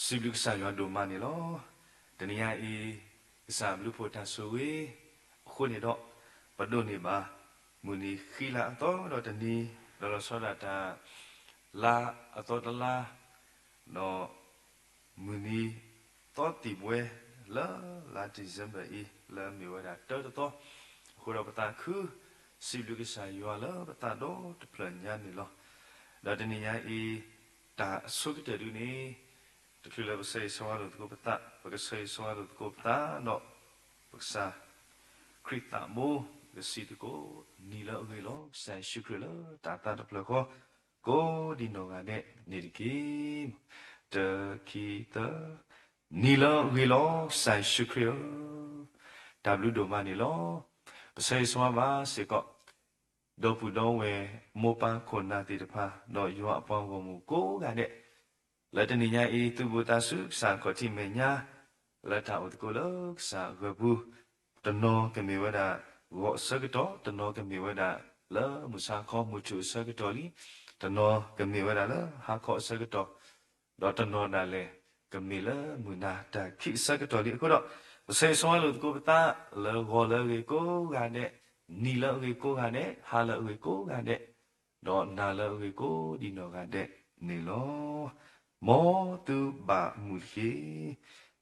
စံးဘျုးကစၢ်ယွၤဒိၣ်မးန့ၣ်လီၤ. တနံၤညါအံၤ ကစၢ်ဘျုးဖှိၣ်တၢ်ဆိၣ်ဂ့ၤအဃိန့ၣ်ဒီး ပဒိးန့ၢ်ဘၣ် မုၢ်နံၤဃံလၤအသီဒီးတနံၤ ဒီးလီၤဆီဒၣ်တၢ် လါအသီတလါ ဒီး မုၢ်နံၤသီသံၣ်ဘှဲ လၢလါ December အံၤ လၢအမ့ၢ်ဝဲဒၣ်တၢတသီ အဃိဒီးပသးခု စံးဘျုးကစၢ်ယွၤလၢပသးဒီတဖျၢၣ်ညါန့ၣ်လီၤ. ဒီးတနံၤညါအံၤ တၢ်အဆိကတၢၢ်ဒုန့ၣ် တချုးလၢပဆၢဂ့ၤဆၢဝါလိာ်သကိးပသး ပကဆၢဂ့ၤဆၢဝါလိာ်သကိးပသးဒီး ပကစၢ် ခရံာ်သးဘိ ကစံးသကိး နံၤလၢအဂ့ၤလီၤ ကစၢ်ယ့ၣ်ၡူးခရံာ်လၢတၢ်သါတဖျၢၣ်ဃီ ကိးဒံနီၢ်ဂၤဒဲးန့ၣ်တက့ၢ်. တခံသၢ နံၤလၢအဂ့ၤလီၤ ကစၢ်ယ့ၣ်ၡူးခရံာ်ဧၢ, တၢ်ဘျုးဒိၣ်မးန့ၣ်လီၤ. ပဆၢဂ့ၤဆၢဝါဘၣ်စ့ၢ်ကီး ဒီပုၢ်ဒီဝဲၢ်မိၢ်ပၢ်ခိၣ်နၢ်သ့ၣ်တဖၣ် ဒီးယွၤအပှၤဂီၢ်မုၢ်ကိးဂၤဒဲး လၢတနံၤညါအံၤ သုးဘူးသးဆူကစၢ်ခီၣ်ထံးမဲာ်ညါ လၢတၢ်အိၣ်သကိးလၢကစၢ်အဂီၢ်ပူၤ, တနီၤကမ့ၢ်ဝဲဒၣ် ဂီၤအဆၢကတီၢ်, တနီၤကမ့ၢ်ဝဲဒၣ် လၢမုၢ်ဆါခီမုၢ်ထူၣ်အဆၢကတီၢ်လံ, တနီၤကမ့ၢ်ဝဲဒၣ်လၢဟါခီအဆၢကတီၢ်, ဒီးတနီၤဒၣ်လဲာ် ကမ့ၢ်လၢမုၢ်နၤတၢ်ခံးအဆၢကတီၢ်လံ. အဃိဒီး ပဆၢဂ့ၤဆၢဝါလိာ်သကိးပသး လၢဂီၤလၢအဂ့ၤကိးဂၤဒဲး, နံၤလၢအဂ့ၤကိးဂၤဒဲး, ဟါလၢအဂ့ၤကိးဂၤဒဲး, ဒီးနၤလၢအဂ့ၤကိးဒံနီၢ်ဂၤဒဲးန့ၣ်လီၤ. မ်သုဘၣ်မုာ်တက့ၢ်.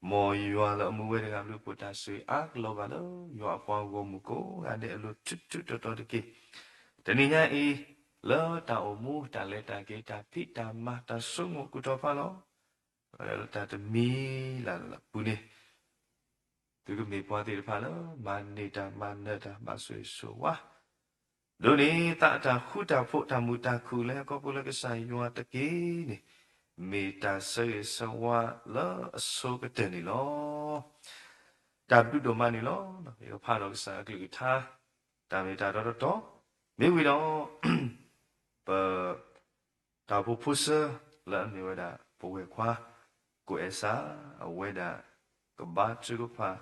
မ်ယွၤလၢအမူဝဲတဂၤ ဘျုးဖှိၣ်တၢ်ဆိၣ်ဂ့ၤအါကလီၤဘၣ်လၢ ယွၤအပှၤဂီၢ်မုၢ်ကိးဂၤဒဲးအလိၤ ထူးထူးတီၤတီၤတက့ၢ်. တနံၤညါအံၤ လၢတၢ်အိၣ်မူ တၢ်လဲၤတၢ်က့ၤ တၢ်ဖံးတၢ်မၤ တၢ်ဆိကမိၣ်ကူၣ်ထီၣ်ဖးလီၤ လၢတၢ်တမံၤလၢ်လၢ်ပူၤန့ၣ် သုကမ့ၢ်ပှၤသ့ၣ်တဖၣ်လၢ မၤန့ၢ်တၢ်မၤနၢၤတၢ် ဘၣ်ဆိၣ်ဂ့ၤဆိၣ်ဝါ ဒိးန့ၢ်သးအတၢ်ဃူတၢ်ဖိး တၢ်မုာ်တၢ်ခုၣ်လၢဟဲခီဖျိလၢကစၢ်ယွၤတက့ၢ်န့ၣ် မ့ၢ်တၢ်ဆၢဂ့ၤဆၢဝါလၢအဆိကတၢၢ်န့ၣ်လီၤ. တၢ်ဘျုးဒိၣ်မးန့ၣ်လီၤ. ယကဖးဒီးကစၢ်အကလုၢ်ကထါ တၢ်မ့ၢ်တၢ်တီတီတီ မ့ၢ်ဝံၤဒီး ပ တၢ်အိၣ်ဖှိၣ်ဖိဆၢ လၢအမ့ၢ်ဝဲဒၣ် ပဝဲၢ်ခွါ ကိးအဲၣ်စၢ် အဝဲဒၣ် ကဘါထုကဖၣ်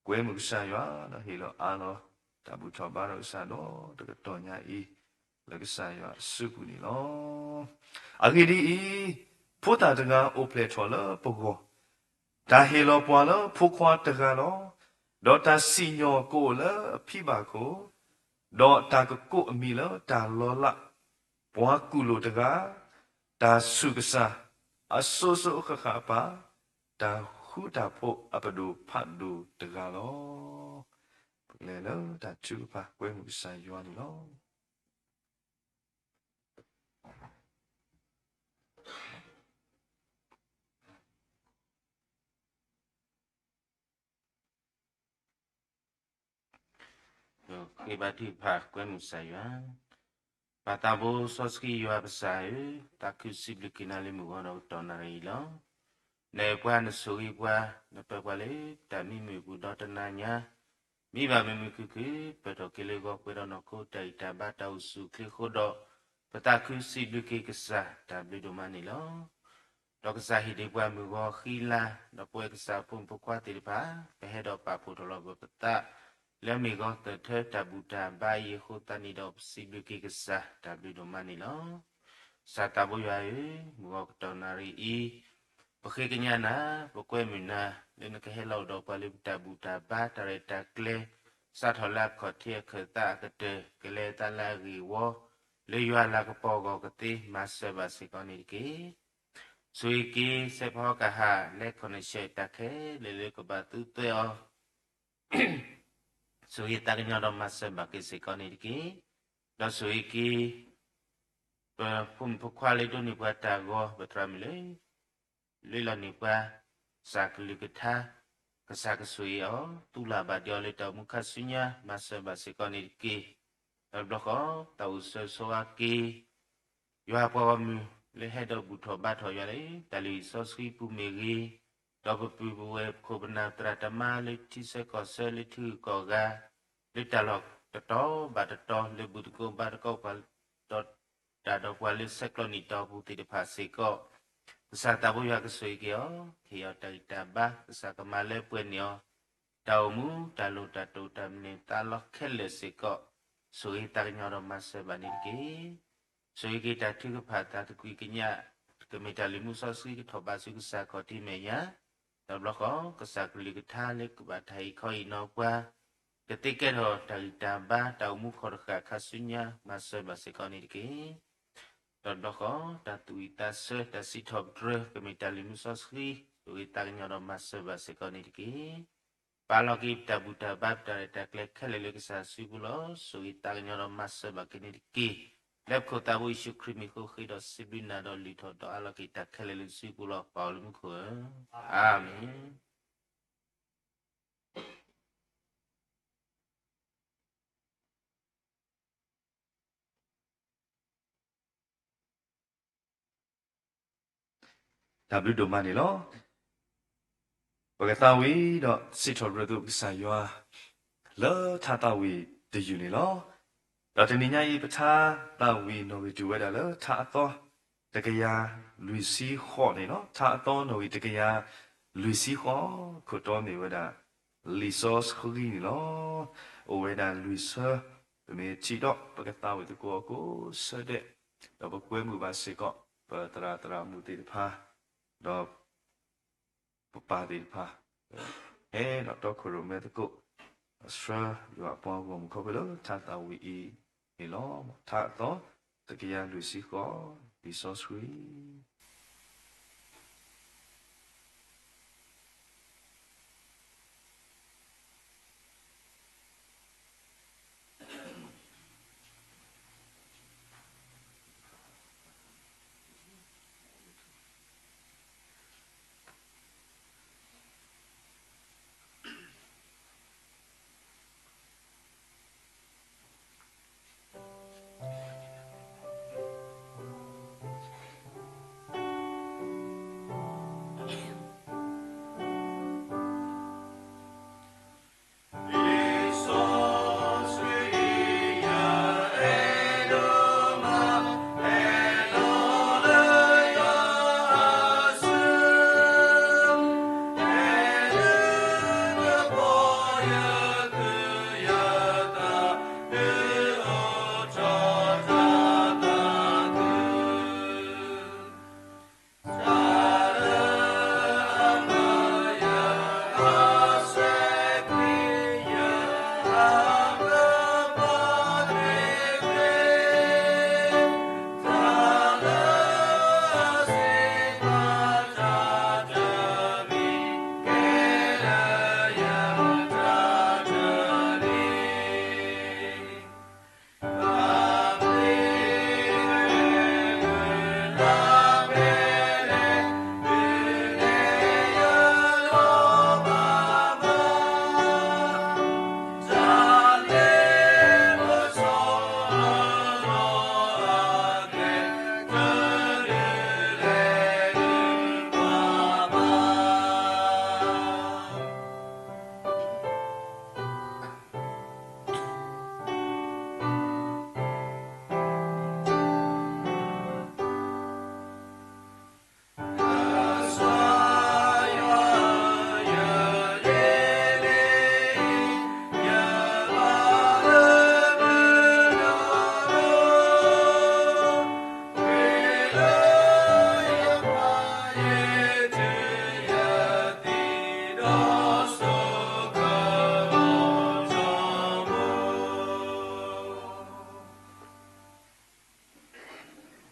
ကွဲမုာ်ကစၢ်ယွၤ ဒီးဟ့ၣ်လီၤအါလီၤ တၢ်ဘူၣ်ထီၣ်ဘါထီၣ်ကစၢ်ဒီး တကတီၢ်ညါအံၤ လၢကစၢ်ယွၤအစုပူၤန့ၣ်လီၤ. အဂ့ၢ်ဒ်အံၤ, ဖိသၣ်တဂၤအိၣ်ဖျဲၣ်ထီၣ်လၢပဂီၢ်, တၢ်ဟ့ၣ်လီၤပှၤလၢဖိခွါတဂၤလီၤ. ဒီးတၢ်စံၣ်ညီၣ်ကအိၣ်လၢအဖံဘၣ်ခိၣ်, ဒီးတၢ်ကကိးအမံၤလၢတၢ်လီၤလး, ပှၤကူၣ်လိာ်တဂၤ, တၢ်ဆူၣ်ကစၢ်, အစိၤစိၤအဃၣ်ဃၣ်အပၢ်, တၢ်ဃူတၢ်ဖိးအပဒိၣ်ဖးဒိၣ်တဂၤလီၤ. ပကလဲၤလၢတၢ်ထုကဖၣ်ကွဲမုာ်ကစၢ်ယွၤန့ၣ်လီၤ. ဃ့ဘါထုကဖၣ်ကွဲမုာ်ကစၢ်ယွၤ, ပၢ်သးဘိစီဆှံယွၤပစၢ်ဧၢ, သးခုစံးဘျုးက့ၤနၤလၢမုၢ်ဂီၤဒီးကတီၢ်နၣ်ရံၣ်အံၤလီၤ. နအဲၣ်ပှၤနဆိၣ်ဂ့ၤပှၤ, နပၢၤပှၤလၢတၢ်မံမုာ်အပူၤဒီးတနၤညါ မံဘၣ်မုာ်မုာ်ခုၣ်ခုၣ် ပၢၢ်ထီၣ်က့ၤလၢဂီၤပှဲၤဒီးနီၢ်ခိတၢ်ဂံၢ်တၢ်ဘါတၢ်အိၣ်ဆူၣ်အိၣ်ချ့အဃိဒီး ပသးခုစံးဘျုးက့ၤကစၢ်တၢ်ဘျုးဒိၣ်မးန့ၣ်လီၤ. ဒီးကစၢ်ဟ့ၣ်ဒံးပှၤမုၢ်ဂီၤဃံလၤ, ဒီးပဝဲကစၢ်ဖိမုၣ်ဖိခွါသ့ၣ်တဖၣ် ပဟဲဒီးပာ်ဖှိၣ်ထီၣ်လီၤပသး လၢအမ့ၢ်ဂီၤသၢထၢတၢ်ဘူၣ်တၢ်ဘါအံၤအဃိသတးန့ၣ်ဒီး ပစံးဘျုးက့ၤကစၢ်တၢ်ဘျုးဒိၣ်မးန့ၣ်လီၤ. ကစၢ်သးဘိယွၤဧၢ, မုၢ်ဂီၤကတီၢ်နၣ်ရံၣ်အံၤ ပဃ့ကညးနၤ, ပကွဲမုာ်နၤ လၢနကဟဲလီၤအိၣ်ဒီးပှၤလၢပတၢ်ဘူၣ်တၢ်ဘါ တၢ်ရဲၣ်တၢ်ကျဲၤ စးထီၣ်လၢအခီၣ်ထံးအခၢၣ်သးအကတၢၢ် ကလဲၤသးလၢအဂ့ၢ်အဝီ လၢယွၤလၤကပီၤအဂီၢ်ကသ့ မၤစၢၤဘၣ်စ့ၢ်ကီးန့ၣ်တက့ၢ်. ဆိၣ်ဂ့ၤက့ၤ စဲးဖီကဟၣ် လၢ connection တၢ်ခဲလၢာ်လၢကဘၣ်သူသွဲအီၤ ဆိၣ်ဂ့ၤသးကညီၤဒီးမၤစၢၤဘၣ်က့ၤစ့ၢ်ကီးန့ၣ်တက့ၢ်. ဒီးဆိၣ်ဂ့ၤက့ၤ ပဖိမုၣ်ဖိခွါလၢဒိးန့ၢ်ပှၤတၢ်ဂီၤ ပသရၣ်မုၣ်လၢ လၢလီၤန့ၢ်ပှၤ ကစၢ်ကလုၢ်ကထါ ကစၢ်ကဆိၣ်ဂ့ၤအီၤ သူၣ်လၢ်ဘၣ်ဒံးအီၤလၢတၢ်အိၣ်မူခါဆူညါ မၤစၢၤဘၣ်စ့ၢ်ကီးန့ၣ်တက့ၢ်. ဒီးတဘျီဃီ သးအိၣ်ဆၢဂ့ၤဆၢဝါက့ၤ ယွၤပှၤဂီၢ်မုၢ် လၢဟဲဒီးဘူၣ်ထီၣ်ဘါထီၣ်ယွၤလၢ တၢ်လုၢ်ဟံၣ်စီဆှံပူၤမ့ၢ်ဂ့ၤ, ဒီးပပုၢ်ပဝဲၢ်ပခိၣ်ပနၢ်သရၣ်သမါလၢထံဆၢကီၢ်ဆၢလၢထံဂုၤကီၢ်ဂၤ, လၢတၢ်လီၢ်တတီၤဘၣ်တတီၤ လၢဘူၣ်သကိးဘါသကိးပှၤ ဒီးတၢ်ဒီးပှၤလၢဆဲးကျိးနံၣ်တီၢ်ပူၤသ့ၣ်တဖၣ်စ့ၢ်ကီး, ကစၢ်သးဘိယွၤကဆိၣ်ဂ့ၤက့ၤအီၤ, ဟ့ၣ်အီၤတၢ်ဂံၢ်တၢ်ဘါ, ကစၢ်ကမၤလၢပှဲၤန့ၢ်အီၤ တၢ်အိၣ်မူတၢ်လိၣ်တၢ်တိာ်တၢ်မနုၤသးလီခဲလၢာ်စ့ၢ်ကီး, ဆိၣ်ဂ့ၤသးကညီၤဒီးမၤစၢၤဘၣ်န့ၣ်တက့ၢ်. ဆိၣ်ဂ့ၤက့ၤတၢ်ထုကဖၣ်သးတကွံၢ်ကညး ကမ့ၢ်တၢ်လုၢ်မူစီဆှံကထီၣ်ဘးဆူကစၢ်ခီၣ်ထံးမဲာ်ညါ, ဒီးတဘျီဃီ ကစၢ်ကလုၢ်ကထါလၢကဘၣ်တၢ်ဟ့ၣ်ခီဟ့ၣ်နီၤပှၤ, ကသ့ကဲထီၣ်တၢ်ဂံၢ်တၢ်ဘါ တၢ်အိၣ်မူခီၣ်တဃာ်ခါဆူညါ မၤစၢၤဘၣ်စ့ၢ်ကီးန့ၣ်တက့ၢ်. ဒီးတဘျီဃီ တၢ်သူၣ်ဝံၣ်သးဆၢ တၢ်စံးထီၣ်ပတြၢၤ ကမ့ၢ်တၢ်လုၢ်မူစီဆှံ ဆိၣ်ဂ့ၤသးကညီၤဒီးမၤစၢၤဘၣ်စ့ၢ်ကီးန့ၣ်တက့ၢ်. ပာ်လီၤက့ၤပတၢ်ဘူၣ်တၢ်ဘါ ပတၢ်ရဲၣ်တၢ်ကျဲၤခဲလၢာ်လၢကစၢ်စုပူၤလီၤ. ဆိၣ်ဂ့ၤသးကညီၤဒီးမၤစၢၤဘၣ်က့ၤန့ၣ်တက့ၢ်. လၢပခိၣ်သးဘိယ့ၣ်ၡူးခရံာ်မံၤအဃိ ဃ့ဒီးစံးဘျုးနၤဒီး လုၢ်ထီၣ်ဒီးအးလီၤက့ၤတၢ်ခဲလၢာ်လၢစုပူၤလီၤ. ပၢ်အိၣ်လၢမူခိၣ်ဧၢ, အၤမ့ၣ်. တၢ်ဘျုးဒိၣ်မးန့ၣ်လီၤ. ပကသးဝံၣ်ဒီးစံးထီၣ်ပတြၢၤသုကစၢ်ယွၤ လၢထါသးဝံၣ်တယုၢ်န့ၣ်လီၤ. ဒီးတနံၤညါအံၤ ပထါသးဝံၣ်နီၣ်ဂံၢ်တုၤဝဲဒၣ်လၢထါအသီ တကယၤလွံၢ်ဆံဃိးန့ၣ်လီၤ. ထါအသီနီၣ်ဂံၢ်တကယၤလွံၢ်ဆံဃိး, ခိၣ်တီမ့ၢ်ဝဲဒၣ် လံာ်စီဆှံန့ၣ်လီၤ. အိၣ်ဝဲဒၣ်လွံၢ်ဆၢ, ပမ့ၢ်ထံၣ်ဒီး ပကသးဝံၣ်သကိးအီၤကိးဆၢဒဲး, ဒီးပကွဲမုာ်ဘၣ်စ့ၢ်ကီး ပသရၣ်သရၣ်မုၣ်သ့ၣ်တဖၣ်, ဒီး ပပၢ်သ့ၣ်တဖၣ်, ဟဲဒီးတီခိၣ်ရိၣ်မဲသကိး, ဆှၢယွၤအပှၤဂီၢ်မုၢ်ခီဖျိလၢထါသးဝံၣ်အံၤန့ၣ်လီၤ. ထါအသီ တကယၤလွံၢ်ဆံဃိး, လံာ်စ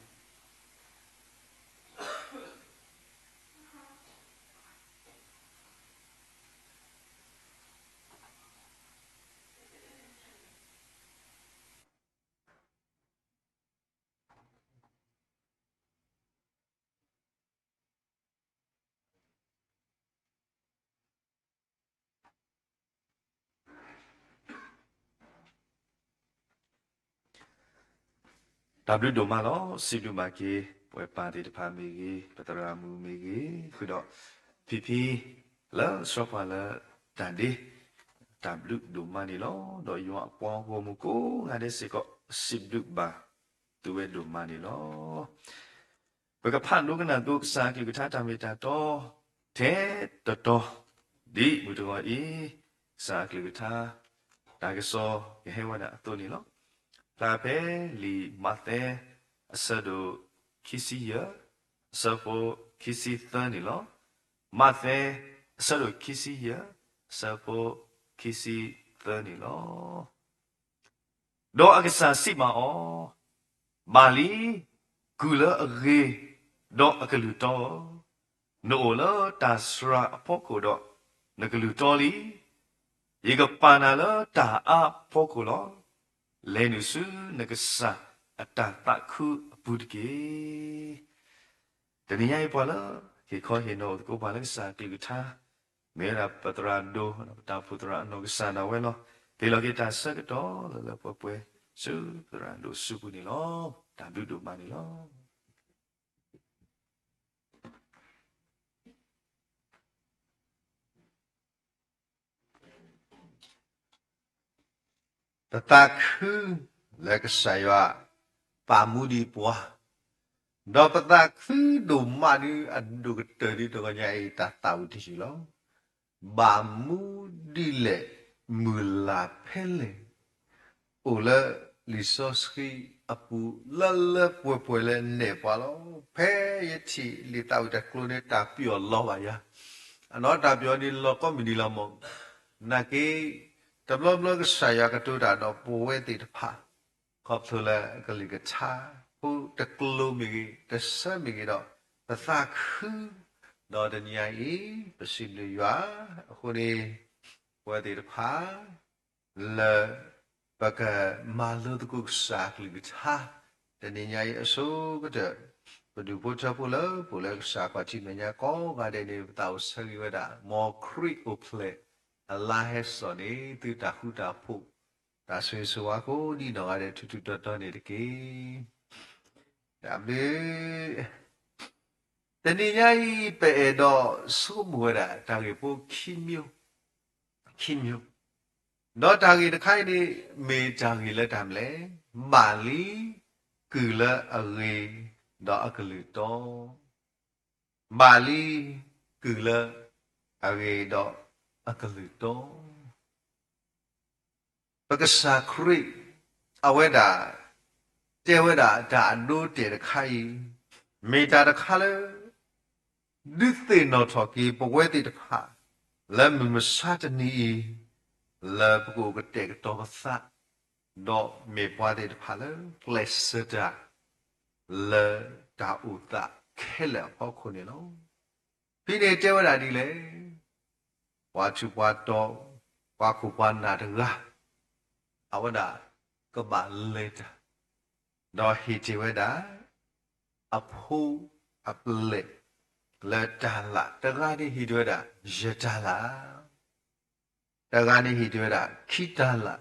ီဆှံ တၢ်ဘျုးဒိၣ်မးလီၤ. စံးဘျုးဘၣ်က့ၤ ပှၤပၢ်သ့ၣ်တဖၣ်မ့ၢ်ဂ့ၤ, ပသရၣ်မုၣ်မ့ၢ်ဂ့ၤ, ဃုာ်ဒီး ဖံဖံ လၢဆှၢပှၤလၢတၢ်ဒ့, တၢ်ဘျုးဒိၣ်မးန့ၣ်လီၤ. ဒီးယွၤအပှၤဂီၢ်မုၢ်ကိးဂၤဒဲးစ့ၢ်ကီး စံးဘျုးဘၣ်သုဝဲဒိၣ်မးန့ၣ်လီၤ. ပကဖးဒိကနၣ်သုကစၢ်အကလုၢ်ကထါတၢ်မ့ၢ်တၢ်တီ ထဲတတီၤ ဒ်မုၢ်တဂီၤအံၤ ကစၢ်အကလုၢ်ကထါ တၢ်ကစီၣ်ကဟဲဝဲဒၣ်အသိးန့ၣ်လီၤ. ဖျါဖဲလံာ်မးသဲ အဆၢဒိၣ်ခံဆံယဲၢ်, အဆၢဖိခံဆံသၢန့ၣ်လီၤ. မးသဲ အဆၢဒိၣ်ခံဆံယဲၢ် အဆၢဖိခံဆံသၢန့ၣ်လီၤ. ဒီးအကစၢ်စံးဘၣ်အီၤ, ဘၣ်လံ, ကုၢ်လၢအဂ့ၤ, ဒီးအကလုၢ်တီ, နအိၣ်လၢတၢ်စှၤအဖီခိၣ်ဒီး, နကလုၢ်တီလံ. ယကပာ်နၤလၢတၢ်အါအဖီခိၣ်လီၤ. လဲၤနုာ်ဆူနကစၢ်အတၢ်သးခုအပူၤတက့ၢ်. တနံၤညါအံၤပှၤလၢ ဟ့ၣ်ခီဟ့ၣ်နီၤအိၣ်သကိးပှၤလၢကစၢ်အကလုၢ်ကထါ, မ့ၢ်ဝဲဒၣ်ပသရၣ်ဒိၣ်, ပတၢ်အိၣ်ဖှိၣ်သရၣ်အနီၢ်ကစၢ်ဒၣ်ဝဲလီၤ. ဟ့ၣ်လီၤက့ၤတၢ်ဆၢကတီၢ်လၢလၢပှဲၤပှဲၤ ဆူပသရၣ်ဒိၣ်စုပူၤန့ၣ်လီၤ. တၢ်ဘျုးဒိၣ်မးန့ၣ်လီၤ. ပသးခုလၢကစၢ်ယွၤပာ်မူဒံးပှၤ, ဒီးပသးခုဒိၣ်မးဒုးအဒိၣ်ကတၢၢ်ဒ်တဂီၤညါအံၤ တၢ်သးဝံၣ်တယုၢ်လီၤ. ဘၣ်မူဒ်လဲၣ်, မုၢ်လၢ်ဖဲလဲၣ်, အိၣ်လၢလံာ်စီဆှံအပူၤလၢလၢပှဲၤပှဲၤလၢနဲၣ်ပှၤလီၤ. ဖဲယထံၣ်လံာ်သးဝံၣ်တၢ်ကျိၤန့ၣ် တၢ်ပျီၢ်လီၤဘၣ်ယၤ, အနီၢ်တၢ်ပျီၢ်န့ၣ်လီၤကိးမုၢ်နံၤလီၤမး. နာ်က့ တဘျီဘျီကစၢ်ယွၤကတိၤတၢ်ဒီးပဝဲသ့ၣ်တဖၣ် ခီဖျိလၢအကလုၢ်ကထါ ဖိတကျိၤမ့ၢ်ဂ့ၤ, တဆၢမ့ၢ်ဂ့ၤဒီး ပသးခု, ဒီးတနံၤညါအံၤ ပစံးဘျုးယွၤအဃိန့ၣ်, ပဝဲသ့ၣ်တဖၣ် လၢပကမၤလိသကိးကစၢ်အကလုၢ်ကထါ, တနံၤညါအံၤအဆိကတၢၢ်, ပဒူၣ်ဖိထၢဖိလၢပအိၣ်လၢကစၢ်ခီၣ်ထံးမဲာ်ညါကိးဂၤဒဲးန့ၣ် ပသးအိၣ်ဆၢဂ့ၤဝဲဒၣ် မ်ခရံာ်အိၣ်ဖျဲၣ်အလါဟဲစိာ်န့ၣ် သုတၢ်ဃူတၢ်ဖိး, တၢ်ဆိၣ်ဂ့ၤဆိၣ်ဝါကိးဒံးနီၢ်ဂၤဒဲး ထူးထူးတီၤတီၤန့ၣ်တက့ၢ်. တၢ်ဘျုး တနံၤညါအံၤ ပအဲၣ်ဒိးဆိကမိၣ်ဝဲဒၣ် တၢ်ဂ့ၢ်ဖိခံမျိုး, ခံမျိုး, ဒီးတၢ်ဂ့ၢ်တခါအံၤန့ၣ် မ့ၢ်တၢ်ဂ့ၢ်လၢတၢ်မနုၤလဲၣ်, ဘၣ်လံ, ကုၢ်လၢအဂ့ၤ, ဒီးအကလုၢ်တီ, ဘၣ်လံ, ကုၢ်လၢအဂ့ၤ, ဒီးအကလုၢ်တီ ပကစၢ်ခရံာ် အဝဲဒၣ် တဲဝဲဒၣ်တၢ်အဒိအတဲာ်တခါအံၤ, မ့ၢ်တၢ်တခါလၢ ဒုးသ့ၣ်နီၣ်ထီၣ်က့ၤပဝဲသ့ၣ်တဖၣ် လၢမုၢ်မဆါတနံၤအံၤ, လၢပကအိၣ်ကတဲာ်ကတီၤပသး, ဒီးမ့ၢ်ပှၤသ့ၣ်တဖၣ်လၢကျဲးစၢးတၢ် လၢတၢ်အိၣ်သးခဲလၢာ်အဖီခိၣ်န့ၣ်လီၤ. ဖဲန့ၣ်တဲဝဲဒၣ်ဒ်လဲၣ်, ပှၤထူးပှၤတီၤ, ပှၤခိၣ်ပှၤနၢ်တဂၤ, အဝဲဒၣ်ကဘၣ်လဲၤတၢ်, ဒီးဟ့ၣ်တ့ၢ်ဝဲဒၣ် အဖိအပျဲၢ်လၢတၤလၣ်, တဂၤန့ၣ်ဟ့ၣ်တ့ၢ်ဝဲဒၣ် ယဲၢ်တၤလၣ်, တဂၤန့ၣ်ဟ့ၣ်တ့ၢ်ဝဲဒၣ် ခံတၤလၣ်,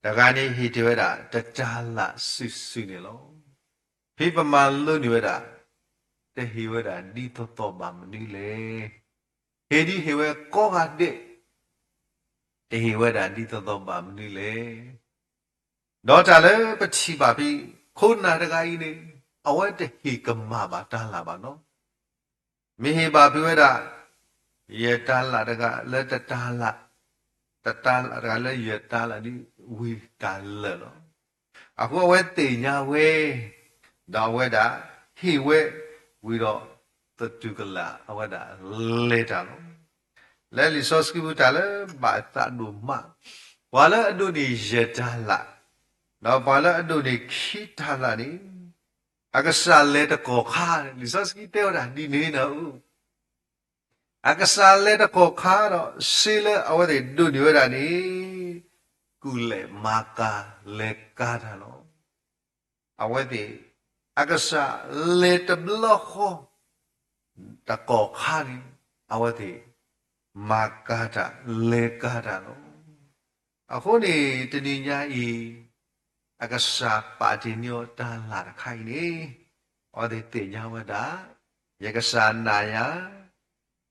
တဂၤန့ၣ်ဟ့ၣ်တ့ၢ်ဝဲဒၣ် တတၤလၣ်စုာ်စုာ်န့ၣ်လီၤ. ဖဲပမၤလိန့ၢ်ဝဲဒၣ်, တဟ့ၣ်ဝဲဒၣ်ဒ်သိးသိးဘၣ်မနုၤလဲၣ်. ဟ့ၣ်ဒ်ဟ့ၣ်ဝဲကိးဂၤဒဲး, တဟ့ၣ်ဝဲဒၣ်ဒ်သိးသိးဘၣ်မနုၤလဲၣ်. ဒီးတၢ်လၢပထံၣ်ဘၣ်ဖဲ ခိၣ်နၢ်တဂၤအံၤန့ၣ် အဝဲတဟ့ၣ်ကမၣ်ဘၣ်တၤလၣ်ဘၣ်နီၤ. မ့ၢ်ဟ့ၣ်ဘၣ်ဖဲဝဲဒၣ် ယဲၢ်တၤလၣ်တဂၤလၢတတၤလၣ်, တတၤလၣ်တဂၤလၢယဲၢ်တၤလၣ်ဒ်ဝံၤတၢ်လၢာ်လီၤ. အဃိအဝဲသ့ၣ်ညါဝဲ, ဒီးအဝဲဒၣ်ဟ့ၣ်ဝဲ, ဝံၤဒီးသတူၢ်ကလာ်အဝဲဒၣ်လဲၤတၢ်လီၤ. လၢလံာ်စီဆှံပူၤတၢ်လၢဘၣ်အသးဒိၣ်မး, ပှၤလၢအဒိးန့ၢ်ယဲၢ်တၤလၣ်, ဒီးပှၤလၢအဒိးန့ၢ်ခံတၤလၣ်န့ၣ်, အကစၢ်လဲၤတကီၢ်ခါ, လံာ်စီဆှံတဲဝဲဒၣ်ဒ်န့ၣ်နၤဧၢ. အကစၢ်လဲၤတကီၢ်ခါဒီး စ့လၢအဝဲသ့ၣ်ဒိးန့ၢ်ဝဲဒၣ်န့ၣ်, ကူၣ်လဲၤမၤကၤလဲၤကၤတၢ်လီၤ. အဝဲသ့ၣ်, အကစၢ်လဲၤတဘျီဃီ တကီၢ်ခါန့ၣ်, အဝဲသ့ၣ်မၤကၤတၢ်လဲၤကၤတၢ်လီၤ. အဃိန့ၣ် တနံၤညါအံၤ, အကစၢ်ပာ်တ့ၢ်န့ၢ်အီၤတၤလၣ်တခါအံၤန့ၣ်, အဝဲသ့ၣ်သ့ၣ်ညါဝဲဒၣ်, ယကစၢ်နာ်ယၤ,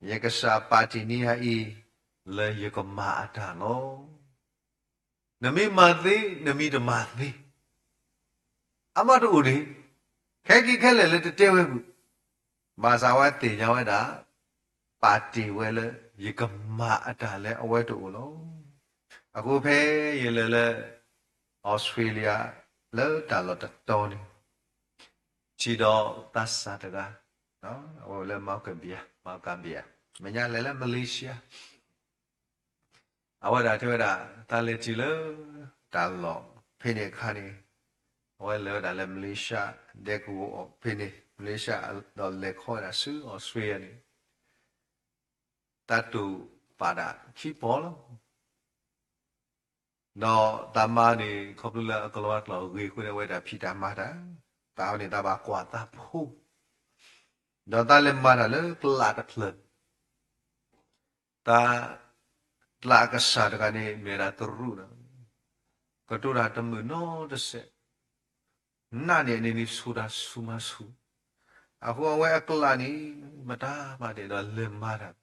ယကစၢ်ပာ်တ့ၢ်န့ၢ်ယၤအံၤ, လၢယကမၤအတၢ်လီၤ. နမ့ၢ်မၤသ့, နမ့ၢ်တမၤသ့, အမးတအိၣ်ဒံး, ခဲက့ခဲလၢာ်လၢတတဲဝဲပူၤ, ဘၣ်ဆၣ်ဝဲသ့ၣ်ညါဝဲဒၣ်, ပာ်တ့ၢ်ဝဲလၢ ယကမၤအတၢ်လၢအဝဲတအိၣ်လီၤ. အဃိဖဲယလဲၤလၢ Australia လၢတၢ်လီၢ်တတီၤန့ၣ်, ထံၣ်ဒီးသးစၢ်တဂၤ အဝဲလၢ Mount Gambier, Mount Gambier, မဲာ်ညါလဲၤလၢ Malaysia, အဝဲဒၣ်တဲဝဲဒၣ် တၢ်လဲၤတုၤလၢ တၢ်လီၢ်ဖဲန့ၣ်အခါန့ၣ်, အဝဲလဲၤဝဲဒၣ်လၢ Malaysia ဒဲကဝီၤဖဲန့ၣ် Malaysia ဒီးလဲၤခီဝဲဒၣ်ဆူ Australia န့ၣ် တၢ်တူၢ်ပာ်ဒၣ်ခံပီၢ်လီၤ. ဒီးတၢ်မၤန့ၣ် ခီဖျိလၢအကလီတၢ်ကျိာ်အဂ့ၤအဃိန့ၣ် အဝဲဒၣ်ဖံးတၢ်မၤတၢ်, တၢ်ဝဲန့ၣ် တၢ်ဘၣ်ကွၢ်သးဖိ, ဒီးတၢ်လဲၤမၤတၢ်လၢကျးတဖျၢၣ်, တၢ်, ကျးအကစၢ်တဂၤန့ၣ် မ့ၢ်ဝဲဒၣ်တရူးဒီး ကတိၤတၢ်တမုာ်နီတစဲး, နးန့ၣ်န့ၣ်န့ၣ် ဆူၣ်တၢ်ဆူၣ်မၤဆူၣ်, အဃိအဝဲအကျးန့ၣ် မတၤမၤဒဲးဒီးလဲၤမၤတၢ်,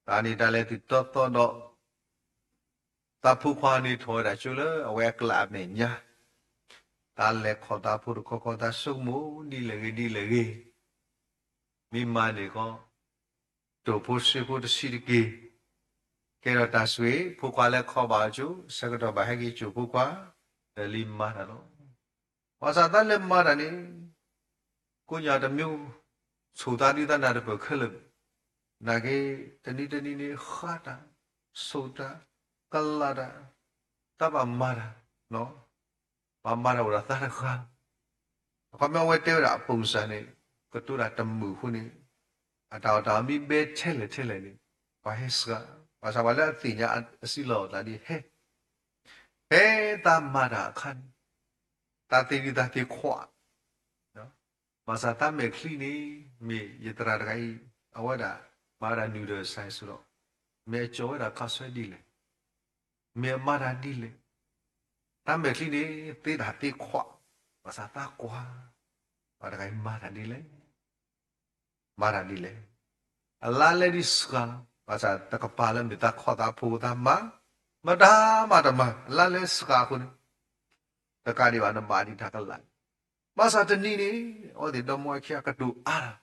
တၢ်န့ၣ်တၢ်လဲၤတုၤတီတီဒီး သးဖိခွါန့ၣ်ထီၣ်ဝဲဒၣ်ကၠိလၢအဝဲအကျးအမဲာ်ညါ, တၢ်လဲၤခီၣ်သးဖိတခီခီ တၢ်ဆိကမိၣ်ဒ်လဲၣ်ဂ့ၤဒ်လဲၣ်ဂ့ၤ, မ့ၢ်မၤန့ၢ်ကီး တိာ်ဖိစ့ဖိတဆံးတက့ၢ်, ကဲထီၣ်တၢ်ဆိၣ်ဂ့ၤ, ဖိခွါလဲၤခီဘၣ်အီၤကၠိ ဆၢကတီၢ်ဘၣ်ဟဲက့ၤကၠိဖိခွါ, ဒီးလံမၤတၢ်လီၤ. ဘၣ်ဆၣ်တၢ်လဲၤမၤတၢ်န့ၣ် ကိးညါတမံၤ ဆိၣ်သးဒုးသးနၢ်တပၢၢ်ခဲလၢာ်, နာ်က့ တနံၤတနံၤန့ၣ် ဃါတၢ်, ဆိၣ်တၢ်, ကလးတၢ်, တၢ်ဘၣ်မၤတၢ်, ဘၣ်မၤတၢ်အိၣ်ဒီးသးတဂၤ, အခီပညီအဝဲတဲဝဲဒၣ်အပိၢ်စၢ်န့ၣ် ကတိၤတၢ်တမုာ်အဃိန့ၣ်, အတၢ်အီၣ်တၢ်အီမ့ၢ်ဘဲထဲလဲၣ်ထဲလဲၣ်န့ၣ် ပှၤဟဲစှၤ, ဘၣ်ဆၣ်ပှၤလၢအသ့ၣ်ညါအစုလီၢ်အသးဒ်ဟဲ, ဖဲတၢ်မၤတၢ်အခါန့ၣ် တၢ်သ့ၣ်ဒုးတၢ်သ့ခွး, ဘၣ်ဆၣ်တၢ်မဲာ်ချံန့ၣ် မ့ၢ်ယသရၣ်တဂၤအံၤ အဝဲဒၣ်မၤဝဲဒၣ် noodle စဲးစူဒီး မ့ၢ်အကၠီၤဝဲဒၣ်ခးဆွဲဒ်လဲၣ်, မ့ၢ်အမၤတၢ်ဒ်လဲၣ်, တၢ်မဲာ်ချံန့ၣ် သ့တၢ်သ့ခွး, ဘၣ်ဆၣ်တၢ်ကွၢ်, ပှၤတဂၤအံၤမၤတၢ်ဒ်လဲၣ်, မၤတၢ်ဒ်လဲၣ်, အလါလဲဒ်စှၤလီၤ, ဘၣ်ဆၣ်တကပၤလၢမ့ၢ်တၢ်ခီၣ်သးဖိတၢ်မၤ, မတၤမၤတမၤ အလါလဲစှၤအဃိန့ၣ်, တကးဒံးဘၣ်နဘၣ်ဒံးတၢ်ကလး, ဘၣ်ဆၣ်တနံၤန့ၣ် အဝဲသ့ၣ်ဒီမါဝၤခံဂၤကတိၤအါတၢ်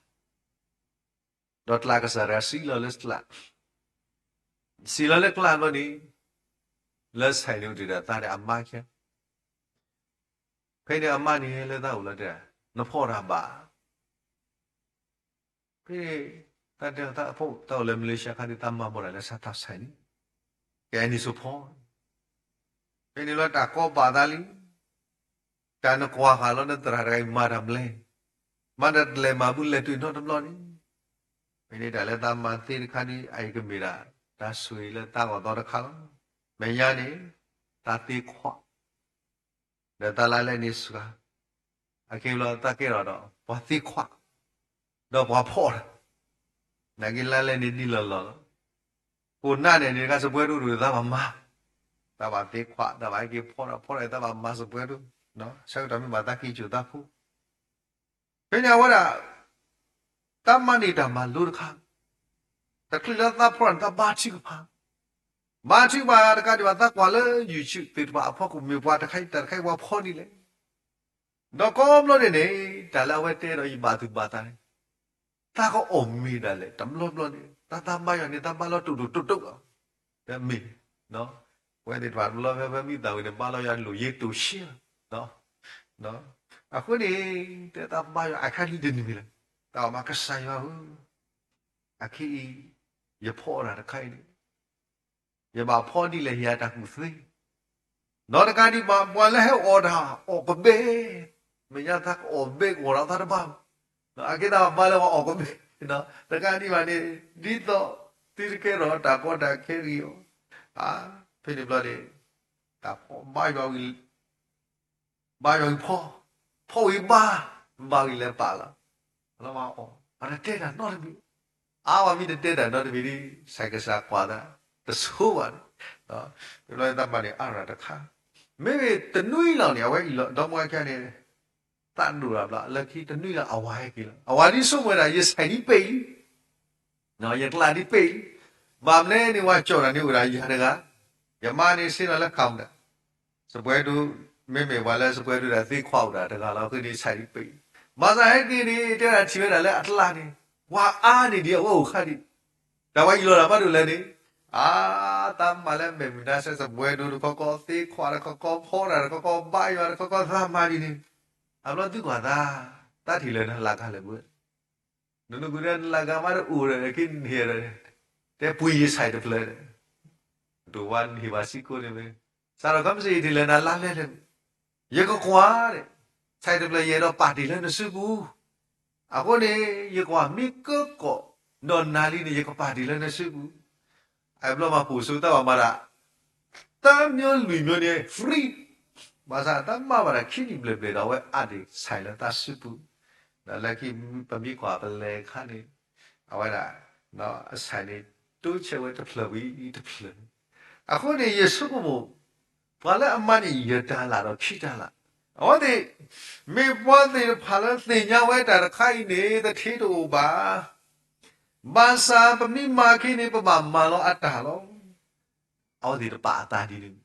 ဒီးကျးကစၢ်တဂၤစံးလီၤလၢကျး, စံးလီၤလၢကျးဘျီန့ၣ်, လၢဆဲးန့ၣ်အိၣ်တ့ၢ်ဒီးသးဒီးအမါခံဂၤ, ဖဲန့ၣ်အမါန့ၣ်ဟဲလၢသးအိၣ်လီၤတဲ, နဖီၣ်တၢ်ဘၣ်, ဖဲန့ၣ် တၢ်တဲတၢ်ဖီၣ်တၢ်အိၣ်လၢ Malaysia ခါဒ်သးမၤဘၣ်ဒၣ်လၢဆးတၢ်ဆဲးန့ၣ်, ကဲန့ၣ်စိဖီ, ဖဲန့ၣ်လီၤတၢ်ကီဘၣ်သးလံ, တၢ်နကွၢ်ဃာ်လီၤနသရၣ်တဂၤအံၤမၤတၢ်မနုၤလဲၣ်, မၤတၢ်တလဲၤမၤဘူၣ်လဲၤတုၤနီတဘျီန့ၣ်, ဖဲန့ၣ်တၢ်လၢသးမၤသ့တခါဒ်အံၤကမ့ၢ်ဒၣ် တၢ်ဆိၣ်ဂ့ၤလၢသးဂီၢ်သီတခါလီၤ. မဲာ်ညါန့ၣ် တၢ်သ့ခွး ဒီးတၢ်လါလဲန့ၣ်စှၤ, အခဲအံၤလီၤတၢ်ကဲထီၣ်ဒီး ပှၤသ့ခွး, ဒီးပှၤဖီၣ်တၢ်, နာ်က့လါလဲန့ၣ်ဒ်လီၢ်လီၢ်လီၤ. ခိၣ်နၢ်န့ၣ်န့ၣ် တခါစပွဲဒိၣ်ဒိၣ်သးဘၣ်မၤ, တၢ်ဘၣ်သ့ခွး တၢ်ဘၣ်ဟဲက့ၤဖီၣ်ဒီးဖီၣ်ဒီး တၢ်ဘၣ်မၤစပွဲဒိၣ်, ဆၢကတီၢ်မ့ၢ်ဘၣ်သးက့ၤစိာ်သးဖိ ဖဲန့ၣ်အဝဲဒၣ် တၢ်မၤန့ၢ်တၢ်မၤလိတခါ, တချုးလၢသးဖီၣ်န့ၣ် တၢ်ဘါထုကဖၣ်, ဘါထုကဖၣ်တကးဒံးဘၣ် သးကွၢ်လၢ YouTube သ့ၣ်တဖၣ်အဖီခိၣ် မ့ၢ်ပှၤတခါအံၤတၢ်တခါအံၤပှၤဖီၣ်ဒ်လဲၣ်, ဒီးကိးဘျီန့ၣ်န့ၣ် တၢ်လၢအဝဲတဲဒီးယဘၣ်သူၣ်ဘၣ်သးန့ၣ် သးကအီၣ်မ့ၤဒၣ်လဲာ် တဘျီဘျီန့ၣ် တၢ်သးဘါယွၤန့ၣ် သးဘါလီၤတိၢ်တိၢ်တိၢ်တိၢ်လီၤ, တမ့ၢ် ပဝဲသ့ၣ်တဖၣ်တဘျီဖဲဖဲမုၢ်သၣ်ဝံၤန့ၣ် ဘါလီၤယွၤလိၣ်ယ့တိၢ်ဆံးလီၤ. အဃိန့ၣ် တဲသးဘါယွၤအခါဒ်တနံၤမံၤလၢ တၢ်အီၣ်မးကစၢ်ယွၤဧၢ, အခဲအံၤ ယဖီၣ်အီၣ်တၢ်တခါအံၤန့ၣ် ယဘၣ်ဖီၣ်ဒ်လဲၣ် ယၤတၢ်ကူၣ်သ့, ဒီးတကးဒံးဘၣ် ပှၤလၢဟဲအီၣ်တၢ်အီၣ်ကဘဲ, မဲာ်ညါသးကအီၣ်ဘဲကဝီၤဒီးသးတဘၣ်ဘၣ်, အကဲသးဘၣ်လၢပှၤအီၣ်ကဘဲ, တကးဒံးဘၣ်န့ၣ် ဒ်သိးသုတကဲထီၣ်တၢ်ကီတၢ်ခဲဂ့ၤအီၤ, ဖဲန့ၣ်ဘျီန့ၣ် တၢ်ဖီၣ်ဘါယွၤဝံၤ ဘါယွၤဝံၤဖီၣ်, ဖီၣ်ဝံၤဘါ, ဘါဝံၤလဲၤပာ်လီၤ, လီၤမးအီၤ ပှၤတတဲတၢ်နီတမံၤ, အါဝဲမ့ၢ်တတဲတၢ်နီတမံၤဒ် ဆဲးကစၢ်ကွၢ်သး တဆိဘၣ်န့ၣ်, တဘျီတၢ်မၤန့ၢ်အါရၤတခါ, မ့မ့ၢ်တနွံလီၤန့ၣ် အဝဲအံၤလီၤ ဒီမါဝၤခံဂၤန့ၣ် သးဒိၣ်တၢ်ဘျီ လၢခံတနွံလီၤ အဝၤဟဲက့ၤလီၤ အဝၤဒ်ဆိကမိၣ်ဝဲဒၣ် ယဆဲးဒ်ပဲာ်လံ ယကျးဒ်ပဲာ်လံ, ဘၣ်မနုၤန့ၣ် ဝၤကၠီၣ်တၢ်န့ၣ်အိၣ်ဒၣ်ယၤတဂၤ, ယမါန့ၣ်ဆ့ၣ်နီၤလၢကၤမူဒၣ်, စပွဲဒိၣ်, မ့မ့ၢ်ပှၤလၢစပွဲဒိၣ်ဒီးသ့ခွးအိၣ်ဒၣ်တဂၤလီၤ အဃိန့ၣ်ဆဲးဒ်ပဲာ်လံ, ဘၣ်ဆၣ်ဟဲက့ၤန့ၣ် တဲဒၣ်ထံၣ်ဝဲဒၣ်လၢအကျးန့ၣ် ပှၤအါန့ၢ်ဒံးအဝဲအိၣ်ခါဒံး, တၢ်ဝဲအံၤလီၤတၢ်ဘၣ်ဒိၣ်လဲၣ်န့ၣ်, အါ, တၢ်မၤလၢမဲာ်မုာ်နါစဲး စပွဲဒိၣ်တခီခီ သ့ခွးတခီခီ ဖီၣ်တၢ်တခီခီ ဘါယွၤတခီခီ သးမၤဒ်န့ၣ်, အဘျီသုကွၢ်သး, တၢ်ထံၣ်လၢၤနၤလၢကလဲၤဘၣ် နနကွံာ်ဒီးနလၢ်ကၤမးတအိၣ်ဒီး က့ၤန့ၢ်ဒီး တဲပှ့ၤယဆဲးတဖျၢၣ်ဒီး တဝါနဟ့ၣ်ဘၣ်စံကိၣ်န့ၣ်မ့ၢ် စးထီၣ်ခီမ့ၢ်စ့ၢ်ကီးထံၣ်လၢနၤလါလဲလၢ ယကကွၢ်ဒီး ဆဲးတဖျၢၣ်ယအဲၣ်ဒိးပာ်တ့ၢ်လၢနစုပူၤ အဃိန့ၣ် ယကွၢ်မ့ၢ်ကၢကီၣ် ဒီးနၤလံန့ၣ် ယကပာ်တ့ၢ်လၢနစုပူၤ အဘျီမၤပိာ်ဆိတၢ်ဘၣ်မၤဒၣ် သၢမျိုးလွံၢ်မျိုးန့ၣ် free ဘၣ်ဆၣ်တၢ်မၤဘၣ်ဒၣ်ခံနံၣ်ဘျဲၣ်ဘျဲၣ်ဒီး အဝဲအါဒံးဆဲးလၢတၢ်စုပူၤ ဒီးလၢခံပမ့ၢ်ကွၢ်ပလဲၤအခါန့ၣ် အဝဲဒၣ် အဆဲးန့ၣ် တိစဲးဝဲတဖျၢၣ်ဝံၤတဖျၢၣ် အဃိန့ၣ် ယဆိကမိၣ် ပှၤလၢအမၤန့ၢ်ယတၤလၣ်ဒီးခံတၤလၣ် အဝဲသ့ၣ် မ့ၢ်ပှၤသ့ၣ်တဖၣ်လၢသ့ၣ်ညါဝဲတၢ်တခါအံၤန့ၣ် တထံတအိၣ်ဘၣ် ဘၣ်ဆၣ်ပမ့ၢ်မၤခ့န့ၣ် ပဘၣ်မၤလီၤအတၢ်လီၤ. အဝဲသ့ၣ်တပာ်အသးဒ်န့ၣ်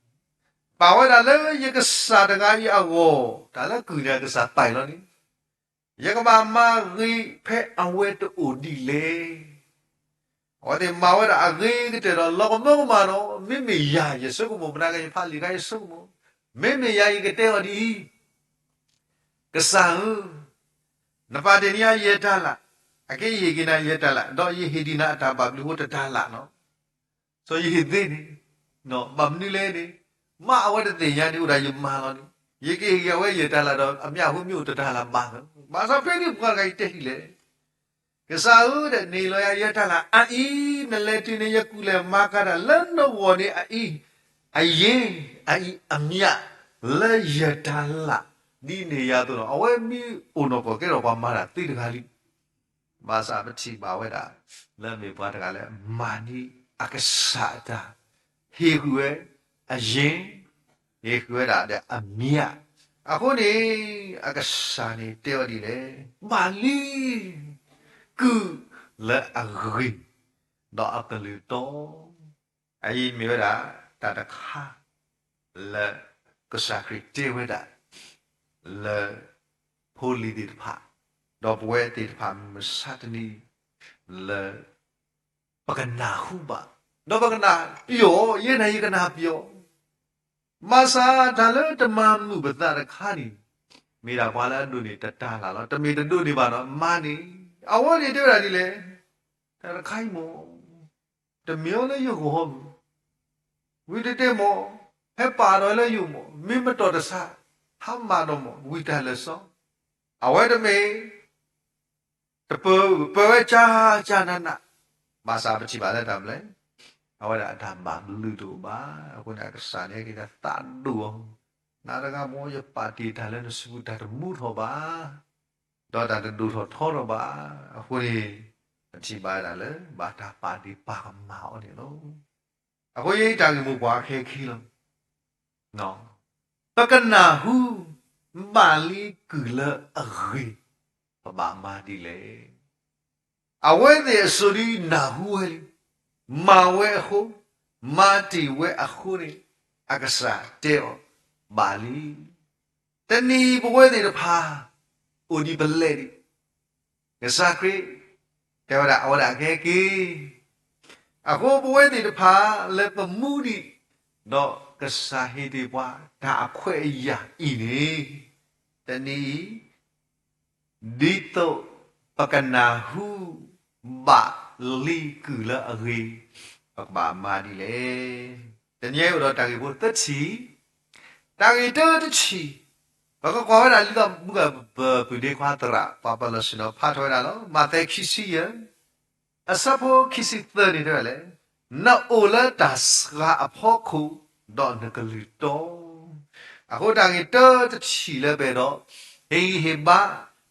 ပာ်ဝဲဒၣ်လၢယကစၢ်တဂၤအံၤအဂီၢ် တၢ်လၢကုၢ်န့ၣ်အကစၢ်ပာ်အံၤလီၤန့ၣ် ယကဘၣ်မၤဂ့ၤဖဲအဝဲတအိၣ်ဒ်လဲၣ်. အဝဲသ့ၣ်မၤဝဲဒၣ်အဂ့ၤကတၢၢ်ဒီး လီၤကမၢကမၣ်ဒီး မ့မ့ၢ်ယၤ ယဆိကမိၣ် မနၤကယဖးလံာ်ခါယဆိကမိၣ်, မ့မ့ၢ်ယၤယကတဲအီၤဒ်အံၤ, ကစၢ်ဧၢ, နပာ်တ့ၢ်န့ၢ်ယၤယဲၢ်တၤလၣ်, အက့ယဟ့ၣ်က့ၤနၤယဲၢ်တၤလၣ်, ဒီးယဟ့ၣ်ဒံးနၤအတၢ်ဘၣ်ဘျုးဖိတတၤလၣ်နီၤ. စီၤယဟ့ၣ်သ့န့ၣ်, ဘၣ်မနုၤလဲၣ်န့ၣ်, မ့ၢ်အဝဲတသ့ၣ်ညါန့ၣ် အိၣ်ဒၣ်ယမၤလီၤန့ၣ်, ယကဟ့ၣ်က့ၤအဝဲယဲၢ်တၤလၣ်ဒီး အမ့ၢ်အဃိမ့ၢ်အိၣ်တတၤလၣ်ဘၣ်, ဘၣ်ဆၣ်ဖဲန့ၣ်ပှၤတဂၤအံၤတဲဒ်လဲၣ် ကစၢ်ဧၢ, ဒီးန့ၢ်လီၤယၤယဲၢ်တၤလၣ်အအံၤ, နလဲၤတုၤန့ၣ် ယကူၣ်လဲၤမၤကၤတၢ်လၢနဂီၢ်န့ၣ်အအံၤ, အယ့ၢ်, အအံၤအမံၤ, လၢယဲၢ်တၤလၣ်, ဒ်န့ၣ်ယၤအသိးဒီး အဝဲမ့ၢ်အိၣ်နီၢ်ကီၢ်ကဲထီၣ်ပှၤမၤတၢ်သ့တဂၤလံ. ဘၣ်ဆၣ်ပထံၣ်ဘၣ်ဝဲဒၣ် လၢအမ့ၢ်ပှၤတဂၤလၢမၤန့ၢ်အကစၢ်အတၢ်, ဟ့ၣ်ဃုာ်ဝဲအယ့ၢ်, ဟ့ၣ်ဃုာ်ဝဲဒၣ်ဒီးအမံၤ, အဃိန့ၣ် အကစၢ်န့ၣ်တဲအီၤဒ်လဲၣ်, ဘၣ်လံ, ကုၢ်လၢအဂ့ၤ, ဒီးအကလုၢ်တီ အအံၤမ့ၢ်ဝဲဒၣ် တၢ်တခါ လၢကစၢ်ခရံာ်တဲဝဲဒၣ် လၢ ဖိလံၤသ့ၣ်တဖၣ်, ဒီးပဝဲသ့ၣ်တဖၣ်မုၢ်မဆါတနံၤ လၢ ပကနၢ်ဟူဘၣ်, ဒီးပကနၢ်ပျီၣ်, ယဲန့ၣ်ယကနၢ်ပျီၣ်, ဘၣ်ဆၣ်တၢ်လၢတမၤမုာ်ပသးတခါန့ၣ် မ့ၢ်ဒၣ်ပှၤလၢအဒိးန့ၢ်တတၤလၣ်လီၤ. တမ့ၢ်တဒိးန့ၢ်ဘၣ်ဒီးမၤန့ၣ်, အဝဲန့ၣ်တဲဝဲဒၣ်ဒ်လဲၣ်, တၢ်တခါအံၤမ့ၢ် တမ့ၢ်အီၤလၢယဂီၢ်မ့ၢ်, ဝံၤတတဲမ့ၢ်, ဟဲပာ်ဒီးလၢယအိၣ်မ့ၢ်, မ့ၢ်မတီၢ်တဆါ, ဟါမၢ်ဒီးမ့ၢ် ဝံၤတၢ်လၢာ်စီ, အဝဲတမ့ၢ် တပၢၤ, ပၢၤဝဲကၢ်ကၢ်နးနး, ဘၣ်ဆၣ်ပထံၣ်ဘၣ်လၢတၢ်မနုၤလဲၣ်, အဝဲဒၣ်အတၢ်ဘၣ်ဘျုးတအိၣ်ဘၣ်. အဃိန့ၣ် အကစၢ်န့ၣ်က့ၤသးဒိၣ်အီၤ, နၤတဂၤမ့ၢ် ယပာ်တ့ၢ်တၢ်လၢနစုပူၤ တၢ်တမူထီၣ်ဘၣ်, ဒီးတၢ်တဒိၣ်ထီၣ်ထီထီၣ်ဘၣ်. အဃိန့ၣ် ပထံၣ်ဘၣ်ဝဲဒၣ်လၢ ဘၣ်တၢ်ပာ်ဒ့ၣ်ပာ်ကမၣ်အီၤန့ၣ်လီၤ. အဃိယတၢ်ဂ့ၢ်မိၢ်ပှၢ်ခဲခံလီၤ. ပကနၢ်ဟူ ဘၣ်လံကုၢ်လၢအဂ့ၤ, ပဘၣ်မၤဒ်လဲၣ်. အဝဲသ့ၣ်အစိၤဒ်နၢ်ဟူဝဲလံ, မၤဝဲအဃိ, မၤတ့ၢ်ဝဲအဃိန့ၣ်, အကစၢ်တဲအီၤ, ဘၣ်လံ. တနံၤအံၤပဝဲသ့ၣ်တဖၣ် အိၣ်ဒံးပလဲၤဒံး ကစၢ်ခရံာ် တဲဝဲဒၣ် အဝဲဒၣ်ကဟဲက့ၤ, အဃိပဝဲသ့ၣ်တဖၣ်လၢပမူဒံး, ဒီးကစၢ်ဟ့ၣ်တ့ၢ်ပှၤတၢ်အခွဲးအယာ်အံၤန့ၣ်, တနံၤအံၤ ဒ်သိးပကနၢ်ဟူ ဘၣ်လံကုၢ်လၢအဂ့ၤ, ပကဘၣ်မၤဒ်လဲၣ်. တနံၤအံၤအိၣ်ဒီးတၢ်ဂ့ၢ်ဖိသၢထံၣ်, တၢ်ဂ့ၢ်တၢတထံၣ်, ပကကွၢ်ဝဲဒၣ်လံာ်မုၢ်ဂၢ်ပပုၢ်ဒ့ခွါသရၣ် ပှၤပၢၤလီၢ်ဆ့ၣ်နီၤဖးထီၣ်ဝဲဒၣ်လီၤ. မးသဲခံဆံယဲၢ် အဆၢဖိခံဆံသၢန့ၣ်တဲဝဲလဲၣ်, နအိၣ်လၢတၢ်စှၤအဖီခိၣ်, ဒီးနကလုၢ်တီ. အဃိတၢ်ဂ့ၢ်တၢတထံၣ်လၢပအဲၣ်ဒိး ဟ့ၣ်ဂံၢ်ဟ့ၣ်ဘါ,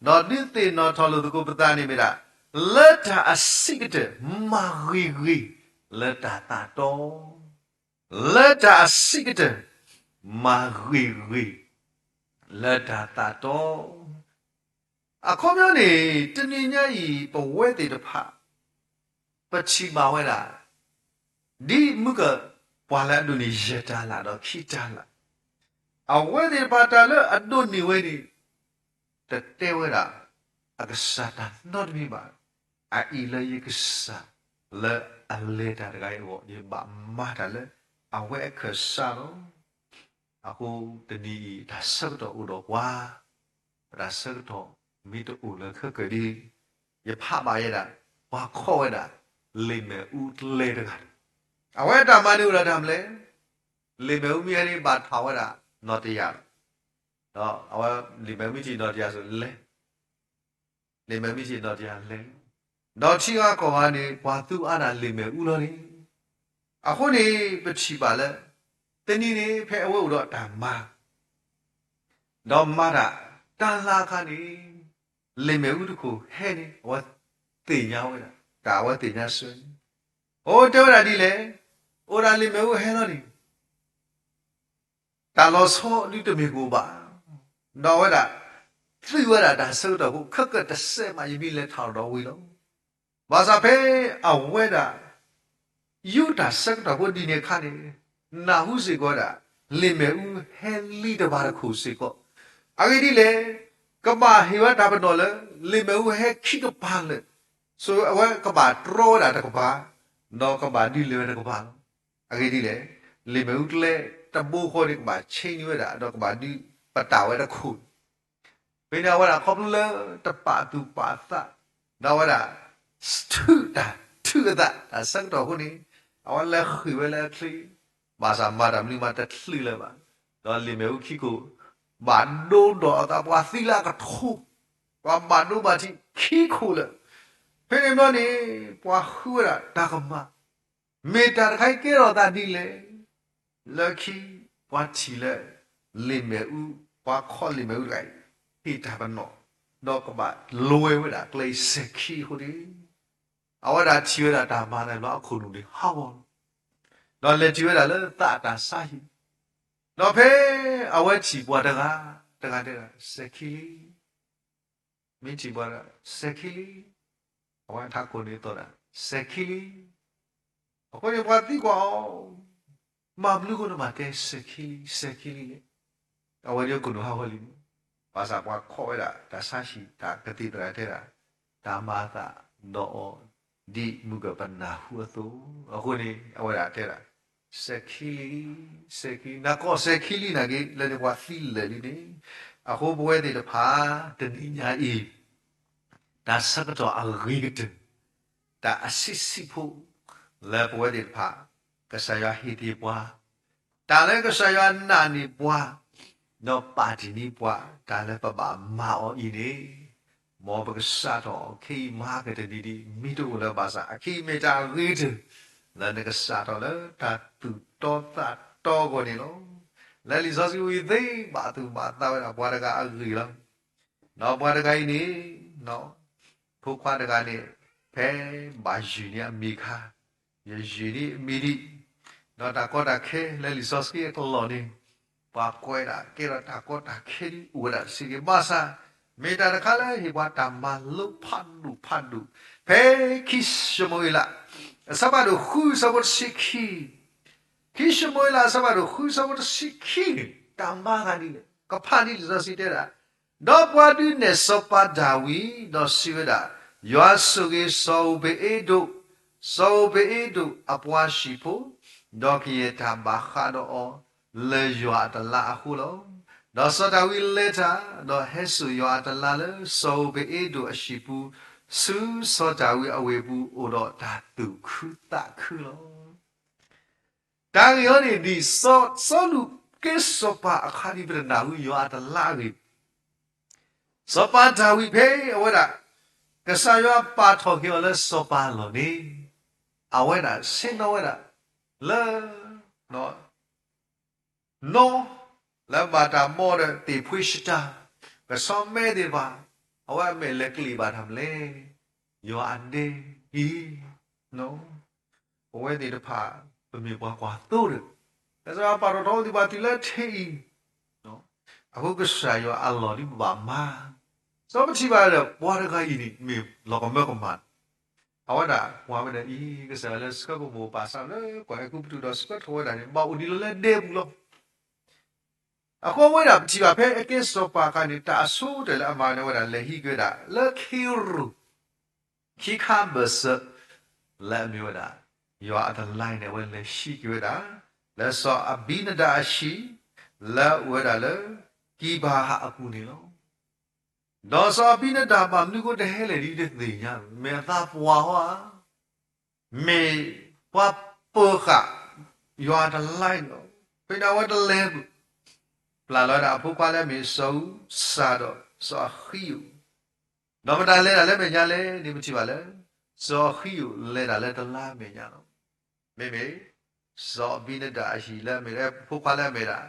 ဒီးဒုးသ့ၣ်နီၣ်ထီၣ်လိာ်သကိးပသးန့ၣ်မ့ၢ်ဒၣ်, လၢတၢ်အဆံးကတၢၢ် မၤဂ့ၤဂ့ၤ လၢတၢ်သးတီ လၢတၢ်အဆံးကတၢၢ် မၤဂ့ၤဂ့ၤ လၢတၢ်သးတီ. အခီပညီန့ၣ် တနံၤညါအံၤ ပဝဲသ့ၣ်တဖၣ် ပထံၣ်ဘၣ်ဝဲဒၣ် ဒ်မုၢ်က ပှၤလၢအဒိးန့ၢ်ယဲၢ်တၤလၣ်ဒီးခံတၤလၣ်, အဝဲသ့ၣ်တဖၣ်တၢ်လၢအဒိးန့ၢ်ဝဲန့ၣ် တတဲဝဲဒၣ် အကစၢ်တၢ်နီတမံၤဘၣ်. အအံၤလၢယကစၢ်လၢအလဲၤတၢ်တဂၤအံၤအဂီၢ် ယဘၣ်မၤတၢ်လၢအဝဲအခၢၣ်စးလီၤ. အဃိတနံၤအံၤ တၢ်ဆၢကတီၢ်အိၣ်ဒီးပှၤ, ပတၢ်ဆၢကတီၢ်မ့ၢ်တအိၣ်လၢခဲကၢၣ်ဒံး, ယဖးဘၣ်ယဲဒၣ် ပှၤခီၣ်ဝဲဒၣ် လ့ၣ်မ့ၣ်အူကျဲတဂၤန့ၣ်, အဝဲတၢ်မၤန့ၣ်အိၣ်ဒီးတၢ်မနုၤလဲၣ်. လ့ၣ်မ့ၣ်အူမ့ၢ်ဟဲန့ၣ် ဘၣ်ထီၣ်ဝဲဒၣ်နီၣ်တယၢ်လီၤ. ဒီးအဝဲ လ့ၣ်မ့ၣ်အူမ့ၢ်ထံၣ်နီၣ်တယၢ်အသိးလဲၤ, လ့ၣ်မ့ၣ်အူမ့ၢ်ထံၣ်နီၣ်တယၢ်လဲၤ, ဒီးထံဂၤကီၢ်ဂၤန့ၣ် ပှၤသူအါဒၣ်လ့ၣ်မ့ၣ်အူလီၤန့ၣ်. အဃိန့ၣ် ပထံၣ်ဘၣ်လၢ တနံၤန့ၣ် ဖဲအဝဲအိၣ်ဒီးတၢ်မၤ ဒီးမၤတၢ်တၢ်လၢအခါန့ၣ်, လ့ၣ်မ့ၣ်အူတခိၣ်ဟဲန့ၣ် အဝဲသ့ၣ်ညါဝဲဒၣ် တၢ်အဝဲသ့ၣ်ညါစၢၤန့ၣ်, အိၣ်တဲဝဲဒၣ်ဒ်လဲၣ်, အိၣ်ဒၣ်လ့ၣ်မ့ၣ်အူဟဲလီၤန့ၣ် တၢ်လီၤဆီဒုးတမ့ၢ်ကအိၣ်ဘၣ်, ဒီးအဝဲဒၣ် သုးဝဲဒၣ်တၢ်ဆၢကတီၢ်ဖိ ခဲကတစဲးမး ယမ့ၢ်လဲၤထီၣ်ဒီးဝံၤလီၤ. ဘၣ်ဆၣ်ဖဲအဝဲဒၣ် ယူတၢ်ဆၢကတီၢ်ဖိဒ်န့ၣ်အခါန့ၣ်, နၢ်ဟူစ့ၢ်ကီးဝဲဒၣ် လ့ၣ်မ့ၣ်အူဟဲလံတဘၣ်တခိၣ်စ့ၢ်ကီး, အဂ့ၢ်ဒ်လဲၣ်, ကဘၣ်ဟ့ၣ်ဝဲတၢ်ပနီၣ်လၢ လ့ၣ်မ့ၣ်အူဟဲခံကပၤလၢာ်, ဆိအဝဲကဘၣ်တြီဝဲဒၣ်တကပၤ, ဒီးကဘၣ်ဒုးလဲၤဝဲတကပၤလီၤ. အဂ့ၢ်ဒ်လဲၣ်, လ့ၣ်မ့ၣ်အူကျဲတဘိဃီန့ၣ် ကဘၣ်ဆ့န့ၢ်ဝဲဒၣ် ဒီးကဘၣ်ဒုးပတာ်ဝဲတခိၣ် ဖဲန့ၣ်အဝဲဒၣ်ခီဖျိလၢတပာ်သူၣ်ပာ်သး, ဒီးအဝဲဒၣ် ထုးတၢ်ထုးအသး တၢ်ဆၢကတီၢ်အဃိန့ၣ်, အဝဲလဲၤဃ့ၢ်ဝဲလၢအချ့, ဘၣ်ဆၣ်မၤတၢ်မနုၤမးတချုးလၢၤဘၣ်, ဒီးလ့ၣ်မ့ၣ်အူခံခိၣ် ဘၣ်ဒိဒီးအသး ပှၤသံလၢအကထိ, ပှၤဘၣ်ဒိဘၣ်ထံးခံခိၣ်လၢာ်. ဖဲန့ၣ်ဘျီန့ၣ် ပှၤဃုဝဲဒၣ်တၢ်ကမၣ် မ့ၢ်တၢ်တခါအံၤကဲထီၣ်သးဒ်လဲၣ်. လၢခံ ပှၤထံၣ်လၢ လ့ၣ်မ့ၣ်အူ, ပှၤခီၣ်လ့ၣ်မ့ၣ်အူတဂၤအံၤ ဟ့ၣ်တၢ်ပနီၣ်, ဒီးကဘၣ်လိဝဲဒၣ်ကျဲအံၤစဲၤခံအဃိန့ၣ်, အဝဲဒၣ်ထံၣ်ဝဲဒၣ်တၢ်မၤန့ၣ်ဘျီ အခိၣ်နူာ်န့ၣ်ဟးဂီၤလီၤ. ဒီးလဲၤတုၤဝဲဒၣ်လၢသးအတၢ်ဆါဟံၣ်, ဒီးဖဲအဝဲထံၣ်ပှၤတဂၤ, တဂၤတဲဒၣ် စဲၤခံလံ မ့ၢ်ထံၣ်ပှၤတဂၤ စဲၤခံလံ, အဝဲထးခိၣ်န့ၣ်သီၣ်ဒၣ် စဲၤခံလံ. အဃိန့ၣ်ပှၤသံကွၢ်အီၤ, မၤဘျုးဃိနမၤတဲစဲၤခံလံ စဲၤခံလံလဲၣ်. အဝဲဒၣ်ခိၣ်နူာ်ဟးဂီၤလံန့ၣ်, ဘၣ်ဆၣ်ပှၤခီၣ်ဝဲဒၣ် တၢ်ဆါဟံၣ် တၢ်ကသံၣ်သရၣ်တဲဒၣ်, တၢ်မၤအသးဒီးအီၤ ဒ်မုၢ်ကပနၢ်ဟူအသိး, အဃိန့ၣ် အဝဲဒၣ်တဲဒၣ် စဲၤခံလံ, စဲၤခံ, နၢ်ကီၢ်စဲၤခံလံနာ်က့ လၢန့ၣ်ပှၤသံလၢာ်လံန့ၣ်, အဃိပဝဲသ့ၣ်တဖၣ် တနံၤညါအံၤ တၢ်ဆၢကတီၢ်အဂ့ၤကတၢၢ်, တၢ်အဆံးဆံးဖိ လၢပဝဲသ့ၣ်တဖၣ် ကစၢ်ယွၤဟ့ၣ်တ့ၢ်ပှၤ, တၢ်လၢကစၢ်ယွၤနာ်န့ၢ်ပှၤ, ဒီးပာ်တ့ၢ်န့ၢ်ပှၤ တၢ်လၢပဘၣ်မၤအီၤအံၤန့ၣ်, မ်ပကစးထီၣ်အီၤ ခဲအံၤမၤကတနံၤဒံး မ့ၢ်တအိၣ်လၢၤဘၣ်ဆၣ် အခဲအံၤမ့ၢ်တၢ်အဂ့ၤကတၢၢ် လၢနကစးထီၣ်လၢတၢ်သူၣ်တီသးတီအဂီၢ်န့ၣ်လီၤ. လၢလံာ်စီဆှံဝံၤသ့ ဘၣ်သူၣ်ဘၣ်သးဝဲဒၣ်ပှၤတဂၤအဂ့ၢ်လီၤ. ဒီးပှၤတဂၤအံၤန့ၣ် ဖိခွါတဂၤန့ၣ် ဖဲဘၣ်ယုၢ်န့ၢ်အမံၤအခါ, ယယုၢ်န့ၢ်အမံၤဒံး, ဒီးတၢ်ကီတၢ်ခဲလၢလံာ်စီဆှံအကလီၢ်န့ၣ်, ပှၤကွဲးဒၣ်ကဲထီၣ်တၢ်ကီတၢ်ခဲဒံးအိၣ်ဝဲဒၣ်စ့ၢ်ကီး ဘၣ်ဆၣ် မ့ၢ်တၢ်တခါလၢဟ့ၣ်ပှၤတၢ်မၤလိဖးဒိၣ်ဖးဒိၣ်, ဖဲခံၡမူၤအ့လး အဆၢဖးဒိၣ်ဃုဆၢဖိတဆံခံ, ခံၡမူၤအ့လးအဆၢဖးဒိၣ်ဃုဆၢဖိတဆံခံန့ၣ် တၢ်မၤဂၤဒ်လဲၣ်, ကဖးဒ်လံာ်စီဆှံတဲဒၣ်, ဒီးပှၤဒုးနဲၣ်စီၤပၤဒၤဝံး ဒီးစံးဝဲဒၣ်, ယွၤဆိၣ်ဂ့ၤစီၤဧိၣ်ဘ့ၣ်အ့ဒိၣ်, စီၤဧိၣ်ဘ့ၣ်အ့ဒိၣ်အပှၤဟံၣ်ဖိ, ဒီးကယဲၢ်တၢ်ဘၣ်ဃးဒီးအီၤ လၢယွၤအတလါအဃိလီၤ. ဒီးစီၤဒၤဝံးလဲၤတၢ်, ဒီးဟဲစိာ်ယွၤအတလါလၢစီၤဧိၣ်ဘ့ၣ်အ့ဒိၣ်အဟံၣ်ပူၤ, ဆူစီၤဒၤဝံးအဝ့ၢ်ပူၤ အိၣ်ဒီးတၢ်သူၣ်ခုသးခုလီၤ. တၢ်ဂ့ၢ်အံၤန့ၣ် ဒ်စီၤ, စီၤလူးကဲစီၤပၤအခါဒ်ပတနၢ်ဟူယွၤအတလါအဂ့ၢ်, စီၤပၤဒၤဝံးဖဲအဝဲဒၣ် ကစၢ်ယွၤပာ်ထီၣ်က့ၤအီၤလၢစီၤပၤအလီၢ်န့ၣ်, အဝဲဒၣ်ဆ့ၣ်နီၤဝဲဒၣ် လၢ နီၢ် လၢဘၣ်တၢ်မီဒီးသ့ၣ်ဖှ့ၣ်ရှတၢ်, ကဆီမဲသ့ၣ်တဖၣ်, အဝဲအမဲာ်လဲၤကျ့ၤဘၣ်တၢ်မနုၤလဲၣ်, ယွၤအဒဲအံၤ, ပဝဲသ့ၣ်တဖၣ် ပမ့ၢ်ပှၤကွၢ်သိဒီး, ကစၢ်ယွၤပာ်ထီၣ်ထီဝဲသ့ၣ်တဖၣ်တုၤလၢထံးအံၤ, အဃိကစၢ်ယွၤအလီၢ်ဒ်ပဘၣ်မၤ, စီၤပထံၣ်ဘၣ်ဒီး ပှၤတဂၤအံၤန့ၣ် မ့ၢ်လီၤကမၢကမၣ် အဝဲဒၣ်ကွၢ်ဝဲဒၣ်အံၤ ကစၢ်ယွၤလၢဆှၢပမိၢ်ပၢ်စးလၢကီၢ်အဲၤကူပတူးဒီးဆှၢထီၣ်ဝဲဒၣ်န့ၣ် ဘၣ်အိၣ်ဒံးလီၤလၢဒဲပူၤလီၤ. အဃိဝဲဒၣ်ပထံၣ်ဘၣ်ဖဲအကဲစီၤပၤအခါန့ၣ် တၢ်အဆိကတၢၢ်လၢအမၤန့ၣ်ဝဲဒၣ်လဲၤဟံးက့ၤဝဲဒၣ် လၢခ့ရူၢ် ခံခါဘၢၣ်စၢၤ လၢအမ့ၢ်ဝဲဒၣ် ယွၤအတလါန့ၣ် အဝဲလဲၤဟံးက့ၤဝဲဒၣ် လၢစီၤအဘံနဒၤအဟံၣ် လၢအအိၣ်ဝဲဒၣ်လၢ ကံဘၤဧၣ်အပူၤန့ၣ်လီၤ. ဒီးစီၤအဘံနဒၤဘၣ်မနုၤအဃိတဟဲလဲၣ်ဒ်တသ့ၣ်ညါ, မ့ၢ်အသးပှၢ်ဟီဧါ, မ့ၢ်ပှၤပၢၤဃာ်ယွၤအတလါအံၤလီၤ. ဖဲန့ၣ်အဝဲတလဲၤဘၣ်, ပျၢ်လီၤဝဲဒၣ်အဖိခွါလၢအမ့ၢ်စီၤအူစၤဒီးစီၤအဃံယိာ်, ဒီးမတၤလဲၤတၢ်လၢမဲာ်ညါလဲၣ်န့ၣ် ပထံၣ်ဘၣ်လၢ စီၤအဃံယိာ်လဲၤတၢ်လၢတလါအမဲာ်ညါလီၤ. မ့မ့ၢ် စီၤအဘံနဒၤအဟံၣ်လၢအမ့ၢ် ဖိခွါလၢအမ့ၢ်ဒၣ်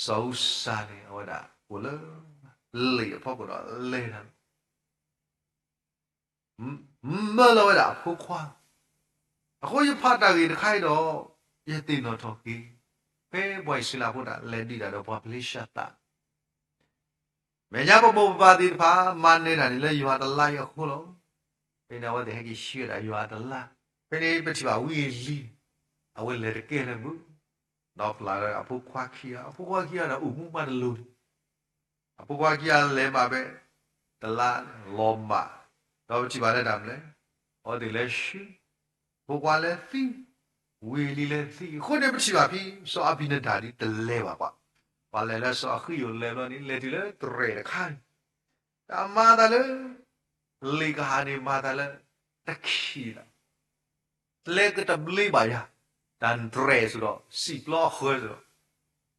စီၤအူစၤန့ၣ် အဝဲဒၣ်အိၣ်လၢ လံာ်အဖီခိၣ်ဒီးလဲၤတၢ်လီၤ. မၢလီၤဝဲဒၣ်အဖိခွါ, အဃိယဖးတၢ်ဂ့ၢ်တခါအံၤဒီး ယသ့ၣ်နီၣ်ထီၣ်က့ၤ ဖဲပှၤအံၣ်စရ့လးဖိတၢ်လဲၤဒုးတၢ်ဒီးပှၤဖလ့ၡသး မဲာ်ညါပမိၢ်ပပၢ်သ့ၣ်တဖၣ် မၤနၢၤတၢ်န့ၣ်လၢယွၤအတလါအံၤအဃိလီၤ. ဖဲန့ၣ်အဝဲသ့ၣ်ဟဲက့ၤဆှၢဒၣ်ယွၤအတလါ, ဖဲန့ၣ်ပထံၣ်ဘၣ်ဝံအ့လံ, အဝဲလဲၤတကဲလၢၤမုၢ်, ဒီးပျၢ်လီၤအဖိခွါခံဂၤ, အဖိခွါခံဂၤဒီးအိၣ်မူမးတလိၤန့ၣ်, အဖိခွါခံဂၤလဲၤမးဖဲ တလါလီၤမၢ်, ဒီးပထံၣ်ဘၣ်လၢတၢ်မနုၤလဲၣ်, အဝဲသ့ၣ်လဲၤဆှၢ, ဖိခွါလဲၤသံ, ဝံအ့လံလဲၤသံ, အဃိန့ၣ်ပထံၣ်ဘၣ်ဖဲ စီၤအဘံနဒၤဒ်တလဲၤဘၣ်ပှၤ, ပှၤလဲၤလၢစီၤအဃံယိာ်လဲၤဘျီန့ၣ် လဲၤတုၤလၢတြဲၤတခါန့ၣ်, တၢ်မၤသးလၢ လံာ်ကဟၣ်န့ၣ်မၤသးလၢ တခံးလၢ လဲၤကတၢၢ်တဘျ့ဘၣ်ယၤ, တၢ်တြဲၤစ့ၢ်ဒီး စံာ်ပျီအဃၢၤစ့ၢ်ဒီး,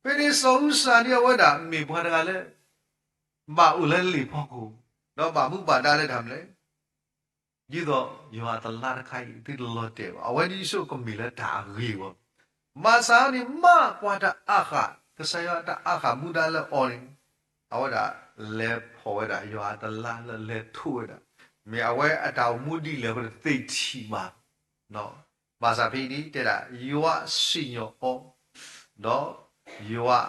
ဖဲန့ၣ်စီၤအူစၤန့ၣ်အဝဲဒၣ်မ့ၢ်ပှၤတဂၤလၢ ဘၣ်အိၣ်လၢလံာ်ဖီခိၣ်, ဒီးဘၣ်မူဘၣ်ဒါလၢတၢ်မနုၤလဲၣ်, ဒ်သိးယွၤအတလါတခါအံၤ သုတလီၤတဲာ်ဘၣ်, အဝဲဒ်ယဆိကမိၣ်လၢတၢ်အဂ့ၤအဂီၢ်, ဘၣ်ဆၣ်န့ၣ် မ့ၢ်ပှၤတၢ်အါဃာ် ကစၢ်ယွၤတၢ်အါဃာ်မူဒါလၢအီၤန့ၣ်, အဝဲဒၣ်လဲၤဖီၣ်ဝဲဒၣ်ယွၤအတလါလၢလဲၤထိးဝဲဒၣ်, မ့ၢ်အဝဲအတၢ်အိၣ်မူဒ်လဲၣ်အဃိတသ့ထံၣ်ဘၣ် ဘၣ်ဆၣ်ဖဲအံၤန့ၣ် တဲဒၣ် ယွၤစံၣ်ညီၣ်အီၤ, ဒီးယွၤ,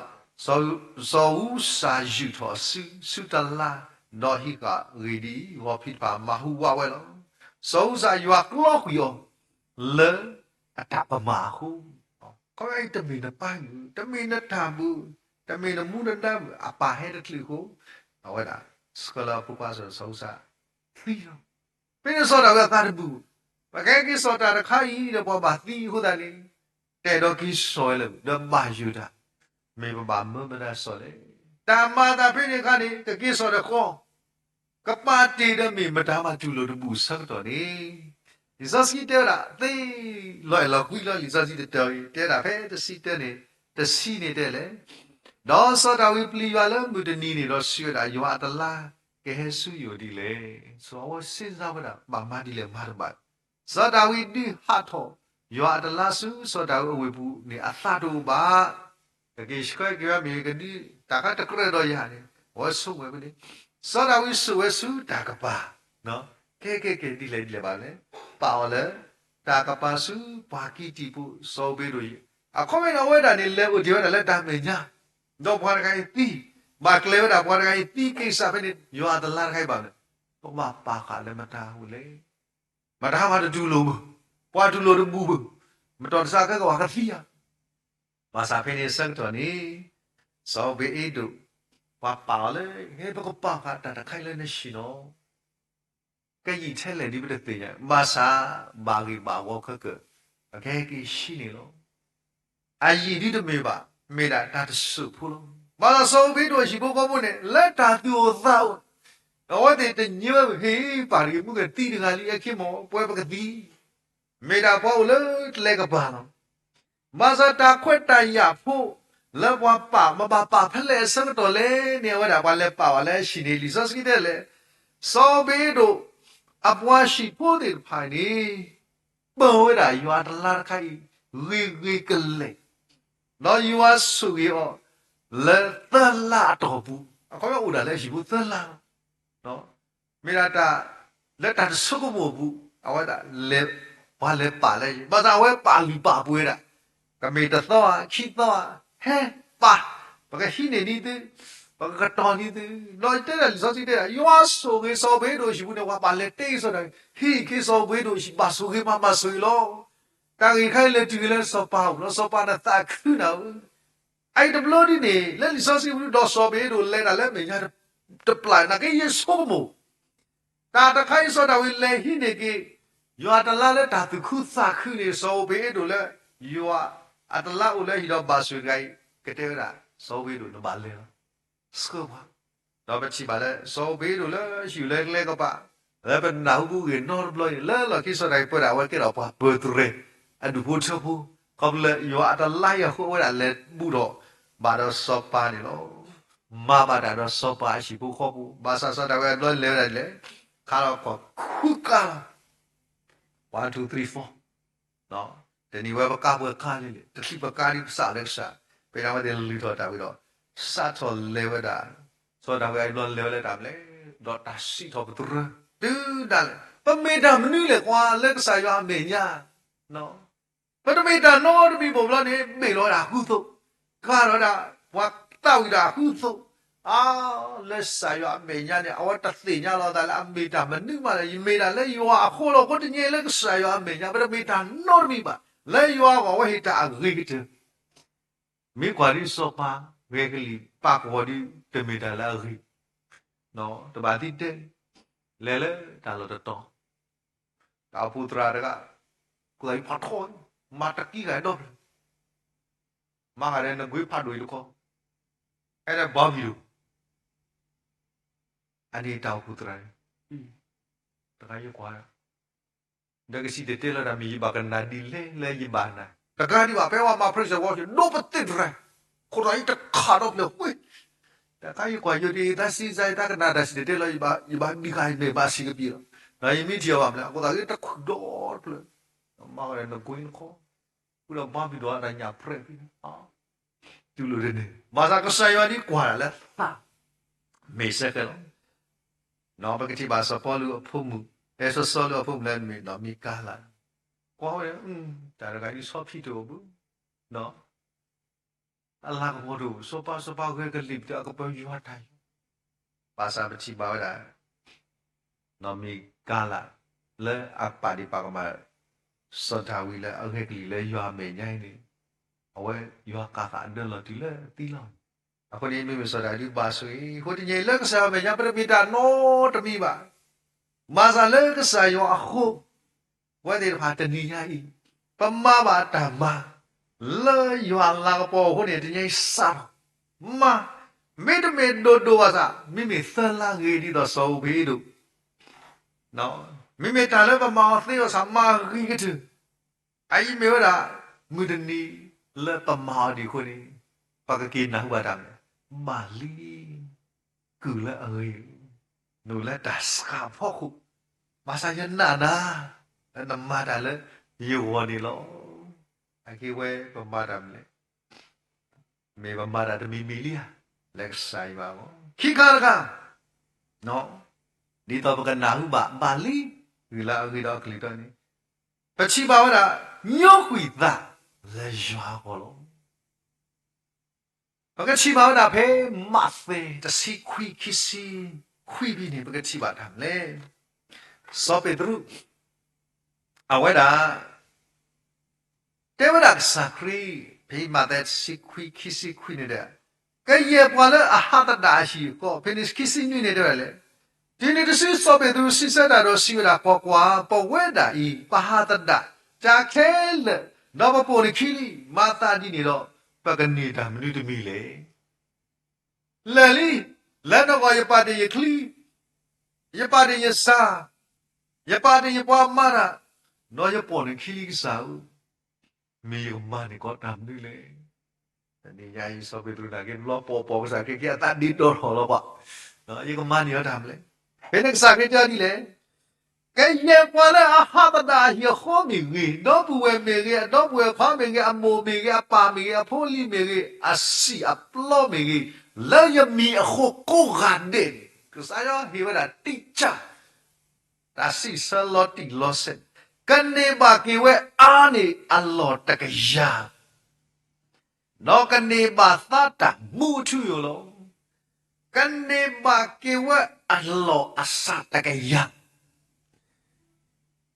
စီၤအူစၤယူာ်ထီၣ်အစု ဆူတလါ, ဒီးဟံးဃာ်ဂ့ၢ်ဒ်အံၤ, ဂီၤဖံးတဖၣ်မၤဟူးဝးဝဲလီၤ. စီၤအူစၤယွၤကျီကွံာ်အီၤ လၢအတၢ်ကမၣ်အဃိ, ခီအံၤတမ့ၢ်နပၢ်မုၣ်, တမ့ၢ်နတၢ်မုၣ်, တမ့ၢ်နမူနဒါမုၣ်, အပၢ်ဟဲတချုးအဃိ, အဝဲဒၣ်ဆှၢလၢအဖိခွါစီၤအူစၤ သံလီၤ. ဖဲန့ၣ်စီၤဒၤဝံးအသးတဘူၣ်, ပကဟဲက့ၤစိာ်တၢ်တခါအံၤဒီးပှၤဘၣ်သံအဃိသတးန့ၣ်, တဲဒီးက့ၤစိာ်ဝဲလၢ ဒီးဘၣ်ယိၣ်တၢ်, မ့ၢ်ပဘၣ်မၢမတၤစိာ်လဲၣ်. တၢ်မၤအသးဖဲန့ၣ်အခါန့ၣ် ကက့ၤစိာ်တဃီ, ကပာ်တ့ၢ်ဒီးမ့ၢ်မတၤမၤတူၢ်လိာ်တဘူၣ်အဆၢကတီၢ်န့ၣ်, လံာ်စီဆှံတဲဝဲဒၣ်သ့, လီၤအဲၣ်လီၤကွံလီၤ လံာ်စီဆှံတတၢၤအံၤ တဲဒၣ်ဖဲတဆံတၢန့ၣ်, တဆံန့ၣ်တဲလဲၣ်, ဒီးစီၤဒၤဝံးပျံၤယွၤလၢမုၢ်တနံၤန့ၣ်ဒီးစံးဝဲဒၣ် ယွၤအတလါ ကဟဲဆူယအိၣ်ဒ်လဲၣ်. စီၤအဝဲစ့စါဝဲဒၣ်ဘၣ်မၤဒ်လဲၣ်မၤတဘၣ်, စီၤဒၤဝံးဒုးဟးထီၣ်ယွၤအတလါဆူစီၤဒၤဝံးအဝ့ၢ်ပူၤန့ၣ် အသးတအိၣ်ဘၣ်, ကက့ၤဆှၢက့ၤဝဲမ့ၢ်ကဒုးတၢ်ခါတကြၢးဒီးယၤန့ၣ် အဝဲဆိကမိၣ်ဖဲန့ၣ်, စီၤဒၤဝံးစိာ်ဝဲဆူတၢ်ကပၤ, ကဲကဲကဲ ဒ်လဲၣ်ဒ်လဲၣ်ဘၣ်လဲၣ်, ပာ်အီၤလၢ တၢ်ကပၤဆူပှၤကံတံာ်ဖိ စီၤအူဘ့ဒိၣ်အံၤ, အခီပညီန့ၣ် အဝဲဒၣ်န့ၣ် လဲၤအိၣ်တ့ၢ်ဝဲဒၣ်လၢတၢ်မဲာ်ညါ, ဒီးပှၤတဂၤအံၤသံ, ဘၣ်ကျဲၤဝဲဒၣ်ပှၤတဂၤအံၤသံက့ၤစးဖဲန့ၣ် ယွၤအတလါတခါအံၤဘၣ်လဲၣ်, ပကဘၣ်ပာ်ဃာ်လၢမတၤအအိၣ်လဲၣ်, မတၤမၤတတူၢ်လိာ်ဘၣ်, ပှၤတူၢ်လိာ်တဘူၣ်ဘၣ်, မတီၢ်တစးကဲကဝၤကသံဧါ. ဘၣ်ဆၣ်ဖဲန့ၣ်ဆၢကတီၢ်န့ၣ်, စီၤအူဘ့အ့ဒိၣ်, ပှၤပာ်အီၤလၢ ဟဲပကပာ်ဃာ်တၢ်တခါအံၤလၢနဟံၣ်နီၤ, ကယံာ်ထဲလဲၣ်ဒ်ပတသ့ၣ်ညါ, ဘၣ်ဆၣ်ဘၣ်ဂ့ၢ်ဘၣ်ဝီခဲကၢၣ်, ပကဟဲက့ၤဟံးန့ၢ်လီၤ. အယံာ်ဒ်တမ့ၢ်ဘၣ်, မ့ၢ်ဒၣ်တၢ်တစိၢ်ဖိလီၤ. ဘၣ်ဆၣ်စီၤအူဘ့ဒိၣ်အဟံၣ်ဖိဃီဖိန့ၣ် လၢတၢ်သူၣ်အိၣ်သးအိၣ်, အဝဲသ့ၣ်တညီဝဲ ဟ့ၣ်ပၢ်တဂ့ၤ မုၢ်ဂ့ၤသံတဂၤလံ အခံမီၢ် ပဝဲပကသံ, မ့ၢ်ဒၣ်ပှၤအိၣ်လၢကျဲကပၤလီၤ. ဘၣ်ဆၣ်တၢ်ခွဲးတၢ်ယာ်ဖိ လၢပှၤပာ်မၤဘၣ်ပာ်ဖဲလဲၣ်အဆၢကတီၢ်လဲၣ်န့ၣ် အဝဲဒၣ်ပှၤလဲၤပာ်ဝဲလၢအဟံၣ်န့ၣ် လံာ်စီဆှံတဲလဲၣ်, စီၤအူဘ့ဒိၣ် အပှၤဟံၣ်ဖိသ့ၣ်တဖၣ်န့ၣ် ပၢၤဝဲဒၣ်ယွၤအတလါတခါအံၤ ဂ့ၤဂ့ၤကလဲာ်, ဒီးယွၤဆိၣ်ဂ့ၤအီၤ လၢသၢလါအတီၢ်ပူၤ, အခီပညီအိၣ်ဒၣ်လၢအဟံၣ်ဖိသၢလါလီၤ. မ့ၢ်ဒၣ်တၢ် လၢတၢ်တဆိကမိၣ်အပူၤ အဝဲဒၣ်လဲၤ ပှၤလဲၤပာ်လၢ ဘၣ်ဆၣ်အဝဲပာ်လုၢ်ပာ်ပှ့ၤဒၣ်, ကမ့ၢ်တသီဧါ ခံသီဧါ, ဟဲပာ်, ပကဟံးန့ၢ်န့ၢ်သု, ပကကတီၤန့ၢ်သု, ဒီးတဲဒၣ်လံာ်စီဆှံတဲဒၣ် ယွၤဆိၣ်ဂ့ၤစီၤအူဘ့ဒိၣ်အဟံၣ်ပူၤန့ၣ် ပှၤဘၣ်လဲၤတဲစီၤဒၤဝံး ဟ့ၣ်က့ၤစီၤအူဘ့ဒိၣ်အဟံၣ် ဘၣ်ဆိၣ်ဂ့ၤမး ဘၣ်ဆိၣ်ဂ့ၤလီၤ. တၢ်ဂ့ၢ်တခါအံၤလဲၤတုၤလၢစီၤပၤအအိၣ်လီၤ. စီၤပၤနသးခုနၤဧၢ, အအံၤတဘျီဒ်န့ၣ် လၢလံာ်စီဆှံပူၤဒီးစီၤအူဘ့ဒိၣ်လဲၤတၢ်လၢအမဲာ်ညါတပျၢ် နာ်က့ယဆိကမိၣ်, တၢ်တခါအံၤစီၤဒၤဝံးလဲၤဟံးန့ၢ်က့ၤ ယွၤအတလါလၢတၢ်သူၣ်ခုသးခုန့ၣ် စီၤအူဘ့ဒိၣ်လၢ ယွၤအတလါအိၣ်လၢအဟံၣ်ဒီးဘၣ်ဆိၣ်ဂ့ၤတဂၤအံၤ ကတဲဝဲဒၣ် စီၤအူဘ့ဒိၣ်နဘၣ်လဲၤလီၤ. ဆှၢပှၤ ဒီးပထံၣ်ဘၣ်လၢ စီၤပ့းတရူးလၢဟံၣ်လၢကျဲကပၤ လၢပနၢ်ဟူပူၤဂ့ၤနီတဘျီန့ၣ် လၢလီၢ်ခံစီၤဒၤဝံးပၢတၢ်အဝဲကဲထီၣ်ပှၤပၢၤတြဲၤ အဒူၣ်ဖိထၢဖိ ခီဖျိလၢယွၤအတလါအံၤအဃိ အဝဲဒၣ်လဲၤဘူးဒီး ဘၣ်ဒီးစီၤပၤန့ၣ်လီၤ. မၤဘၣ်တၢ်ဒီးစီၤပၤအဟံၣ်ဖိဃီဖိ ဘၣ်ဆၣ်စီၤဒၤဝံးအဘျီလဲၤဝဲဒၣ်ဒ်လဲၣ်, ခးလီၤခီၣ်ခုကါလီၤ one two three four တနံၤဝဲပကါပှဲၤကါလံလံ တချုးပကါဒ်ပစးလၢကစၢ်, ဖဲန့ၣ်အဝဲသ့ၣ်လုၢ်ထီၣ်တၢ်ဝံၤဒီး စးထီၣ်လဲၤဝဲဒၣ်, စီၤဒၤဝံးအဘျီလဲၤဝဲလၢတၢ်မနုၤလဲၣ်, ဒီးတၢ်စံးထီၣ်ပတြၢၤ တုၤဒၣ်လဲာ် ပမ့ၢ်တၢ်မနုၤလဲၣ်ကွၢ်လၢကစၢ်ယွၤအမဲာ်ညါ ပတမ့ၢ်တၢ်နီတမံၤဘၣ်ဘျီန့ၣ် ဘ့ၣ်လီၤဝဲဒၣ်ဃူသိး, ကါထီၣ်ဝဲဒၣ် ပှၤသးဝံၣ်တၢ်ဃူသိး, အါ, လၢကစၢ်ယွၤအမဲာ်ညါန့ၣ် အဝဲတသ့ၣ်ညါလီၤအသးလၢအမ့ၢ်တၢ်မနုၤမးလၢ ယမ့ၢ်ဒၣ်လၢယွၤအဃိလီၤ. အဃိတနံၤလၢကစၢ်ယွၤအမဲာ်ညါ ပတမ့ၢ်တၢ်နီတမံၤဘၣ်, လၢယွၤအဂီၢ်အဝဲဟ့ၣ်တၢ်အဂ့ၤကတၢၢ် မ့ၢ်ကွၢ်ဒ်စီၤပၤဂဲၤကလံၣ် ပာ်ကဝီၤဒ် တမ့ၢ်တၢ်လၢအဂ့ၤ, တဘၣ်သံတဲ, လဲၤလၢတၢ်လီၢ်တတီၤ, တၢ်အိၣ်ဖှိၣ်သရၣ်တဂၤ, ကိးသးဖးထီ, မၤတကံဂၤဒီဖျၢၣ်, မၤဂၤဒီးနကွ့ဖးဒိၣ်အံၤတခီ, အဲၣ်ဒိးဘီဘံၣ်ဒိၣ်, အန့ၣ်တၢ်အိၣ်ဖှိၣ်သရၣ်န့ၣ်, တဂၤယကွၢ် ဒီးကစံၣ်တဲၤတဲလီၤတၢ်မ့ၢ် ယဘၣ်ကနၣ်ဒ်လဲၣ်လၢယဘၣ်နၢ်, တဂၤဒံးဘၣ် ဖဲဝဲမၤ praise and worship ဒိးပသ့ၣ်တရၢၢ်, ခိၣ်တီအံၤတခးဒီဖျၢၣ်ဝ့ၢ်, တၢ်ခါယကွၢ်ယိၤဒ် သးစံးစါ ယတၢ်ကနၣ်တၢ်စံၣ်တဲၤတဲလီၤ ယဘၣ်ဒံးဃာ်ယမဲာ်ဘၣ်စံးကပံာ်လီၤ, ဒီးယမ့ၢ်ထံၣ်အီၤဘၣ်မနုၤလဲၣ် အဃိသတးဂ့ၤတခုၣ်ဒီတဖျၢၣ်, မၤဝဲဒီးနကွ့နခီ, ဃုဒီးဘီဘံၣ်ဒိၣ်အတၢ်ညၣ်ပြဲၣ်ဖဲန့ၣ် တူၢ်လိာ်ဒ်န့ၣ် ဘၣ်ဆၣ်ကစၢ်ယွၤဒ်ကွၢ်ဒၣ်လၢသး မ့ၢ်စ့ၢ်ကီးလီၤ. ပကထံၣ်ဘၣ်စီၤပီလူးအဖိမုၣ်, အဲၣ်စီၤစီလူးအဖိမုၣ်လၢမ့ၢ်နီၢ်မံၤကၤလး, ကွၢ်ဝဲ, တၢ်တဂၤဒ်ဆီဖံးတအိၣ်ဘၣ်, အလၤကပီၤတအိၣ်, စီၤပၤ စီၤပၤဂဲၤကလံၣ်ပတၢ်အကပၢယွၤတၢ်ယွၤ, ဘၣ်ဆၣ်ပထံၣ်ဘၣ်ဝဲဒၣ် နီၢ်မံၤကၤလး လၢအပာ်ဒ့ၣ်ပာ်ကမၣ် စီၤဒၤဝံးလၢအဂဲၤကလံၣ်လၢယွၤအမဲာ်ညါအံၤန့ၣ်, အဝဲယွၤကၤသးအဒၢလီၤတုၤလၢသံလီၤ. အဃိန့ၣ်မ့မ့ၢ်စီၤဒၤဝံးဒုးဘၣ်ဆိၣ်ဂ့ၤ, အဃိတနံၤအံၤလၢကစၢ်ယွၤအမဲာ်ညါ ပတမ့ၢ်တၢ်နီတမံၤဘၣ်. ဘၣ်ဆၣ်လၢကစၢ်ယွၤအဃိ အဝဲသ့ၣ်တဖၣ်တနံၤညါအံၤ ပမၤဘၣ်တၢ်မၤ လၢယွၤလၤကပီၤအဃိန့ၣ် တနံၤအံၤစးထီၣ် မၤ, မ့တမ့ၢ်ဒိၣ်ဒိၣ်ဘၣ်ဆၣ် မ့မ့ၢ်သၢလါဂ့ၤဒ်သိးစီၤဧူၤဘ့းအဒိၣ်, မ့မ့ၢ်တၢ်လၢပမၤအီၤသ့အီၤဆၣ် မၤဂ့ၤကတၢၢ်, အအံၤမ့ၢ်ဝဲဒၣ် မုၢ်တနံၤလၢပမၤအီၤဒံးအဃိန့ၣ် ပကက့ၤနၢ်ဟူဘၣ်တၢ်မနုၤလဲၣ်, ဘၣ်လံ ကုၢ်လၢအဂ့ၤ, နအိၣ်လၢတၢ်ဆှးဖီခိၣ်, ဘၣ်ဆၣ်ယနာ်နၤ လၢနမၤတၢ်လၢယဂီၢ်န့ၣ်လီၤ. အက့ၤဝဲပမၤတၢ်မနုၤလဲၣ်, မ့ၢ်ပမၤတၢ်တမံၤမံၤလံဧါ, လၢကစၢ်ယွၤအဂီၢ်, ခံခါတခါ ဒ်သိးပကနၢ်ဟူဘၣ် ဘၣ်လံ ကုၢ်လၢအဂ့ၤဒီးအကလုၢ်တီန့ၣ်, ပထံၣ်ဘၣ်ဝဲဒၣ် ညိကွံာ်သးလၢယွၤအဂီၢ်လီၤ. ပကထံၣ်ဘၣ်ဝဲဒၣ်ဖဲ မးသဲ တဆံခွံ ခံဆံခွံဖဲန့ၣ် ပကထံၣ်ဘၣ်တၢ်မနုၤလဲၣ်, စီၤပ့းတရူး အဝဲဒၣ် တဲဝဲဒၣ်ကစၢ်ခရံာ် ဖဲမးသဲ တဆံခွံ ခံဆံခွံန့ၣ်ဒီး, ကယဲၢ်ပှၤလၢအဟးသဒၣ်အဟံၣ်အဃီ ဖဲန့ၣ် ခံဆံနွံန့ၣ်တဲဝဲဒၣ်လဲၣ်, တုၤနုၤတစုစီၤပ့းတရူးစံးဆၢတၢ်ဒီးစံးဝဲဒၣ်, ကွၢ်ကွၢ်, ပဝဲဒၣ်အံၤ ပဟးသဒၣ် တၢ်ခဲလၢာ်, ဒီးပပိာ်နခံလံ, မၤသးဒ်န့ၣ်ဒီး ပကန့ၢ်တၢ်မနုၤတမံၤလဲၣ်. လၢာ်လံ, လၢနဂီၢ်ယပာ်တ့ၢ်ယချံ, ယပာ်တ့ၢ်ယစၢ်, ယပာ်တ့ၢ်ယပှၤမၤတၢ်, ဒီးယပိာ်နခံလံကစၢ်ဧၢ, မ့ၢ်ယကမၤန့ၢ်ကီးတၢ်မနုၤလဲၣ်. တနံၤညါအံၤ စီၤပ့းတရူးနာ်က့ လီၤပှီၢ်ပှီၢ်ကစၢ်ခရံာ်က့ၤအသးဒ့ဒီထီၣ်လီၤပှၤ, ယကမၤန့ၢ်အီၤတၢ်မနုၤလဲၣ်. ဖဲန့ၣ်ကစၢ်ခရံာ်တဲဒ်လဲၣ်, ကယဲၢ်ပှၤလၢအဟးသဒၣ်အဟံၣ်အဃီမ့ၢ်ဂ့ၤ, ဒီပုၢ်ဝဲၢ်မ့ၢ်ဂ့ၤ, အဒီပုၢ်ဝဲၢ်ခွါမ့ၢ်ဂ့ၤ, အမိၢ်မ့ၢ်ဂ့ၤ, အပၢ်မ့ၢ်ဂ့ၤ, အဖိအလံၤမ့ၢ်ဂ့ၤ, အစံာ်အပျီမ့ၢ်ဂ့ၤ, လၢယမံၤအဃိကိးဂၤဒဲးန့ၣ် ကစၢ်ယွၤဟ့ၣ်ဝဲဒၣ် teacher တၢ်စံးဆၢလီၤတံၢ်လီၤဆဲး, ကန့ၢ်ဘၣ်က့ၤဝဲအါန့ၢ်အလီၢ်တကယၤ ဒီးကန့ၢ်ဘၣ်သါတၢ်မူအထူအယိာ်လီၤ. ကန့ၢ်ဘၣ်က့ၤဝဲအလီၢ်အစးတကယၤ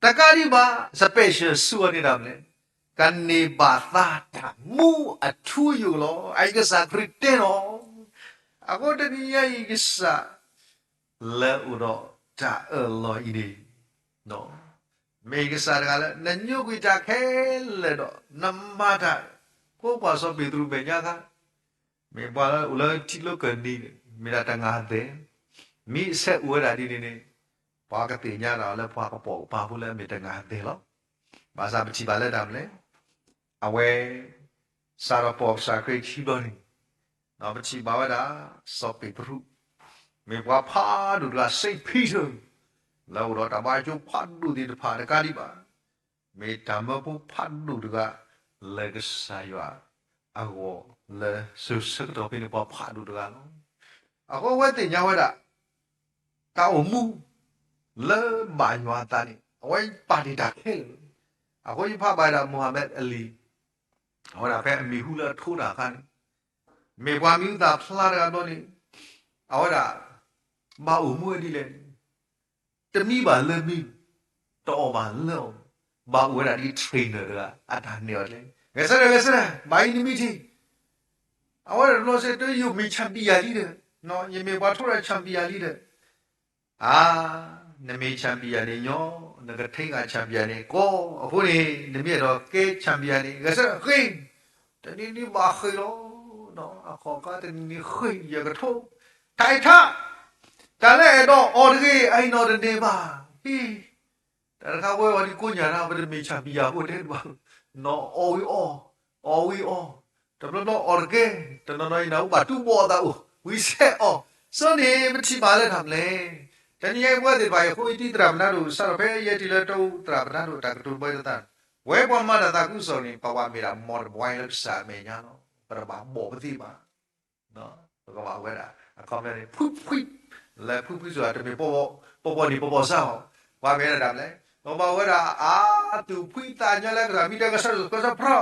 တကးဒံးဘၣ် special ဆူအီၤန့ၣ်တၢ်မနုၤလဲၣ်, ကန့ၢ်ဘၣ်သါတၢ်မူအထူအယိာ်လီၤ. အအံၤကစၢ်ခရံာ်တဲလီၤ. အဃိတနံၤညါအံၤကစၢ် လၢအိၣ်ဒီးတၢ်အၢၣ်လီၤအံၤန့ၣ်, မ့ၢ်ကစၢ်တဂၤလၢ နညိကွံာ်တၢ်ခဲလၢာ်ဒီး နမၤတၢ် ကိးပှၤစီၤပ့းတရူးမဲာ်ညါခါ, မ့ၢ်ပှၤလၢအိၣ်လၢထံကျိကၢၢ်နံၤန့ၣ် မ့ၢ်ဒၣ်တဂၤသဲး, မ့ၢ်ဆဲးအိၣ်ဝဲဒၣ်ဒ်န့ၣ်န့ၣ်, ပှၤကသ့ၣ်ညါဒၣ်လၢပှၤကပိာ်ကပၤဖိလၢအမ့ၢ်တဂၤသဲးလီၤ. ဘၣ်ဆၣ်ပထံၣ်ဘၣ်လၢတၢ်မနုၤလဲၣ်, အဝဲ စးထီၣ်ပိာ်ကစၢ်ခရံာ်ခံဘျီန့ၣ်, ဒီးပထံၣ်ဘၣ်ဝဲဒၣ် စီၤပ့းတရူး, မ့ၢ်ပှၤဖးဒိၣ်တဂၤ Saint Peter, လၢအအိၣ်ဒီးတၢ်ဘါယွၤဖိဖးဒိၣ်သ့ၣ်တဖၣ်တကးဒံးဘၣ်, မ့ၢ်တၢ်မၢဖိဖးဒိၣ်တဂၤ လၢကစၢ်ယွၤအဂီၢ် လၢစိၤဆၢကတီၢ်ဖဲန့ၣ် ပှၤဖးဒိၣ်တဂၤလီၤ. အဃိအဝဲသ့ၣ်ညါဝဲဒၣ် တၢ်အိၣ်မူ လၢဘၣ်ယွၤအသးန့ၣ် အဝဲပာ်တ့ၢ်တၢ်ခဲလၢာ်လီၤ. အဃိယဖးဘၣ်ဝဲဒၣ် Muhammad Ali, အဝဲဒၣ်ဖဲအမံၤဟူလၢအထိးတၢ်အခါန့ၣ်, မ့ၢ်ပှၤမံၤဟူသၣ်ဖျါတဂၤဘျီန့ၣ်, အဝဲဒၣ် ဘၣ်အိၣ်မူဝဲဒ်လဲၣ်န့ၣ်, တမံဘၣ်လၢမံ, တအီၣ်ဘၣ်လၢအီၣ်, ဘၣ်အိၣ်ဝဲဒၣ်ဒ် trainer တဂၤ အတၢ်နဲၣ်အီၤကျဲ, ဂဲၤဆၢထၢၣ် ဂဲၤဆၢထၢၣ် ဘၣ်အံၤနမံထံး, အဝဲဒၣ်တဘျီစ့ၢ် တယိၣ်မ့ၢ် champion လံဒီး, ယမ့ၢ်ပှၤထိးဒီး champion လံဒီး, အါ, နမ့ၢ် champion န့ၣ်ညီ, နကထံဂၤ champion န့ၣ်ကီ, အဃိန့ၣ် နမ့ၢ်အဲၣ်ဒိးကဲ champion န့ၣ် ဂဲၤဆၢထၢၣ်ဃ့, တနံၤနံၤဘၣ်ဃ့လီၤ, အခီၣ်ခါတနံၤနံၤဃ့ ယကထိး, ထါအံၤထါ, တၢ်လၢအဲၣ်ဒိးအီၣ်တဂ့ၤ အအံၤနီၢ်တန့ၢ်ဘၣ်, ဟ့ၣ် တၢ်တခါဝဲအီၤဒ်ကိးညၣ်တၢ် ပတမ့ၢ် champion ဖိတဲတဘၣ်, နီၢ်အီၣ်ဝံၤအီၣ်, အီၣ်ဝံၤအီၣ်, တဘျီဘျီအီၣ်တကဲ, တနီၤနီၤအံၤနၢ်ဟူဘၣ်တူၢ်ဘီအသးအိၣ်, ဝံၤဆဲးအီၣ်, ဆိန့ၣ် ပထံၣ်ဘၣ်လၢတၢ်မနုၤလဲၣ်, တနံၤညါအံၤပဝဲသ့ၣ်တဖၣ်အံၤ အဃိယတံၤသရၣ်ပနါဒိၣ် စးထီၣ်ဖဲယဲၢ်ထံၣ်လၢတၢ်အိၣ်သရၣ်ပနါဒိၣ်တၢ်ကတိၤတဘီအံၤတသး, ပဝဲပှၤမၤတၢ်သးခုကစီၣ်န့ၣ် ပဝဲမ့ၢ်ဒၣ်မီတဘှါလၢကစၢ်အမဲာ်ညါလီၤ, ပတဘၣ်ဘီၣ်ပသ့ဘၣ် ပကဘၣ်ဝဲဒၣ် အခီပညီန့ၣ် ဖှံဖှံ, လၢဖှံဖှံစ့ၢ်ကီး တမ့ၢ်ပီပီန့ၣ် ပီပီစၢ်အီၤ, ပှၤမ့ၢ်ဒၣ်တၢ်မနုၤလဲၣ်, ပကဘၣ်ဝဲဒၣ်အါသူၣ်ဖှံသးညီလၢကစၢ်မံတၢ်ဂဲၤဆၢထၢၣ် ကစၢ်ဖျီ,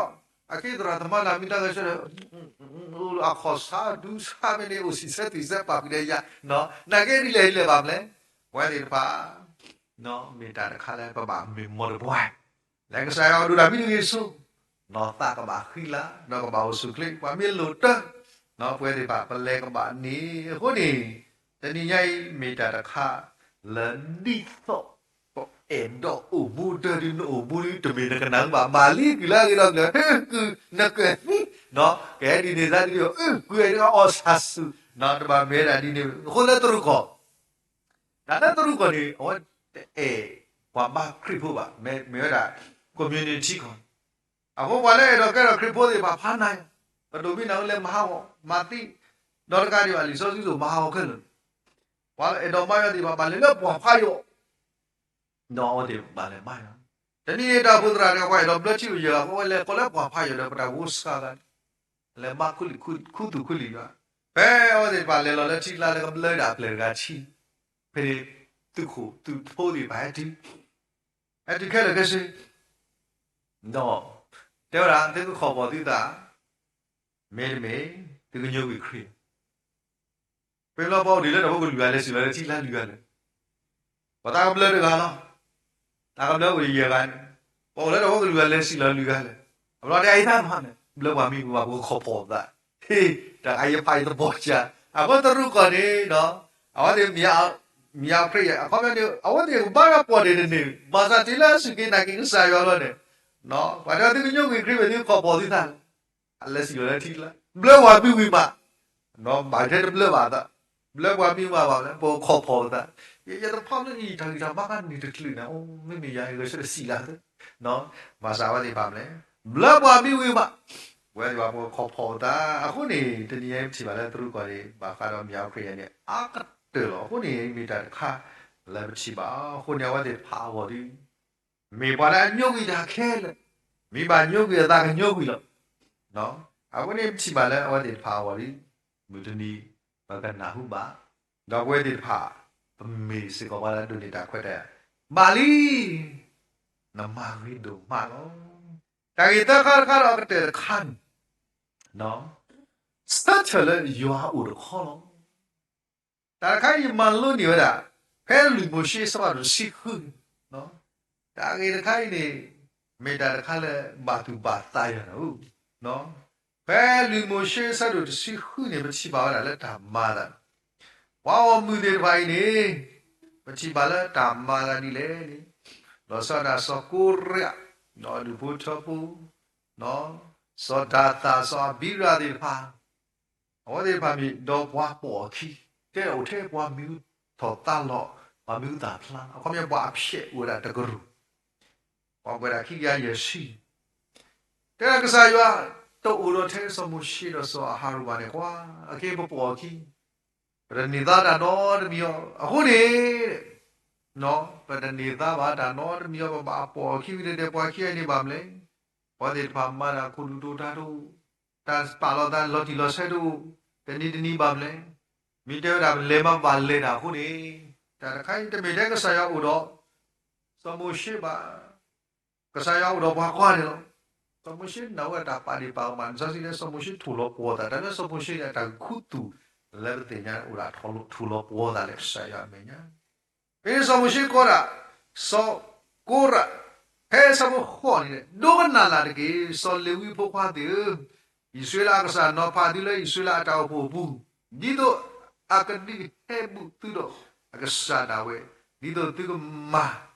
အက့သရၣ်သမါတၢ်မံတၢ်ဂဲၤဆၢထၢၣ်, အခီၣ်ဆါဒူဆါမ့ၢ်န့ၣ် အိၣ်ဆံးဆၢသံးဆၢပာ်ကွံာ်ဒီးယၤ, နာ်က့ဒ်လဲၣ်ဒ်လဲၣ်ဘၣ်မနုၤလဲၣ်, ပဝဲသ့ၣ်တဖၣ် မ့ၢ်တၢ်တခါလၢပဘၣ်မ့ၢ်မီတဘှါ လၢကစၢ်ယွၤအဒိၣ်တၢ်မံတဂ့ၤဆိ, နီၢ်သးကဘၣ်ဃံလၤ ဒီးကဘၣ်အိၣ်ဆူၣ်ချ့ ပှၤမ့ၢ်လိၣ်တၢ်, ပဝဲသ့ၣ်တဖၣ်ပလဲၤကဘၣ်န့ၣ်, အဃိန့ၣ် တနံၤညါအံၤမ့ၢ်တၢ်တခါ လၢဒ်သိး ပအဲၣ်ဒိးအိၣ်မူဒၢဒုး နအိၣ်မူဒုး တမ့ၢ်နကနၣ်ဘၣ် မၤလံကုၢ်လၢအဂ့ၤဒီးကလၢၤ ဟ့ၣ်ကုၢ်နကဲၣ်သံ, ကဟဲဒ်န့ၣ်သးဒုး အုၣ်ကုၢ်အဲၣ်ဒိးအီၣ်ဆၣ်ဆူၣ်, တဘၣ်မ့ၢ်ဝဲဒၣ်ဒ်န့ၣ် အဃိလၢတရူးကီၢ် တၢ်လၢတရူးကီၢ်န့ၣ် အဝဲတအဲၣ်ပှၤဘါခရံာ်ဖိဘၣ်, မ့ၢ်ဝဲဒၣ် community ကီၢ်, အဃိပှၤလၢအဲၣ်ဒိးကဲထီၣ်ခရံာ်ဖိသ့ၣ်တဖၣ်ဖးနၤ, ပဒိၣ်မ့ၢ်နၤလဲၤမၤဟးဂီၤ မၤသံ, ဒီးတကးဒံးဘၣ် လံာ်စီဆှံသိးမၤဟးဂီၤခဲလၢာ်, ပှၤလၢအဲၣ်ဒိးမၤယွၤသ့ၣ်တဖၣ် ဘၣ်လဲၤလၢပှၢ်ဖးယိာ် ဒီးအဝဲသ့ၣ်ဘၣ်လဲၤမၤယွၤ, တနံၤန့ၣ်တၢ်အိၣ်ဖှိၣ်သရၣ်တဂၤ ပှၤအဲၣ်ဒိးဘျၢထံအိၣ်ယဲၢ်ဂၤ အဝဲလဲၤဃီၤလၢပှၢ်ဖးယိာ်ဒီးပတၢ်ဖိစှၤဂၤန့ၣ်, လဲၤမၤခူသူၣ်ခူသီၣ်ခူလံာ်ယွၤ, ဖဲအဝဲသ့ၣ်တဖၣ်လဲၤလီၤလၢထံကျါလၢကဘျၢဒၣ်အပျဲၢ်တဂၤထံ, ဖဲန့ၣ်သုးခိၣ်သုးဖိသ့ၣ်တဖၣ်ဟဲတုၤ, ဟဲတုၤခဲလၢာ်ခဲဆ့ ဒီး တဲဝဲဒၣ် သုကခိးဖီၣ်သုသး, မ့တမ့ၢ် သုကညိကွံာ်ခရံာ်, ဖဲလီၤပှၤအိၣ်ဒံးလၢတၢ်ဖိကလုာ်ဂၤ လဲၤစံၣ်လီၤလၢထံကျါလွံၢ်ဂၤလၢာ်, ပှၤသးကဘျၢတဂၤလီၤ, သးကဘျၢအိၣ်ယဲၢ်ဂၤန့ၣ်, ပှၤအိၣ်လၢတၢ်ဖိကလုာ်ဂၤ လဲၤစံၣ်လီၤလွံၢ်ဂၤလၢာ်, အဘျီတဲအံၤသးမၤန့ၣ် ဘျၢပှၤမံဝံၤဘၣ် ပကခိးဖီၣ်သး, ဟ့ၣ် တၢ်အယဖးယသဘီကၢ, အဃိတရူးကီၢ်န့ၣ်ဒီး အဝဲသ့ၣ်မ့ၢ် မ့ၢ်အခရံာ် အခီပညီန့ၣ် အဝဲသ့ၣ်ကဘါထီၣ်ပှီၢ်ဒ့ၣ်တန့ၢ်, ဘၣ်ဆၣ်တုၤလၢအစူၢ်က့ၤနာ်က့ၤကစၢ်ယွၤလီၤန့ၣ်, ပှၤတဲသုကညိကွံာ်ခရံာ် မ့ၢ်သုခိးဖီၣ်သုသး, အလဲၤစံၣ်လီၤလၢထံကျါ, ဘျၢပှၤမံဝံၤမး, ဘၣ်ထဲတဘျၢဘၣ်သး, ဘျၢပှၤမံဝံၤမးဘၣ်လဲၣ် ပခိးဖီၣ်ပသး, ယတဖီလၢအံၤ တၢ်ဂံၢ်တၢ်ဘါကန့ၢ်တချုးန့ၣ် မ့မ့ၢ်ယၤဂဲၤဆၢထၢၣ်စံၣ်လၢသ့, ဘၣ်ဆၣ်အဝဲသ့ၣ်တဖၣ်မနုၤလဲၣ်, ဘျၢပှၤမံဝံၤမး, ပဝဲသ့ၣ်တဖၣ်ပခိးဖီၣ်ပသး, အဃိန့ၣ် တနံၤညါအံၤပထံၣ်ဘၣ်လၢတရူးကီၢ်န့ၣ် ဘၣ်ဃးဒီးမ့ၢ်အခရံာ်ယၤန့ၣ် အါကတၢၢ်လီၤ. အဃိန့ၣ် မ့ၢ်တၢ်တခါလၢပထံၣ်ဘၣ်, အဃိန့ၣ် အဝဲသ့ၣ်တဖၣ်အဂီၢ်ဒီး မ့ၢ်ပှၤလၢအညိကွံာ်တၢ်ခဲလၢာ်, မ့ၢ်ဘၣ်ညိကွံာ်အသးကညိကွံာ်လီၤ. အဃိန့ၣ် ပထံၣ်ဘၣ်လၢအဝဲသ့ၣ်တဖၣ်အဂီၢ်ဒီး မုၢ်တနံၤ ပကနၢ်ဟူဘၣ်, ဒီးပဝဲသ့ၣ်တဖၣ် ပမ့ၢ်စ့ၢ်ကီးပှၤလၢအဒိးန့ၢ်တၢ်ခွဲးတၢ်ယာ် ဘၣ်လံ, နမၤဂ့ၤဒိၣ်မးလီၤ. တၢ်ဂ့ၢ်သၢခါတခါဒီးအကတၢၢ်တခါန့ၣ် ဆၢထၢၣ်လၢယွၤအိၣ်တခီလီၤ. တၢ်တခါအံၤမၤလိန့ၢ်ဝဲဒၣ် ဖဲလွံၢ်မိၤၡ့အဆၢဖးဒိၣ်တဆံဃုန့ၣ်, တၢ်ဂ့ၢ်တခါအံၤန့ၣ် မ့ၢ်တၢ်တခါလၢဘၣ်သူၣ်ဘၣ်သးယၤန့ၣ်, ဖဲလွံၢ်မိၤၡ့အဆၢဒိၣ်တဆံဃုန့ၣ် ပထံၣ်ဘၣ်ဝဲဒၣ်လၢတၢ်မၤအသးန့ၣ်, ပှၤဂီၢ်မုၢ်သ့ၣ်တဖၣ်အံၤန့ၣ် ပထံၣ်ဘၣ်လၢတၢ်မၤအသးဒ်လဲၣ်န့ၣ်, လီၤဆီဒၣ်စီၤကိရံယၤ, ဒီးဒူၣ်ဖိထၢဖိ, စီၤဒၤသၣ် စီၤအဘံရၣ်သ့ၣ်တဖၣ်, အဝဲသ့ၣ်တဖၣ်မ့ၢ်ဒီးပှၤပိာ်အခံ တဲအိၣ်ထဲပှၤမံၤဟူထီၣ်သါလီၤ, ပှၤမံၤဟူသၣ်ဖျါ, အခီပညီပှၤအဖျဲးအိၣ်ဝဲဒၣ်တကရူၢ်, ပှၤကွဲးဒၣ်ခံကယၤယဲၢ်ဆံ, တဲဒၣ်ကစၢ်ယွၤတအိၣ်ဒီးထဲစီၤမိၤၡ့ဒီးစီၤအၤဟရိၣ်ဘၣ်န့ၣ် ကွၢ်, အခဲအံၤပပိာ်အခံ ပတန့ၢ်သါတၢ်နီတမံၤအီၤ, အဃိန့ၣ် ပတန့ၢ်သါဘၣ်တၢ်နီတမံၤအီၤ, ပဘၣ်ပိာ်အခံဝံၤဒီး ပှၤခံဂၤန့ၣ်ဘၣ်မနုၤလဲၣ်, ပှၤသ့ၣ်တဖၣ်မၤတၢ်ခိၣ်ဒူၣ်ဒိၣ်တၢ်ဒိၣ်, တၢ်ပာ်လီၤသးလီၤတံၢ်လီၤဆဲးတအိၣ်, တနံၤတနံၤဘၣ်မနုၤလဲၣ်, မ့ၢ်တဲဝဲဒၣ်ပလဲၤမၤဘၣ်လဲၤတၢ်အဃိန့ၣ်, တၢ်တခါအံၤတမ့ၢ်ထဲကစၢ်ယွၤအိၣ်ဒီး စီၤမိၤၡ့ဘၣ်, ကစၢ်ယွၤအိၣ်ဒီးပှၤကွၢ်န့ၣ်လီၤ. စီၤမိၤၡ့နာ်ဝဲဒၣ်တၢ်ပာ်ဒ့ၣ်ပာ်ကမၣ်န့ၣ် လံာ်စီဆှံတဲ စီၤမိၤၡ့ထိၣ်လီၤပှီၤသး, တၢ်လၢစီၤမိၤၡ့န့ၣ် တၢ်ဂုာ်ခူသူၣ်လၢပသ့ၣ်ညါအိၣ်ဒၣ်ထိၣ်လီၤပှီၤသးလၢကစၢ်ယွၤအမဲာ်ညါ, ဖဲန့ၣ်စီၤမိၤၡ့ကိးဒၣ် စီၤကိရး, ဖဲဆၢဖိဃိးန့ၣ်, ဒိကနၣ်လၢ်တက့ၢ်, စီၤလ့ၤဝံဖိခွါသ့ၣ်ဧၢ, အံၣ်စရ့လးအကစၢ်နီၤဖးသုလၢအံၣ်စရ့လးအတၢ်အိၣ်ဖှိၣ်အပူၤ, ဒ်သိးအကဒုးဟဲဘူးသုဒီးအကစၢ်ဒၣ်ဝဲ, ဒ်သိးသုကမၤ,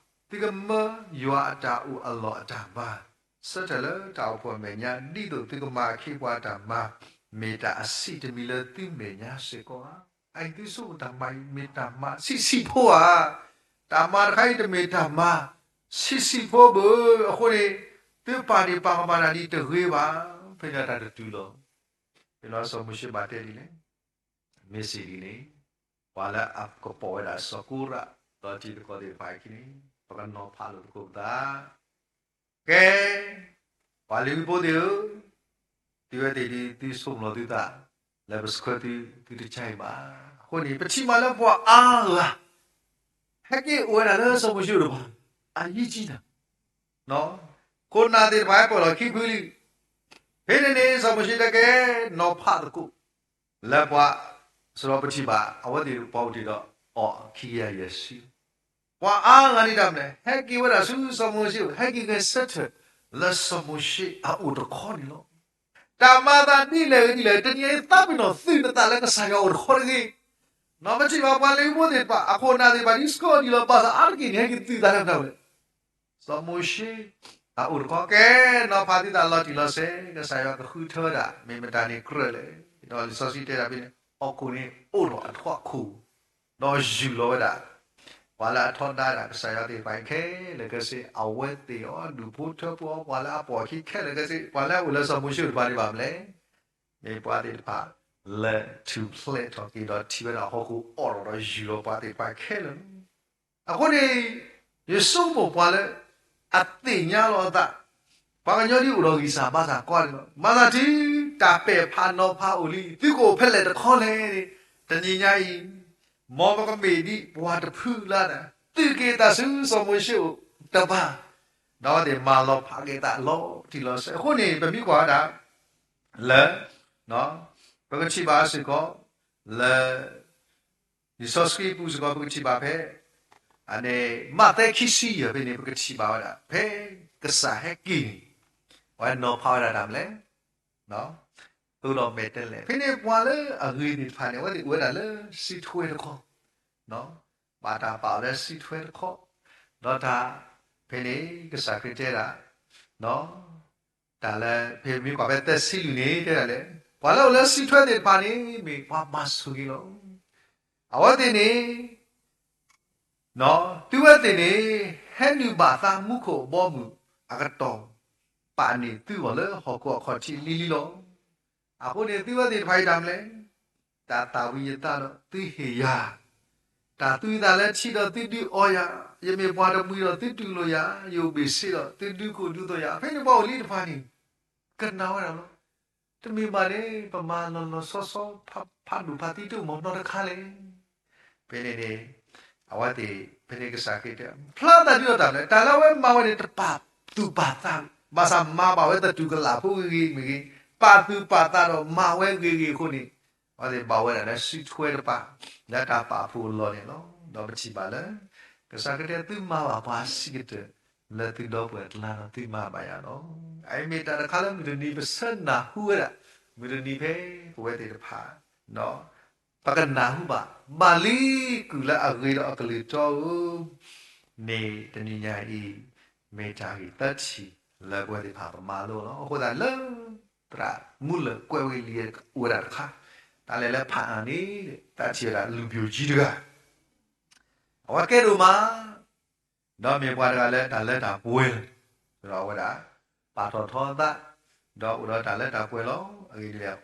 သုကမၢယွၤအတၢ်အိၣ်အလီၢ်အတၢ်မၤ ဆၢထၢၣ်လၢတၢ်အိၣ်ဖှိၣ်အမဲာ်ညါ, ဒ်သိးသုကမၤအခ့အပှၤအတၢ်မၤ, မ့ၢ်တၢ်အဆံးတမံၤလၢသုမဲာ်ညါစ့ၢ်ကီးဧါ. အအံၤသုဆိကမိၣ်တၢ်မၤအံၤမ့ၢ်တၢ်မၤဆံးဆံးဖိဧါ. တၢ်မၤတခါအံၤတမ့ၢ်တၢ်မၤဆံးဆံးဖိဘၣ်. အဃိန့ၣ် သုပာ်ဒ့ၣ်ပာ်ကမၣ်တၢ်ဒ်တဂ့ၤဘၣ်. ဖဲန့ၣ်တၢ်တတုၤလီၤ. ဖဲန့ၣ်စီၤမိၤၡ့ဘၣ်တဲဒ်လဲၣ်, မ့ၢ်စံးဒ်န့ၣ်, ပှၤလၢအကပိာ်ဝဲဒၣ်စီၤကိရး ဒီးတံၤသကိးသ့ၣ်တဖၣ်အံၤခံန့ၣ် ပကနီၤဖးလိာ်သကိးပသး ကဲ, ပှၤလ့ၤဝံဖိသ့ၣ်ဧၢ, သုဝဲသ့ၣ်ဒ်သုဆိကမိၣ်လီၤသုသး လၢပဆှၢသု သုတကါအံၤဘၣ်. အဃိန့ၣ် ပထံၣ်ဘၣ်လၢပှၤအါဂၤ ဟဲက့ၤအိၣ်ဝဲဒၣ်လၢစီၤမိၤၡ့တဖၣ်, အယံၤကံနၤ, ခိၣ်နၢ်သ့ၣ်တဖၣ်ဟဲပၢၢ်လီၤခံဖုလံ. ဖဲန့ၣ်န့ၣ် စီၤမိၤၡ့တဲကဲ နီၤဖးသကိး လၢပှၤ, စရီပထံၣ်ဘၣ် အဝဲသ့ၣ်ပှၤအိၣ်တ့ၢ်ဒီးအီၤခံကယၤယဲၢ်ဆံ ပှၤအါဂၤန့ၣ်တၢ်မနုၤလဲၣ်, ဟဲက့ၤဝဲဒၣ်ဆူစီၤမိၤၡ့, ဟဲက့ၤဂဲၤဆၢထၢၣ်လၢစီၤမိၤၡ့အအိၣ်တခီန့ၣ်လီၤ. တၢ်မၤသးဒ်လဲၣ်ဂ့ၤဒ်လဲၣ်, တနံၤအံၤသးပ့ၤနီၣ်သုးနသးလၢကစၢ်ယွၤအိၣ်တခီတဂ့ၤ. နီၢ်ပထံၣ်ဘၣ်ပှၤလ့ၤဝံဖိသ့ၣ်တဖၣ် အခိၣ်နၢ်သ့ၣ်တဖၣ်ဒ်စကီဒံးလီၤ, ဘၣ်ဆၣ်အါတက့ၢ်န့ၣ် ဟဲက့ၤသုးသးလၢနသးဝဲ စီၤမိၤၡ့အအိၣ်တခီ, ကဲနီၤဖးသုသးလီၤတံၢ်လီၤဆဲး, ကစၢ်ယွၤကဃုထၢဝဲဒၣ် မ့ၢ်မတၤန့ၣ်ကြၢးလဲၣ်. ဒီးလံာ်စီဆှံတဲဒၣ်ဖဲန့ၣ် ဟီၣ်ခိၣ်န့ၣ်အိၣ်ထီၣ်အထွးခိၣ်, ဒီးယူၢ်လီၤဝဲဒၣ် ပှၤလၢအထီဒါဒၣ်ကစၢ်ယွၤသ့ၣ်တဖၣ်အံၤခဲလၢာ်ခဲဆ့, အဝဲသ့ၣ်အီၤ ဒူၣ်ဖိထၢဖိအီၤ, ပှၤလၢအပိာ်အခံခဲလၢာ်ခဲဆ့, ပှၤလၢအအိၣ်လၢစီၤမိၤၡ့တဖၣ်န့ၣ်ဘၣ်မနုၤလဲၣ်, မ့ၢ်ပှၤသ့ၣ်တဖၣ်လၢထူၣ်ဖျဲးထီၣ်က့ၤဒီးထံၣ်ဝဲဒၣ်ဟီၣ်ခိၣ်အိၣ်ထီၣ်ဒီးယူၢ်လီၤပှၤသ့ၣ်တဖၣ်ခဲလၢာ်လီၤ. အဃိန့ၣ် ယဆိကမိၣ်ပှၤလၢအသ့ၣ်ညါလီၤအသး, ပှၤကညီဒ်အိၣ်ဒီးဂံၢ်စၢ်ဘါစၢ်ကွၢ်န့ၣ်လီၤ. မၤသးဒ်တၢ်ပဲာ်ဖးနီၤဖးအိၣ်လံ, သုကအိၣ်ဖဲလဲၣ်တခီလဲၣ်န့ၣ်, တနံၤညါအံၤ မ်ပကမ့ၢ်ဒ်ပှၤတဖုလၢ်န့ၣ် သုးက့ၤသးဆူစီၤမိၤၡ့အအိၣ်တဖၣ်, ဒီးအဝဲသ့ၣ်မၤလီၤဖးက့ၤသးလီၤတံၢ်လီၤဆဲး. အဃိန့ၣ် ပမ့ၢ်ကွၢ်ဝဲဒၣ် လၢ ပကထံၣ်ဘၣ်စ့ၢ်ကီး လၢ လံာ်စီဆှံပူၤစ့ၢ်ကီး ပကထံၣ်ဘၣ်ဖဲ အန့ၣ် မးသဲခံဆံယဲၢ်ဖဲန့ၣ် ပကထံၣ်ဘၣ်ဝဲဒၣ် ဖဲကစၢ်ဟဲက့ၤန့ၣ် အဝဲနီၤဖးဝဲဒၣ်တၢ်မနုၤလဲၣ်, သိးဒီးမဲာ်တဲးလဲး. ဖဲန့ၣ်ပှၤလၢအဂ့ၤသ့ၣ်တဖၣ်န့ၣ် အဝဲသ့ၣ်အိၣ်ဝဲဒၣ်လၢစုထွဲတခီ, ဘၣ်တၢ်ပာ်အီၤလၢစုထွဲတခီ, ဒီးတၢ် ဖဲန့ၣ် ကစၢ်ခရံာ်တဲဒၣ် တၢ်လၢ ဖဲမ့ၢ်ကွၢ်ဖဲသၢဆံလွံၢ်န့ၣ် တဲဒၣ်လဲၣ်, ပှၤလၢအိၣ်လၢစုထွဲသ့ၣ်တဖၣ်န့ၣ် မ့ၢ်ပှၤမၤဆိၣ်ဂ့ၤလီၤ. အဝဲသ့ၣ်န့ၣ် သုဝဲသ့ၣ်န့ၣ် ဟဲနုာ်ဘၣ်သးမူခိၣ်အဘီအမုၢ်အကတီၢ်, ပာ်န့ၢ်သုဂီၢ်လၢဟီၣ်ခိၣ်အခီၣ်ထံးလံၤလံၤလီၤ. အဃိန့ၣ် သုဝဲသ့ၣ်တဖၣ်အံၤတၢ်မနုၤလဲၣ်, တၢ်သၣ်ဝံၤယသးဒီးသုဟ့ၣ်ယၤ, တၢ်သူယသးလၢထံဒီးသုဒုးအီယၤ, ယမ့ၢ်ပှၤတမှံၤဒီးသုတူၢ်လိာ်ယၤ, ယအိၣ်ဘ့ၣ်ဆ့ဒီးသုဒုးကိၢ်ဒုးသိးယၤ. ဖဲန့ၣ်ပှၤအိၣ်လံတဖၣ်န့ၣ် ကနၣ်ဝဲဒၣ်လီၤ. တမ့ၢ်ဘၣ်န့ၣ် ပမၤလီၤလီၤဆီဆီ ဖးဒိၣ်ဖးသံတအိၣ်မးနီတခါလဲၣ်. ဖဲန့ၣ်န့ၣ် အဝဲသ့ၣ် ဖဲန့ၣ်ကစၢ်ခရံာ်တဲ ဖျါသးဒ်ဒီးတၢ်မနုၤလဲၣ်, တၢ်လၢအဝဲမၤဝဲန့ၣ် တပာ်သူၣ်ပာ်သး, ဘၣ်ဆၣ်မၤဘၣ်ဝဲသတူၢ်ကလာ်ဖိဂ့ၤဂ့ၤမ့ၢ်ဂ့ၤ, ပာ်သူၣ်ပာ်သးဒီးမၤဝဲဂ့ၤဂ့ၤအဃိန့ၣ်, အဝဲသ့ၣ်ဘၣ်ဝဲဒၣ်လၢစုထွဲတဖၣ် လၢတၢ်ပာ်ဖှိၣ်အလီၢ်န့ၣ်လီၤ. ဒီးပထံၣ်ဘၣ်လၢ ကစၢ်ခရံာ်တဲ သုမၤဘၣ်ပှၤအဆံးကတၢၢ် လၢသုဒီပုၢ်ဝဲၢ်အကျါဒီး သုမၤဘၣ်ယၤလီၤ. အအံၤမ့ၢ်တၢ်တခါလၢမုၢ်တနံၤပဆၢနၢ်ဟူဝဲဒၣ်, မုၢ်တနံၤဖဲပဝဲသ့ၣ်တဖၣ် ပကနၢ်ဟူဘၣ်, ဘၣ်လံကုၢ်လၢအဂ့ၤဒီးအကလုၢ်တီဧၢ, န့ၣ်တနံၤညါအံၤ မ့ၢ်တၢ်ဂ့ၢ်သၢထံၣ်လၢပဝဲသ့ၣ်တဖၣ်ပမၤလိလီၤ. အဃိသတးလၢ သရၣ်မူလၢၢ်ကွဲးဝဲလံာ်အိၣ်ဝဲဒၣ်တခါ, ပ တၢ်လဲၤလၢဖးအါန့ၣ် တၢ်ထံၣ်ဝဲဒၣ်လူၤပျိာ်ကံတဂၤ, အဝဲကဲဒိၣ်မး, ဒီးမ့ၢ်ပှၤတဂၤလၢတၢ်လၢတၢ်ပှဲၤလီၤ. ဒီးအဝဲဒၣ် ပာ်ထီၣ်ထီအသး, ဒီးအိၣ်ဒီးတၢ်လၢတၢ်ပှဲၤလီၤ. အဂ့ၢ်ဒ်လဲၣ် အီတလၢာ်,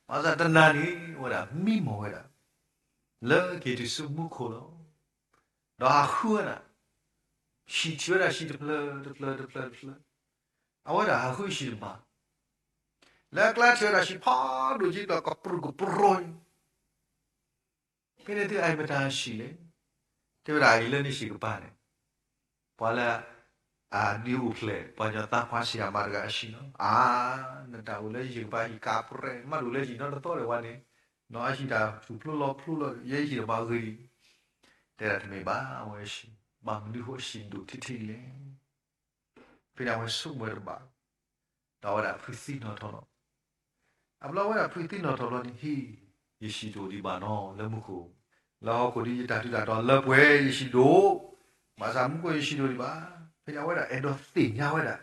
ဘၣ်ဆၣ်တနၤန့ၣ် အဝဲဒၣ်မံမီၢ်ဝဲဒၣ် လၢက့ၤတုၤဆူမူခိၣ်လီၤ. ဒီးဟးဃုဝဲဒၣ် ဟံၣ်ထံၣ်ဝဲဒၣ်ဟံၣ်တဖျၢၣ်တဖျၢၣ်တဖျၢၣ်တဖျၢၣ်, အဝဲဒၣ်ဟးဃုဟံၣ်တဘၣ်, လၢအကျါထံၣ်ဝဲဒၣ်ဟံၣ်ဖးဒိၣ်က့ၤဒီးကပြုၢ်ကပြီၤအံၤ, ဖဲန့ၣ်သုအံၤမတၤဟံၣ်လဲၣ်, တဲဝဲဒၣ်အံၤလၢနဟံၣ်ကပၤန့ၣ်, ပှၤလၢ အဒုးအိၣ်ဖျဲၣ် ပှၤကညီသးပှၢ်ဆံးအမါတဂၤအဟံၣ်လီၤ. အါ, နတၢ်အိၣ်လၢယဟံၣ်ကပၤဟံၣ်ကါပြဲၢ် မ့ၢ်တအိၣ်လၢယဟံၣ်နီတသီဒီးဝဲန့ၣ်, နီၢ်အဟံၣ်တၢ်ထူၣ်ဖျိလီၤဖျိလီၤ ယဲယဟံၣ်တဘၣ်ဂ့ၤဒံး, တဲဒၣ်တမ့ၢ်ဘၣ် အဝဲဟံၣ်, ဘၣ်မနုၤဃိဟံၣ်ဒိၣ်ထံထံလဲၣ်. ဖဲန့ၣ်အဝဲဆိကမိၣ်ဝဲတဘၣ်, ဒီးအဝဲဒၣ်ဖုသံနီၣ်ထီၣ်လီၤ. အဘျီဝဲဒၣ်ဖုသံနီၣ်ထီၣ်ဘျီန့ၣ် ဟ့ၣ်, ယဟံၣ်တအိၣ်ဒံးဘၣ်နီၤလၢမူခိၣ်, လၢဟီၣ်ခိၣ်ဒ်ယတၢ်ထူးတၢ်တီၤလၢပှဲၤယဟံၣ်ဒိၣ်, ဘၣ်ဆၣ်မူခိၣ်ယဟံၣ်တအိၣ်ဒံးဘၣ်. ဖဲန့ၣ်အဝဲဒၣ်အဲၣ်ဒိးသ့ၣ်ညါဝဲဒၣ်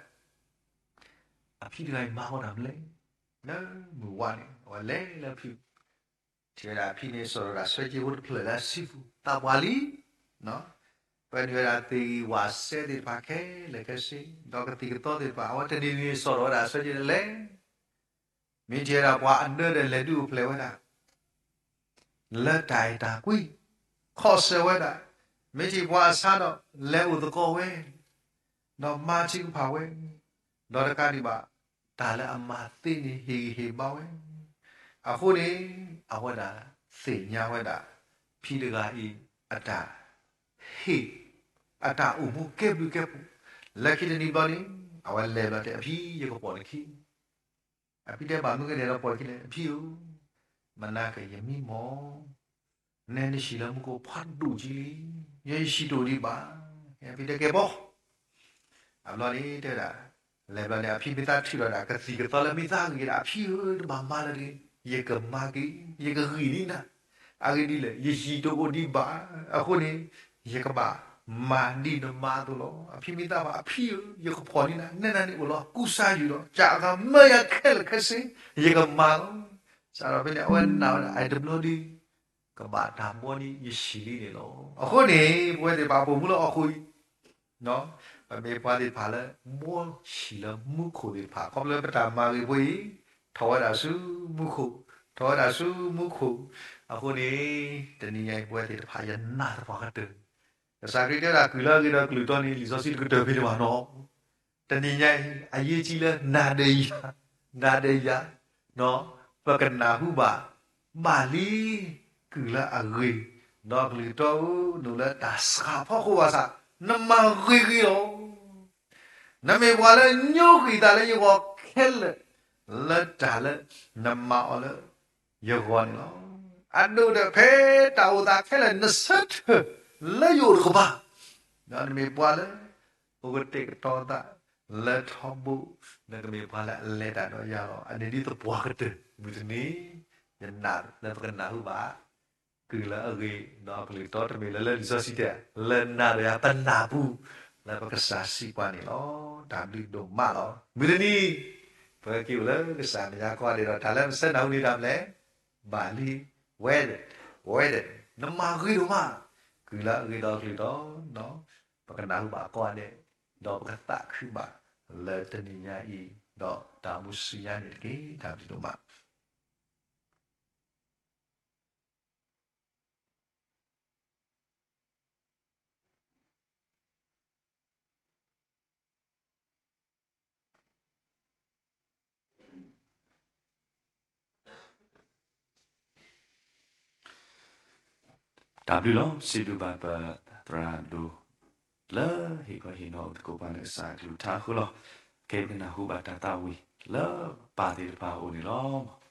အဖံတဂၤအံၤမၤဝဲဒၣ်မနုၤလဲၣ်, လၢမုၢ်ဝါန့ၣ် အဝဲလဲၤလၢဖု ထံၣ်ဝဲဒၣ်အဖံန့ၣ် စိာ်ထီၣ်ဝဲဒၣ်ဆၢက့ဖိတဖျၢၣ်လၢအစုပူၤ သးပှၢ်လံ, ပၢနုာ်ဝဲဒၣ်သ့ၣ်ဂံၢ်ဝၣ်စဲသ့ၣ်တဖၣ်ခဲလၢာ်ခဲဆ့, ဒီးကသံၣ်ကသီသ့ၣ်တဖၣ် အဝဲတနံၤနံၤစိာ်ထီၣ်ဝဲဒၣ်ဆၢက့လဲၤ, မ့ၢ်ထံၣ်ဝဲဒၣ်ပှၤအနၢဒီးလဲၤဒုးအိၣ်ဖျဲၣ်ဝဲဒၣ် လၢတၢ်အဲၣ်တၢ်ကွံ, ခီၣ်ဆၢဝဲဒၣ်, မ့ၢ်ထံၣ်ပှၤအဆါဒီးလဲၤအိၣ်သကိးဝဲ, ဒီးမၤထံကဖၣ်ဝဲ, ဒီးတကးဒံးဘၣ် တၢ်လၢအမၤသ့န့ၣ် ဟ့ၣ်ဂံၢ်ဟ့ၣ်ဘါဝဲ, အဃိန့ၣ် အဝဲဒၣ်သ့ၣ်ညါဝဲဒၣ် ဖံတဂၤအံၤ အတၢ်ဟ့ၣ်, အတၢ်အိၣ်မူကဲဘျုးကဲဖှိၣ်, လၢခံတနံၤဘျီန့ၣ် အဝဲလဲၤဘျီတဲ အဖံယကပိာ်နခံ အဖံတဲဘၣ်မနုၤကလဲၤဒီးပိာ်ခံလဲၣ် အဖံဧၢ, မနၤက့ၤယမံမီၢ်, နဲနဟံၣ်လၢမူခိၣ်ဖးဒိၣ်ကံလံ, ယဲယဟံၣ်တအိၣ်ဒံးဘၣ်, အဖံတဲကဲဘီ အဘျီန့ၣ် တဲဝဲဒၣ်, လဲၤဘျီန့ၣ် အဖံမ့ၢ်သးထံၣ်လီၤဒၣ် ကသံၣ်ကသီလၢမ့ၢ်သးဂ့ၤဒၣ် အဖံဧၢ တဘၣ်မၤလၢၤတဂ့ၤ, ယကမၤက့ၤ, ယကဂံၢ်ဒံးနၤ, အဂ့ၢ်ဒ်လဲၣ် ယဟံၣ်တအိၣ်ဒံးဘၣ်, အဃိန့ၣ် ယကဘၣ်မၤဒ်နမၤအသိးလီၤ. အဖံမ့ၢ်သးဘၣ် အဖံဧၢ ယကဖီၣ်န့ၢ်နၤ, နဲနၤန့ၣ်အိၣ်လီၤကူစါယုာ်လီၤ, ကၢ်အဂၤမၢယၤခဲလၢာ်ခဲဆ့, ယကမၤလီၤ. စးထီၣ်ဖဲန့ၣ် အဝဲနာ်ဝဲဒၣ် အတဘျီဒုး ကဘၣ်တၢ်ဘှီန့ၢ်ယဟံၣ်လံန့ၣ်လီၤ. အဃိန့ၣ် ပဝဲသ့ၣ်တဖၣ်ပိာ်မုၣ်လၢဟီၣ်ခိၣ်အံၤ ပမ့ၢ်ပှၤသ့ၣ်တဖၣ်လၢ ဘှီဟံၣ်လၢမူခိၣ်သ့ၣ်တဖၣ် ခီဖျိလၢပတၢ်မၤဂ့ၤဖိအံၤ ထီၣ်ဝဲဒၣ်ဆူမူခိၣ်, ထီၣ်ဝဲဒၣ်ဆူမူခိၣ်, အဃိန့ၣ် တနံၤညါအံၤ ပဝဲသ့ၣ်တဖၣ် ယနာ်သပှၢ်ကတၢၢ်, ကစၢ်ခရံာ်တဲဝဲဒၣ် ကုၢ်လၢအဂ့ၤဒီးကလုၢ်တီန့ၣ် လံာ်စီဆှံတကတၢၢ်ဖဲန့ၣ်ဘၣ်နီၤ. တနံၤညါအံၤ အရေးကြီးလၢနၤဒီးယၤ, နၤဒီးယၤ, ပကနၢ်ဟူဘၣ်, ဘၣ်လံ, ကုၢ်လၢအဂ့ၤ, ဒီးကလုၢ်တီဧၢ နအိၣ်လၢတၢ်စှၤဖီခိၣ်ဘၣ်ဆၣ်, နမၤဂ့ၤဂ့ၤလီၤ. နမ့ၢ်ပှၤလၢညိကွံာ်သးလၢယဂီၢ်ခဲလၢာ်, လၢတၢ်လၢနမၤအီၤလၢယဂီၢ်န့ၣ်လီၤ. အဒိၣ်ဒီးဖဲတၢ်အိၣ်သးခဲလၢာ် နဆၢထၢၣ်လၢယအိၣ်တကပၤ, ဒီးနမ့ၢ်ပှၤလၢ အိၣ်ကတဲာ်ကတီၤသးလၢထီဘိ, နကမ့ၢ်ပှၤလၢအလဲၤတၢ်ဒီးယၤလီၤ. အန့ၣ်ဒ်သပှၢ်ကတၢၢ် မုၢ်တနံၤ, ယနာ်လၢပကနၢ်ဟူဘၣ် ကုၢ်လၢအဂ့ၤ ဒီးအကလုၢ်တီ တမ့ၢ်လၢလၢလံာ်စီဆှံတဲ လၢနၤဒီးယၤပနၢ်ပူၤ လၢပကစၢ်စံးပှၤန့ၣ်လီၤ. တၢ်ဘျုးဒိၣ်မးလီၤ. မုၢ်တနံၤ ပက့ၤအိၣ်လၢကစၢ်မဲာ်ညါကိးဂၤဒဲးဒီး တၢ်လၢပဆၢနၢ်ဟူန့ၢ်တၢ်မနုၤလဲၣ်, ဘၣ်လံ, ဝဲဒၣ်, ဝဲဒၣ်, နမၤဂ့ၤဒိၣ်မး, ကုၢ်လၢအဂ့ၤဒီးအကလုၢ်တီ, ပကနၢ်ဟူဘၣ်ကိးဂၤဒဲး, ဒီးပကသးခုဘၣ်လၢတနံၤညါအံၤ, ဒီးတၢ်မုၢ်ဆူညါန့ၣ်တက့ၢ်. တၢ်ဘျုးဒိၣ်မး. တၢ်ဘျုးလီၤ. စံးဘျုးဘၣ်ပသရၣ်ဒိၣ် လၢဟ့ၣ်ခီဟ့ၣ်နီၤအုၣ်သကိးပှၤလၢကစၢ်အကလုၢ်ကထါအဃိလီၤ. ခဲအံၤပကနၢ်ဟူဘၣ်တၢ်သးဝံၣ်လၢပၢ်သ့ၣ်တဖၣ်အအိၣ်န့ၣ်လီၤ.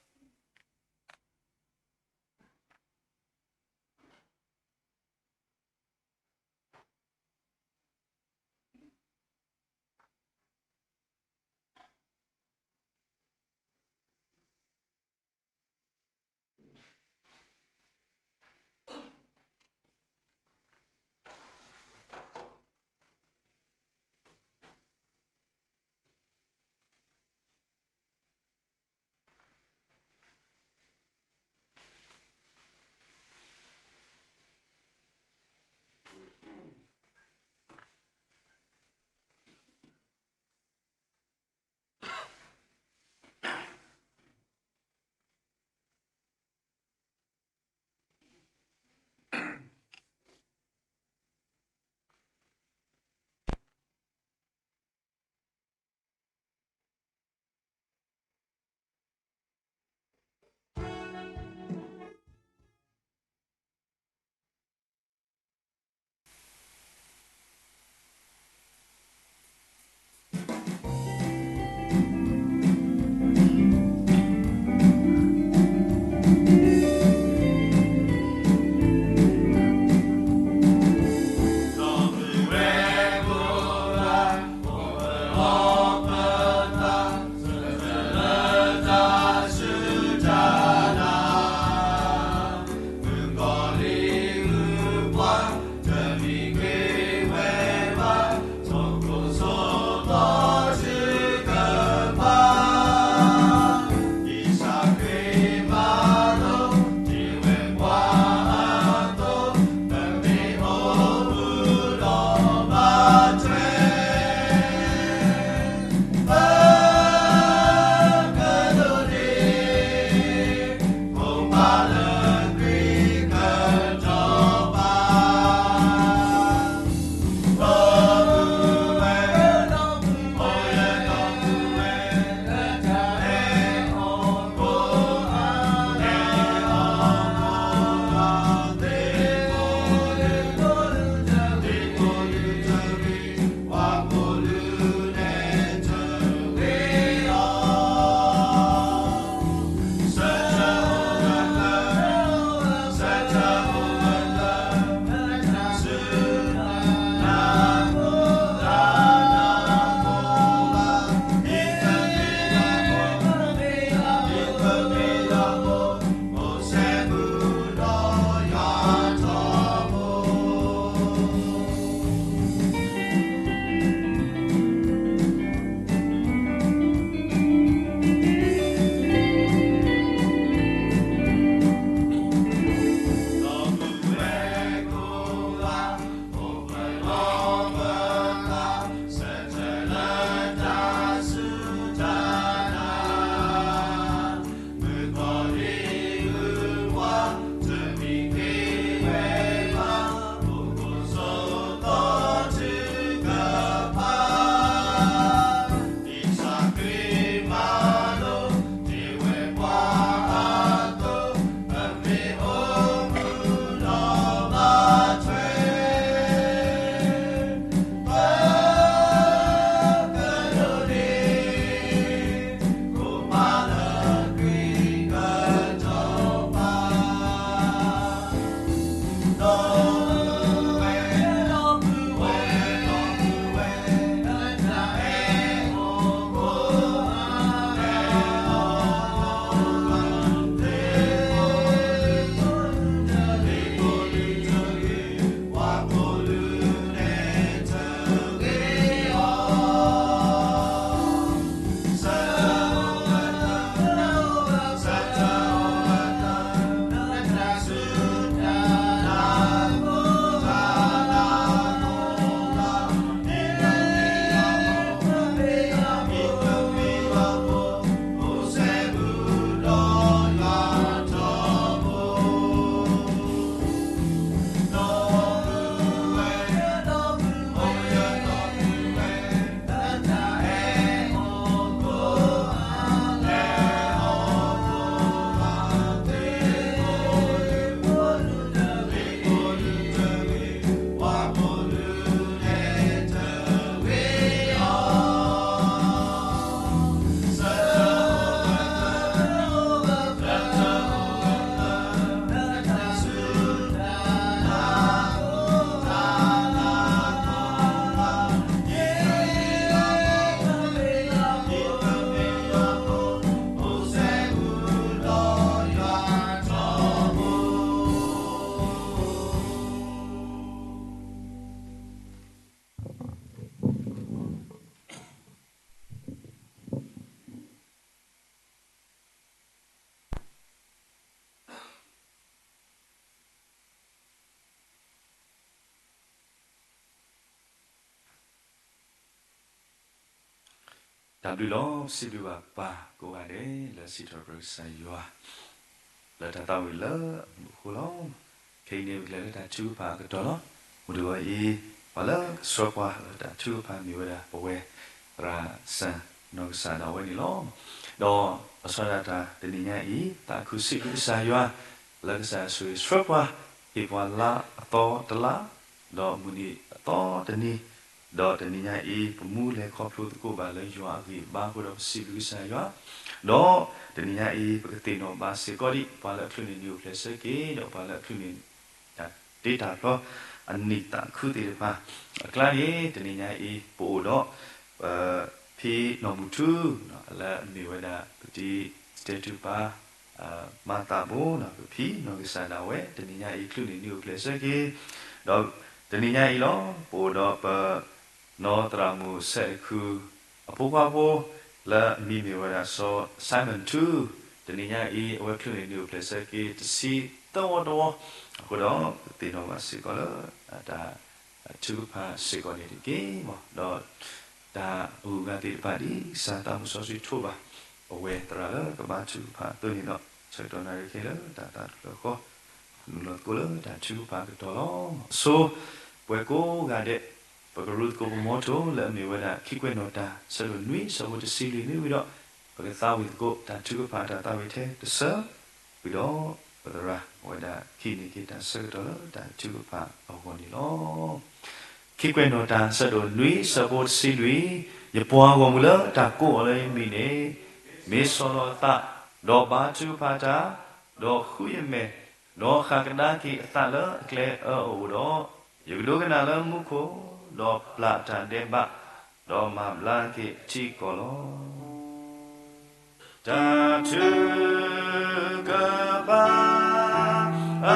တၢ်ဘျုးလီၤ. ပစံးဘျုးဘၣ်ပၢ်ကိးဂၤဒဲး လၢစံးထီၣ်ပတြၢၤကစၢ်ယွၤ လၢတၢ်သးဝံၣ်လၢအမုာ်အဃိလီၤ. ခဲအံၤန့ၣ် ပကလဲၤလၢတၢ်ထုကဖၣ်အကတီၢ်လီၤ. မုၢ်တဂီၤအံၤ ပှၤလၢကဆှၢပှၤလၢတၢ်ထုကဖၣ်မ့ၢ်ဝဲဒၣ် ပဝဲသရၣ်စၢ်နီၢ်ကစၢ်ဒၣ်ဝဲန့ၣ်လီၤ. ဒီးဘၣ်ဆၣ်ဒၣ်တၢ်တနံၤညါအံၤ သးခုစံးဘျုးကစၢ်ယွၤ လၢကစၢ်ယွၤဆိၣ်ဂ့ၤဆှၢပှၤ ဟ့ၣ်ပှၤလါအသီတလါ ဒီးမုၢ်နံၤအသီတနံၤ, ဒီးတနံၤညါအံၤ ပမူလဲၤခီဖျိသကိးဘၣ်လၢယွၤအဂံၢ်အဘါအဃိဒီး ပစံးဘျုးကစၢ်ယွၤ, ဒီးတနံၤညါအံၤ ပကသ့ၣ်နီၣ်ဘၣ်စ့ၢ်ကီးဒံး ပှၤလၢအချုးန့ၢ်နံၣ်အိၣ်ဖျဲၣ်ဆၢက့ၤ ဒီးပှၤလၢအချုးန့ၢ် တၢ်တ့တၢ်ဖျီ အနံၣ်သးခုသ့ၣ်တဖၣ်အကျါန့ၣ် တနံၤညါအံၤ ပအိၣ်ဒီး ဖံနီၢ်မုၢ်ထူ လၢအမ့ၢ်ဝဲဒၣ် ပတံၤစတဲထူပၢ် မၤသးဘိ ပဖံနီၢ်ကစၢ်ဒၣ်ဝဲ တနံၤညါအံၤ ချုးန့ၢ်နံၣ်အိၣ်ဖျဲၣ်ဆၢက့ၤ, ဒီးတနံၤညါအံၤလီၤ ပအိၣ်ဒီးပ နီၢ်သရၣ်မုၣ်စဲးတခု အဖိခွါဖိ လၢအမံၤမ့ၢ်ဝဲဒၣ်စီၤ Simon ထူ, တနံၤညါအံၤ အဝဲချုးန့ၢ်နံၣ်အိၣ်ဖျဲၣ်ဆၢက့ၤ တဆံသၢဝီတဝီ, အဃိဒီး ပကသ့ၣ်နီၣ်ဘၣ်စ့ၢ်ကီးလၢ တၢ်ထုကဖၣ်စ့ၢ်ကီးန့ၣ်တက့ၢ်. ဒီးတၢ်အဂုၤအဂၤသ့ၣ်တဖၣ်ဒ်ကစၢ်သးမုၢ်စီဆှံထိးဘၣ် ပဝဲသရၣ်လၢကဘါထုကဖၣ်အသိးန့ၣ်ဒီး ဆၢကတီၢ်နၣ်ရံၣ်ခဲလၢာ် တၢ်သးတဖျၢၣ်ဃီ နုာ်လီၤသကိးလၢတၢ်ထုကဖၣ်အကတီၢ်လီၤ. အဆိ ပဝဲကိးဂၤဒဲး ပကရူသကိးပမီထိလၢအမ့ၢ်ဝဲဒၣ် ခံကွဲးနီၣ်တၢ်ဆၢဒိၣ်နွံဆၢဖိတဆံလွံၢ်န့ၣ်ဝံၤဒီး ပကသးဝံၣ်သကိးတၢ်ထုကဖၣ်တၢ်သးဝံၣ်ထဲတဆၢ, ဝံၤဒီးပသရၣ်အဝဲဒၣ်ကဟံးန့ၢ်က့ၤတၢ်ဆၢကတီၢ်လၢတၢ်ထုကဖၣ်အဂီၢ်န့ၣ်လီၤ. ခံကွဲးနီၣ်တၢ်ဆၢဒိၣ်နွံဆၢဖိတဆံလွံၢ်, ယပှၤဂီၢ်မုၢ်လၢတၢ်ကိးအီၤလၢယမံၤန့ၣ် မ့ၢ်ဆီၣ်လီၤအသး, ဒီးဘါထုကဖၣ်တၢ်, ဒီးဃုယမဲာ်, ဒီးဃၣ်ကဒါက့ၤအသးလၢအကျဲအၢအအိၣ်ဒီး, ယကဒိကနၣ်လၢမူခိၣ်, ဒီးပျၢ်တၢ်ဒဲးဘး, ဒီးမၤဘျါက့ၤအထံအကီၢ်လီၤ. တၢ်ထုကဖၣ်အ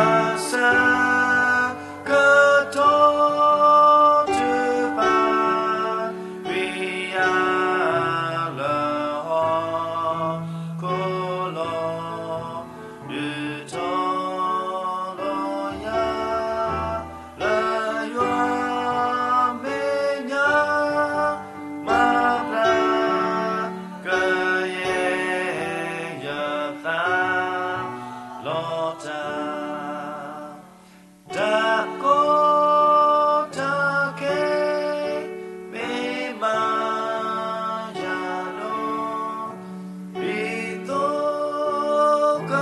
ဆၢကတီၢ် တုၤပာ်ကွံာ်ယၤလၢဟီၣ်ခိၣ်လီၤ. ဒုးထီၣ်လီၤယၤ လၢယွၤမဲာ်ညါ မၤဘျါကယဲၢ်ယသးလီၤတၢ် တၢ်ကီတၢ်ခဲ မ့ၢ်မၤယၤလီၤ, ဒ်သိးက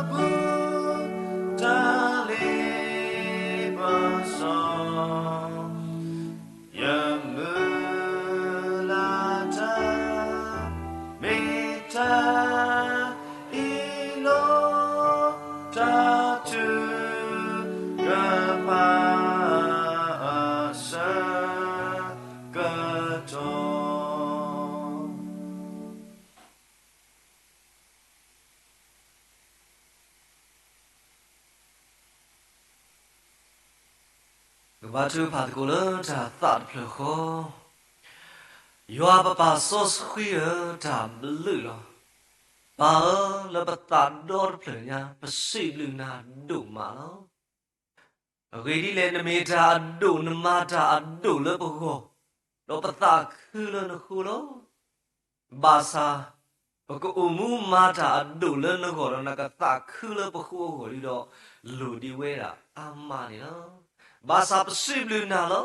ပူၤ တၢ်လ့ပစီ ယမုၢ်လၢ်တၢ် မ့ၢ်တၢ်အံၤလီၤ. တၢ်ထုကဖၣ်အဆၢကတီၢ် ကဘါထုကဖၣ်သကိးလၢတၢ်သးတဖျၢၣ်ဃီ, ယွၤပပၢ်စီဆှံဧၢ, တၢ်ဘျုးလီၤ. ပၢ်ဧၢ, လၢပသးဒီတဖျၢၣ်ညါ ပစံးဘျုးနၤဒိၣ်မးလီၤ. အဂ့ၢ်ဒ်လဲၣ် နမ့ၢ်တၢ်အဒိၣ် နမၤတၢ်အဒိၣ်လၢပဂီၢ်, ဒီးပသးခုလၢနဃိလီၤ. ဘၣ်ဆၣ် ပကအိၣ်မူမၤတၢ်အဒိၣ်လၢနဂီၢ်ဒီး နကသးခုလၢပဃိအဂီၢ်ဒီး လိၣ်ဒံးဝဲဒၣ်အါမးန့ၣ်လီၤ. ဘၣ်ဆၣ်ပစံးဘျုးနၤလီၤ.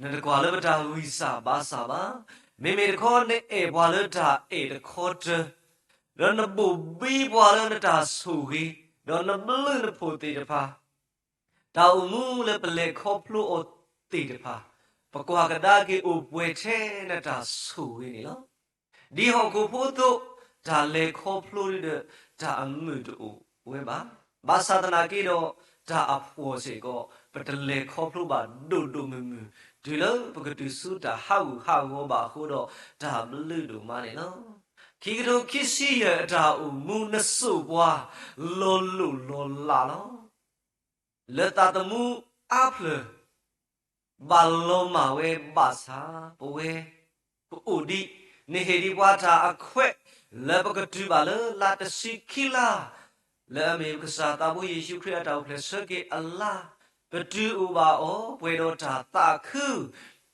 နတကွၢ်လၢပတၢ်ဂံၢ်စၢ်ဘါစၢ်ဘၣ်. မ့မ့ၢ်တခီ နအဲၣ်ပှၤလၢတၢ်အဲၣ်တခီတၢၤ, ဒီးနဘိၣ်ဘံပှၤလၢနတၢ်ဆိၣ်ဂ့ၤ, ဒီးနဘျုးနဖှိၣ်သ့ၣ်တဖၣ် တၢ်အိၣ်မူလၢပလဲၤခီဖျိအီၤသ့ၣ်တဖၣ်, ပကွၢ်ကဒါက့ၤအိၣ်ပှဲၤထဲနတၢ်ဆိၣ်ဂ့ၤန့ၣ်လီၤ. ဒ်ဟီၣ်ခိၣ်ဖိအသိး, တၢ်လဲၤခီဖျိဒီး တၢ်အမုာ်တအိၣ်ဝဲဘၣ်. ဘၣ်ဆၣ်သနာ်က့ဒီး တၢ်အဖှီၣ်စ့ၢ်ကီး ပတလဲၤခီဖျိဘၣ်ဒိၣ်ဒိၣ်မုၢ်မုၢ်, တုၤလၢပကတုၤဆူတၢ်ဟးဂူာ်ဟးဂီၤဘၣ်အဃိဒီး တၢ်ဘျုးဒိၣ်မးန့ၣ်လီၤ. ခံကထိခံဆံယဲၢ်အတၢ်အိၣ်မူ နစိာ်ပှၤလီၤလိၢ်လီၤလးလီၤ. လၢသးသမူအါဖျၢၣ် ဘၣ်လီၤမၢ်ဝဲဘၣ်ဆၣ် ပဝဲကအိၣ်ဒံး, နဟ့ၣ်ဒံးပှၤတၢ်အခွဲး လၢပကတုၤဘၣ်လၢလါတဆံခံလါ လၢအမ့ၢ်ပကစၢ်သးဘိယ့ၣ်ၡူးခရံာ်အတၢ်အိၣ်ဖျဲၣ်ဆၢက့ၤအလါ, ပတုၤအိၣ်ဘၣ်အီၤ ပှဲၤဒီးတၢ်သးခု,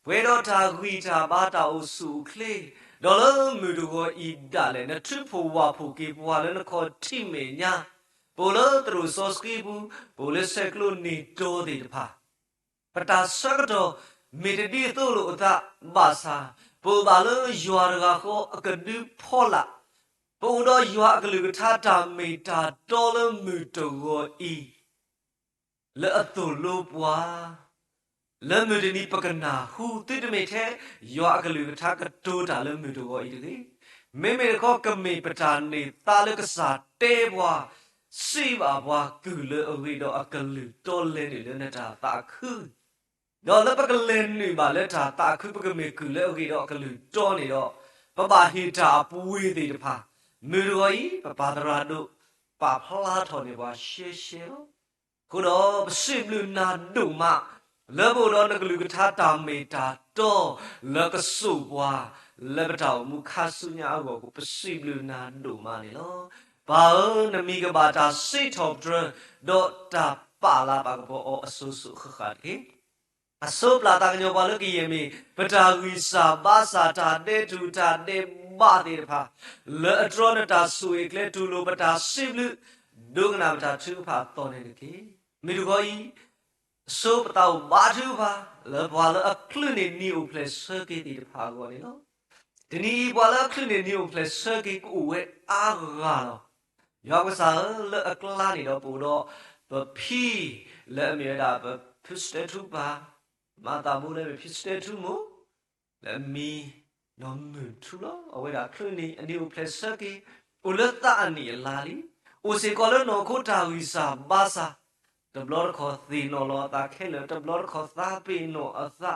ပှဲၤဒီးတၢ်ဂံၢ်တၢ်ဘါ တၢ်အိၣ်ဆူၣ်အိၣ်ချ့, ဒီးလၢမုၢ်တဂီၤအံၤဒၣ်လဲာ် နထုးဖှိၣ်ဝၣ်ဖှိၣ်က့ၤပှၤလၢနခီၣ်ထံးမဲာ်ညါ, ပအိၣ်လၢသရိာ်စီဆှံပူၤ, ပအိၣ်လၢဆဲးကျိးနံၤတီသ့ၣ်တဖၣ်, ပတၢ်ဆၢကတီၢ် မ့ၢ်တဒ်သိးလိာ်အသးဘၣ်ဆၣ်, ပအိၣ်ဘၣ်လၢယွၤတဂၤဃီအကဒုဖီလာ်, ပအိၣ်ဒီးယွၤအကလုၢ်ကထါတၢ်မ့ၢ်တၢ်တီလၢမုၢ်တဂီၤအံၤ လၢအသိၣ်လိပှၤ, လၢမုၢ်တနံၤပကနၢ်ဟူသုတမ့ၢ်ထဲ ယွၤအကလုၢ်ကထါကတိၤတၢ်လၢမုၢ်တဂီၤအံၤတဂ့ၤ. မ့မ့ၢ်တခီ ကမ့ၢ်ပတၢ်န့ၢ်သါလၢကစၢ်တဲပှၤ, စံးဘၣ်ပှၤကုၢ်လၢအဂ့ၤ ဒီးအကလုၢ်တီလဲန့ၣ်လၢနတၢ်သးခု, ဒီးလၢပကလဲၤနုာ်ဘၣ်လၢတၢ်သးခု ပကမ့ၢ်ကုၢ်လၢအဂ့ၤဒီးအကလုၢ်တီန့ၣ်ဒီး, ပဘၣ်ဟ့ၣ်တၢ်အပှ့ၤသ့ၣ်တဖၣ်, မုၢ်တဂီၤအံၤ ပပၢ်သရၣ်ဒိၣ် ပာ်ဖျါထီၣ်န့ၢ်ပှၤရှဲရှဲလီၤ. အဃိဒီးပစံးဘျုးနၤဒိၣ်မး, လၢပအိၣ်ဒီးနကလုၢ်ကထါတၢ်မ့ၢ်တၢ်တီ လၢကစိာ်ပှၤ လၢပတၢ်အိၣ်မူခါဆူညါအဂီၢ်အဃိ ပစံးဘျုးနၤဒိၣ်မးန့ၣ်လီၤ. ပၢ်ဧၢ, နမံၤကဘၣ်တၢ်စံးထီၣ်ပတြၢၤ, ဒီးတၢ်ပာ်လၤပာ်ကပီၤအီၤအစိၤစိၤဃၣ်ဃၣ်တက့ၢ်. အစိပျၢ်သးကညီၤပှၤလၢကယဲၢ်မ့ၢ် ပတၢ်ဂံၢ်စၢ်ဘါစၢ် တၢ်ဒဲးတူၢ်တၢ်ဒဲးဘးသ့ၣ်တဖၣ်, လၢအတြီနတၢ်ဆိၣ်ဂ့ၤအကျဲတူၢ်လိာ်ပတၢ်စံးဘျုး, ဒိကနၣ်ပတၢ်ထုကဖၣ်အသီၣ်န့ၣ်တက့ၢ်. မုၢ်တဂီၤအံၤ, အစိပသးအိၣ်ဘါထုကဖၣ် လၢပှၤလၢအချုးန့ၢ်နံၤအိၣ်ဖျဲၣ်ဆၢက့ၤသ့ၣ်တဖၣ်အဂီၢ်န့ၣ်လီၤ. တနံၤအံၤပှၤလၢအချုးန့ၢ်နံၤအိၣ်ဖျဲၣ်ဆၢက့ၤကအိၣ်ဝဲအါဂၤလီၤ. ယွၤကစၢ်ဧၢ, လၢအကျါန့ၣ်ဒီးပအိၣ်ဒီး ပဖံ, လၢအမ့ၢ်ဝဲဒၣ်ပဖုစတဲထူပၢ်, မၤသးမူလၢမ့ၢ်ဖံစတဲထူမိၢ်, လၢအမံၤနီၢ်မုၢ်ထူလီၤ. အဝဲဒၣ်ချုးန့ၢ်အနံၤအိၣ်ဖျဲၣ်ဆၢက့ၤ, အိၣ်လၢသးအနံၣ်အလါလံ. အိၣ်စ့ၢ်ကီးလၢနီၢ်ခိတၢ်ဂံၢ်စၢ်ဘါစၢ်, တဘျီတခီၣ်သ့ၣ်နီၣ်လီၤအသးခဲလၢာ်, တဘျီတခီၣ်သးပ့ၤနီၣ်အသး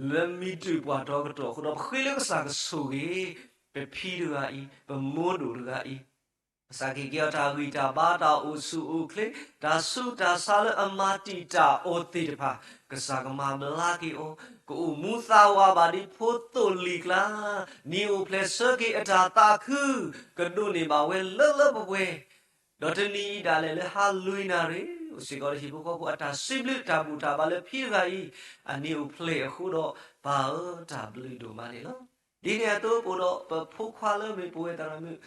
လၢမံတုၢ်ပှၢ်ဒီကတီၢ်အဃိဒီး ပဃ့လၢကစၢ်ကဆိၣ်ဂ့ၤ ပဖံတဂၤအံၤ, ပမိၢ်ဒိၣ်တဂၤအံၤ, ကစၢ်ကဟ့ၣ်က့ၤအီၤတၢ်ဂံၢ်တၢ်ဘါ တၢ်အိၣ်ဆူၣ်အိၣ်ချ့, တၢ်ဆူးတၢ်ဆါလၢအမၤတံာ်တာ်အီၤသ့ၣ်တဖၣ်, ကစၢ်ကမၤဘျါက့ၤအီၤ, ကအိၣ်မူသးဝးဘၣ်ဒ်ဖိသိၣ်လံၤကျါ, နံၤအိၣ်ဖျဲၣ်ဆၢက့ၤအတၢ်သးခု, ကဒိးန့ၢ်ဘၣ်ဝဲလၢလၢပှဲၤပှဲၤ, ဒီးတနံၤအံၤဒၣ်လဲာ်လၢဟါလွံၢ်နၣ်ရံၣ်, အိၣ်စ့ၢ်ကီးလၢဟံၣ်ဖိဃီဖိအတၢ်စံးဘျုးတၢ်ဘူၣ်တၢ်ဘါလၢဖံတဂၤအံၤ, အနံၤအိၣ်ဖျဲၣ်အဃိဒီး, ပၢ်ဧၢ, တၢ်ဘျုးဒိၣ်မးန့ၣ်လီၤ. ဒ်န့ၣ်အသိးပအိၣ်ဒီးပဖိခွါလၢမ့ၢ်ပဝဲသရၣ်မုၣ်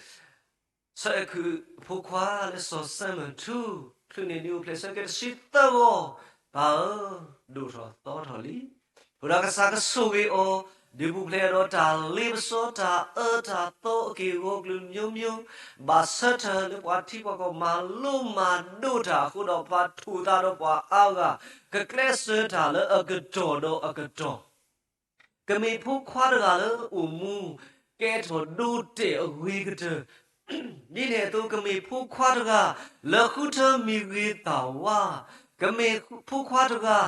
ဆၢခုးအဖိခွါလၢစီၤစၢမုၢ်ထူ, ချုးန့ၢ်နံၤအိၣ်ဖျဲၣ်ဆၢက့ၤတဆံသၢဂီၤ, ပၢ်ဧၢ, ဒိၣ်ထီၣ်သီထီၣ်လံ. အဃိဒီးကစၢ်ကဆိၣ်ဂ့ၤအီၤ, ဒုးပူၤဖျဲးဒီးတၢ်လ့ပစီတၢ်အၢတၢ်သီအက့ၢ်အဂီၤကလုာ်မျိုးမျိုး, ဘၣ်ဆၢထၢၣ်လၢပှၤထံပှၤကီၢ်မၤလိမၤဒိးတၢ်အဃိဒီး ပာ်ထူၣ်သးဒီးပှၤအါဂၤ, ကကျဲးစၢးတၢ်လၢအကတီၢ်ဒီးအကတီၢ် ကမ့ၢ်ဖိခွါတဂၤလၢအိၣ်မူ, ကဲထီၣ်ဒိတဲာ်အဂ့ၤကတၢၢ်, ဒ်န့ၣ်အသိးကမ့ၢ်ဖိခွါတဂၤလၢဃုထၢမံၤဂ့ၤသၣ်ဝါ, ကမ့ၢ်ဖိခွါတဂၤ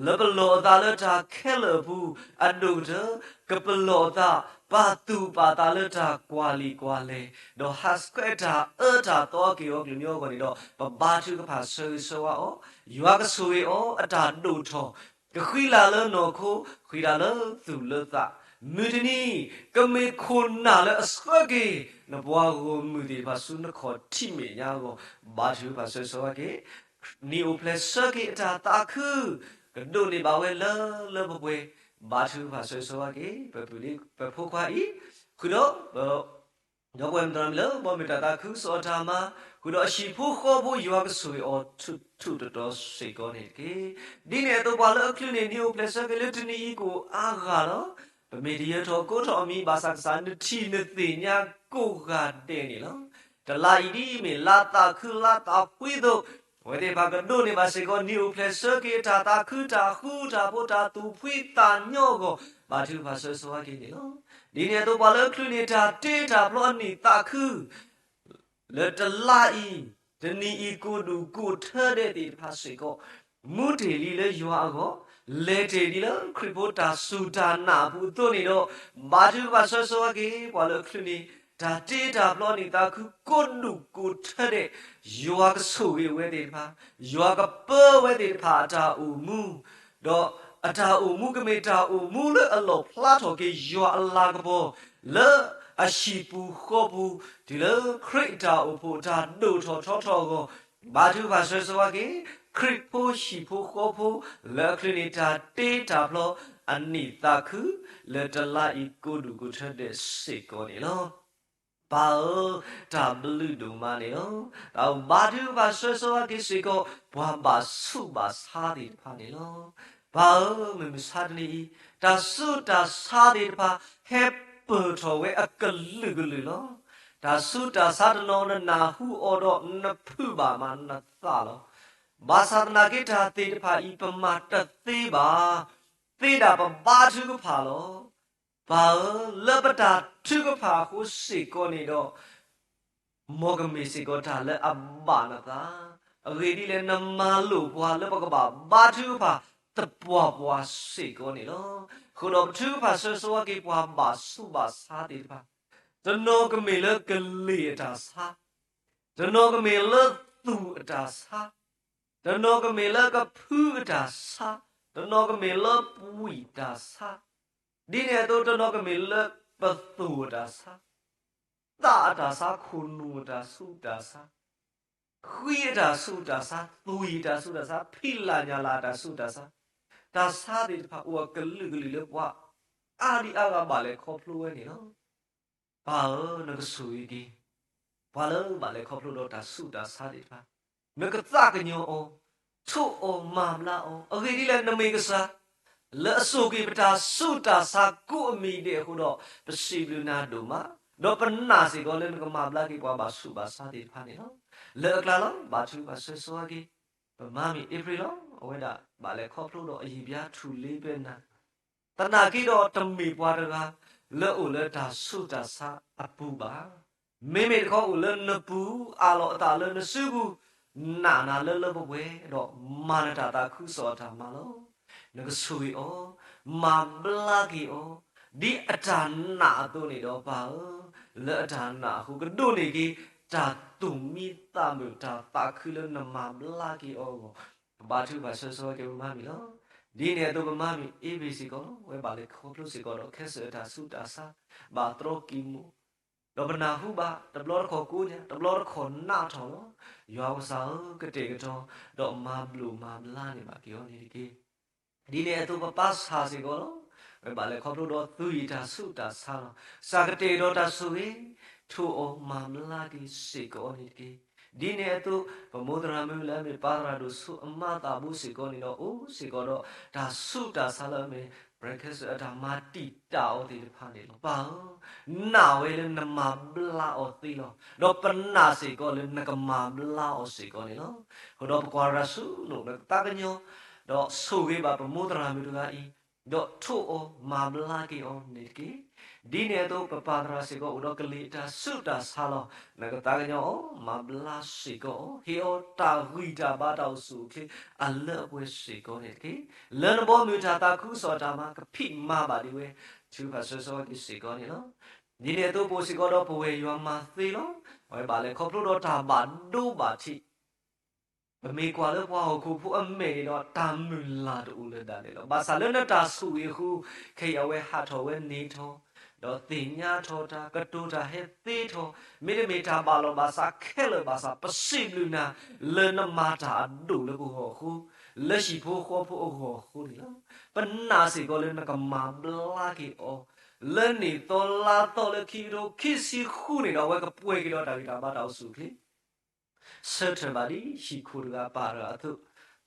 လၢပလီၢ်အသးလၢတၢ်ခဲလၢာ်အပူၤ, အဒိၣ်ကတၢၢ် ကပလီၢ်အသး ပာ်သူၣ်ပာ်သးလၢတၢ်ကွၢ်လံာ်ကွၢ်လဲၢ်, ဒီးဟးဆှဲးတၢ်အၢတၢ်သီအက့ၢ်အဂီၤကလုာ်မျိုးအဂီၢ်န့ၣ်ဒီး ပဘါထုကဖၣ်ဆၢဂ့ၤဆၢဝါအီၤ, ယွၤကဆိၣ်ဂ့ၤအီၤ အတၢ်ဒိၣ်ထီၣ် ကဃံလၤလၢနီၢ်ခိ, ဃံလၤလၢသူၣ်လၢသး, မုၢ်တနံၤ ကမ့ၢ်ခိၣ်နၢ်လၢအဆှၢက့ၤ နပှၤဂီၢ်မုၢ်သ့ၣ်တဖၣ်ဆူနခီၣ်ထံးမဲာ်ညါအဂီၢ်, ဘါထုကဖၣ်ဆၢဂ့ၤဆၢဝါက့ၤ, နံၤအိၣ်ဖျဲၣ်ဆၢက့ၤအတၢ်သးခု, ကဒိးန့ၢ်ဘၣ်ဝဲလၢလၢပှဲၤပှဲၤ, ဘါထုကဖၣ်ဆၢဂ့ၤဆၢဝါက့ၤ ပပုၢ်လံပဖိခွါအံၤ, ဃုာ်ဒီး ဒီပုၢ်ဝဲၢ်မုၣ်သရၣ်မုၣ်လၢ ဘီမုၢ်တၢ်သးခုကစီၣ်အတၢ်မၤ, ဃုာ်ဒီးအဟံၣ်ဖိဃီဖိယွၤကဆိၣ်ဂ့ၤအီၤ ထူးထူးတီၤတီၤစ့ၢ်ကီးန့ၣ်တက့ၢ်. ဒ်န့ၣ်အသိးပှၤလၢအချုးန့ၢ်နံၤအိၣ်ဖျဲၣ်ဆၢက့ၤလၢတနံၤအံၤကအိၣ်အါဂၤလီၤ. ပမ့ၢ်တယၢၤထီၣ်ကိးထီၣ်အမံၤ ဘၣ်ဆၣ်ကစၢ်နထံၣ်နသ့ၣ်ညါကိးဂၤဒဲးန့ၣ်လီၤ. တလါအံၤဒ်အမ့ၢ်လါသးခုလါသးဖှံအသိး, အဝဲသ့ၣ်တဖၣ်ကဒိးန့ၢ်ဘၣ်စ့ၢ်ကီးနံၤအိၣ်ဖျဲၣ်ဆၢက့ၤအတၢ်သးခုတၢ်ဃူတၢ်ဖိးတၢ်သူၣ်ဖှံသးညီအဂီၢ်, ဘါထုကဖၣ်ဆၢဂ့ၤဆၢဝါက့ၤန့ၣ်လီၤ. ဒ်န့ၣ်အသိးပှၤလၢအချုးန့ၢ်တၢ်တ့တၢ်ဖျီအနံၣ်သးခု လၢတလါအံၤ, တနံၤအံၤကိးဒူၣ်ကိးထၢဒဲးသ့ၣ်တဖၣ်စ့ၢ်ကီး, မူတ့ၢ်လံလၢယွၤအဂီၢ်, လဲၤတ့ၢ်လံလၢခရံာ်ဖိတၢ်စူၢ်တၢ်နာ်အပူၤအသိးန့ၣ်ဒီး, ဘါထုကဖၣ်ဆၢဂ့ၤဆၢဝါက့ၤ ပှၤလၢအချုးန့ၢ် တၢ်တ့တၢ်ဖျီအနံၣ်သးခုကိးဒူၣ်ကိးထၢဒဲး, ယွၤကဆိၣ်ဂ့ၤအဝဲသ့ၣ်တဖၣ်, ယွၤကပၢအဝဲသ့ၣ်တဖၣ်အတၢ်အိၣ်မူ ဒီးအတၢ်အိၣ်မူကမ့ၢ်တၢ်အိၣ်မူလၢအလီၣ်ဖျါထီၣ်က့ၤယွၤအလၤကပီၤ, လၢအဟံၣ်ပူၤဃီပူၤ, တုၤလၢခရံာ်အတၢ်အိၣ်ဖှိၣ်အတၢ်ဒိၣ်ထီၣ်ထီထီၣ်အဂီၢ်, ဘါထုကဖၣ်ဆၢဂ့ၤဆၢဝါက့ၤ ခရံာ်ဖိဟံၣ်ဖိဃီဖိ လၢအချုးန့ၢ်တၢ်တ့တၢ်ဖျီ အနံၣ်သးခု လၢတလါအံၤကိးဒူၣ်ကိးထၢဒဲးစ့ၢ်ကီးန့ၣ်လီၤ. ပၢ်ဧၢ, တၢ်ဘျုးဒိၣ်မးန့ၣ်လီၤ. တၢ်ဘါထုကဖၣ်ဆၢဂ့ၤဆၢဝါက့ၤစ့ၢ်ကီး ပှၤဘၣ်ဆူးဘၣ်ဆါသ့ၣ်တဖၣ်န့ၣ်လီၤ. ပၢ်ဧၢ, မုၢ်မဆါတနံၤအံၤ တၢ်ဆူးတၢ်ဆါသ့ၣ်တဖၣ် ဟဲပၢၢ်ထီၣ်ဝဲအကလုာ်ကလုာ်လီၤ. တၢ်ဆူးတၢ်ဆါတနီၤ နနၢ်ဟူအီၤဒီးနဖုးဘၣ်မးနသးလီၤ. ဘၣ်ဆၣ်သနာ်က့တၢ်သ့ၣ်တဖၣ်အံၤ ပမၤတသ့ဘၣ်. သ့ဒၣ်ပဘါထုကဖၣ်လီၤ. ပၢ်ဧၢ, လၢပတၢ်ထုကဖၣ်အဃိစ့ၢ်ကီးန့ၣ်ဒီး မ်ကမ့ၢ်စ့ၢ်ကီးတၢ်လၢအဘၣ်နသး, အဂ့ၢ်ဒ်လဲၣ် နမၤလိာ်ပှၤလၢပကဘၣ်ဘါထုကဖၣ်သပှၢ်ပှၢ်စ့ၢ်ကီးန့ၣ်လီၤ. အဃိဒီးပထုကဖၣ်ဆၢဂ့ၤဆၢဝါက့ၤပှၤဘၣ်ဆူးဘၣ်ဆါသ့ၣ်တဖၣ်, တနီၤကမ့ၢ်လၢကလံၤအတၢ်ဆါ, တနီၤကမ့ၢ်လၢသူၣ်အတၢ်ဆါ, တနီၤကမ့ၢ်လၢကဖုအတၢ်ဆါ, တနီၤကမ့ၢ်လၢပှံၢ်တၢ်ဆါ, ဒ်န့ၣ်အသိးတနီၤကမ့ၢ်လၢပသိၣ်အတၢ်ဆါ, သးအတၢ်ဆါ, ခိၣ်နူာ်အတၢ်ဆူးတၢ်ဆါ, ဃံအတၢ်ဆူးတၢ်ဆါ, သွံၣ်အတၢ်ဆူးတၢ်ဆါ, ဖံးလၢ်ညၣ်လၢ်အတၢ်ဆူးတၢ်ဆါ, တၢ်ဆါသ့ၣ်တဖၣ်အိၣ်အကလုာ်ကလုာ်လၢပှၤအါဒံအါဂၤဘၣ်လဲၤခီဖျိဝဲန့ၣ်လီၤ. ပၢ်ဧၢ, နကဆိၣ်ဂ့ၤက့ၤ ပှၤလၢဘၣ်လဲၤခီဖျိဒီးတၢ်ဆူးတၢ်ဆါသ့ၣ်တဖၣ်, နကသးကညီၤအီၤ, ထိးအီၤမၤဘျါအီၤ, အဂ့ၢ်ဒ်လဲၣ် နမ့ၢ်ကစၢ် လၢအဆိၣ်က့ၤပတၢ်ဆူးတၢ်ဆါကိးအမံၤဒဲးအဃိဒီး ပစံးဘျုးနၤဒိၣ်မး, ဒီးပနာ်စ့ၢ်ကီးလၢနကမၤဘျါက့ၤပှၤဘၣ်ဆူးဘၣ်ဆါသ့ၣ်တဖၣ်န့ၣ်လီၤ. လၢအကျါလီၤ ဘါထုကဖၣ်ဆၢဂ့ၤဆၢဝါက့ၤ ပမါမံၤအ့ဖြ့ၣ်လီၤ. အဝဲဒၣ်ဘၣ်လဲၤခီဖျိဒီးအယံာ်ဘျါထူၣ်လ့ဘဲနၤ သနာ်က့ဒီးတမ့ၢ်ပှၤတဂၤလၢအိၣ်လၢတၢ်ဆူးတၢ်ဆါအပူၤဘၣ်. မ့မ့ၢ်တခီအိၣ်လၢနပူၤ အးလီၤအသးလၢနစုပူၤ, နာ်နၤလၢလၢပှဲၤပှဲၤ, ဒီးမၤနတၢ်သးခုကစီၣ်အတၢ်မၤလီၤ. နကဆိၣ်ဂ့ၤအီၤ, မၤဘျါက့ၤအီၤ, ဒ်အတၢ်နာ်အသိးန့ၣ်ဒီးပၢ်ဧၢ, လၢအတၢ်နာ်အဃိကဒိးန့ၢ်က့ၤ တၢ်သူၣ်မံသးမုာ်တၢ်သးခုလၢနမၤဘျါက့ၤအီၤအဂီၢ်, ပဘါထုကဖၣ်ဆၢဂ့ၤဆၢဝါက့ၤပမါမံၤလီၤ. ဒ်န့ၣ်အသိးပမါမံၤအ့ဘ့ၣ်စ့ၢ်ကီးလီၤ. အဝဲဘၣ်လဲၤခီဖျိစ့ၢ်ကီးဒီးခဲစၢၣ်အတၢ်ဆူးတၢ်ဆါ, ဘၣ်တြီကံၢ်မူ, ဒီးပနၢ်ဟူဘၣ် တဘျီတခီၣ်ကိးညါ တဘျီတခီၣ်နးထီၣ်လီၤ. ယွၤကစၢ်ဧၢ ကတဲာ်ကတီၤ ဒီးမၤဘျိးမၤဘျါန့ၢ်ဘၣ်က့ၤအီၤန့ၣ်တက့ၢ်. ဒ်န့ၣ်အသိးပပၢ်ဆၣ်စ့ၢ်ကီးလီၤ. ဝဲဘၣ်လဲၤခီဖျိဒီးသွံၣ်အတၢ်ဆူးတၢ်ဆါလီၤ. ကစၢ်ကတဲာ်ကတီၤတၢ်ဆိၣ်ဂ့ၤ, ထိးအီၤမၤဘျါက့ၤစ့ၢ်ကီးအီၤန့ၣ်တက့ၢ်. ဒ်န့ၣ်အသိး ပမိၢ်သရၣ်မုၣ်လၢအမ့ၢ်ပၢ်သရၣ်ဒိၣ်ဆူအမါသးဘိစ့ၢ်ကီးန့ၣ်ဒီး အိၣ်စ့ၢ်ကီးဒီးတၢ်ဆူးတၢ်ဆါလၢအမ့ၢ် ပရဲခဲစၢၣ်အတၢ်မၤတံာ်တာ်အီၤသ့ၣ်တဖၣ်န့ၣ်လီၤ. ပၢ်ဧၢ, နာ်ဝဲလၢနမၤဘျါအီၤသ့လီၤ. ဒီးပနာ်စ့ၢ်ကီးလၢနကမၤဘျါအီၤစ့ၢ်ကီးန့ၣ်လီၤ. အဃိဒီးပကွၢ်တၢ်ဆူနအိၣ်လၢကသးကညီၤ, ဒီးဆိၣ်ဂ့ၤဘၣ်ပမိၢ်သရၣ်မုၣ်တဂၤအံၤ, ဒီးထိးအီၤမၤဘျါက့ၤအီၤန့ၣ်တက့ၢ်. ဒ်န့ၣ်အသိး ပပၢ်သရၣ်စ့ၢ်ကီးအိၣ်ဒီးကလံၤအတၢ်ဆူးတၢ်ဆါလီၤ. နကသးကညီၤအီၤ, မၤဘျါစ့ၢ်ကီးအီၤ, ဟ့ၣ်အီၤတၢ်ဂံၢ်တၢ်ဘါတၢ်အိၣ်ဆူၣ်အိၣ်ချ့အလၢအပှဲၤစ့ၢ်ကီးန့ၣ်တက့ၢ်. လၢနဘီမုၢ်တၢ်သးခုကစီၣ်အတၢ်မၤ ကဖံးမၤဘၣ်ဒံးဝဲ, ထုကဖၣ်ဆၢဂ့ၤဆၢဝါက့ၤစ့ၢ်ကီးန့ၣ်လီၤ. ဒ်န့ၣ်အသိးပအိၣ်စ့ၢ်ကီးဒီးပဝဲယွၤမၤသ့လီၤ. အဝဲဘၣ်လဲၤခီဖျိဒီးတၢ်ဘၣ်ဒိဘၣ်ထံး ပမ့ၢ်ကွၢ်လၢပှၤဟီၣ်ခိၣ်ဖိအမဲာ်န့ၣ်ဒီး တၢ်မုၢ်လၢ်တအိၣ်လၢၤဒၣ်လဲာ်လီၤ. ဘၣ်ဆၣ်လၢနတၢ်ဆိၣ်ဂ့ၤအဃိ, ခဲအံၤအဝဲဟးထီၣ်ဝဲန့ၢ်ထီၣ်, ဒီးသ့ၣ်ညါထီၣ်တၢ်, ကတိၤတၢ်ဟဲသ့ထီၣ်, မ့တမ့ၢ်တၢ်ဘၣ်လီၤဘၣ်စးခဲလၢာ်ဘၣ်ဆၣ် ပစံးဘျုးနၤ လၢနမၤတၢ်အဒိၣ်လၢပဂီၢ်အဃိ, လၢဟံၣ်ဖိဃီဖိအဂီၢ်အဃိန့ၣ်လီၤ. ပနာ်စ့ၢ်ကီးလၢနကမၤဘျါက့ၤအီၤ, လၢနံၣ်သီလါသီလၢခံကထိခံဆံဃုန့ၣ်ဒီး အဝဲကပှဲၤက့ၤဒီးတၢ်ဂံၢ်တၢ်ဘါတၢ်အိၣ်ဆူၣ်အိၣ်ချ့ ဆၢထၢၣ်ဘၣ်ဒ်ဟံၣ်ခိၣ်တဂၤပၢ်တဂၤအသိး,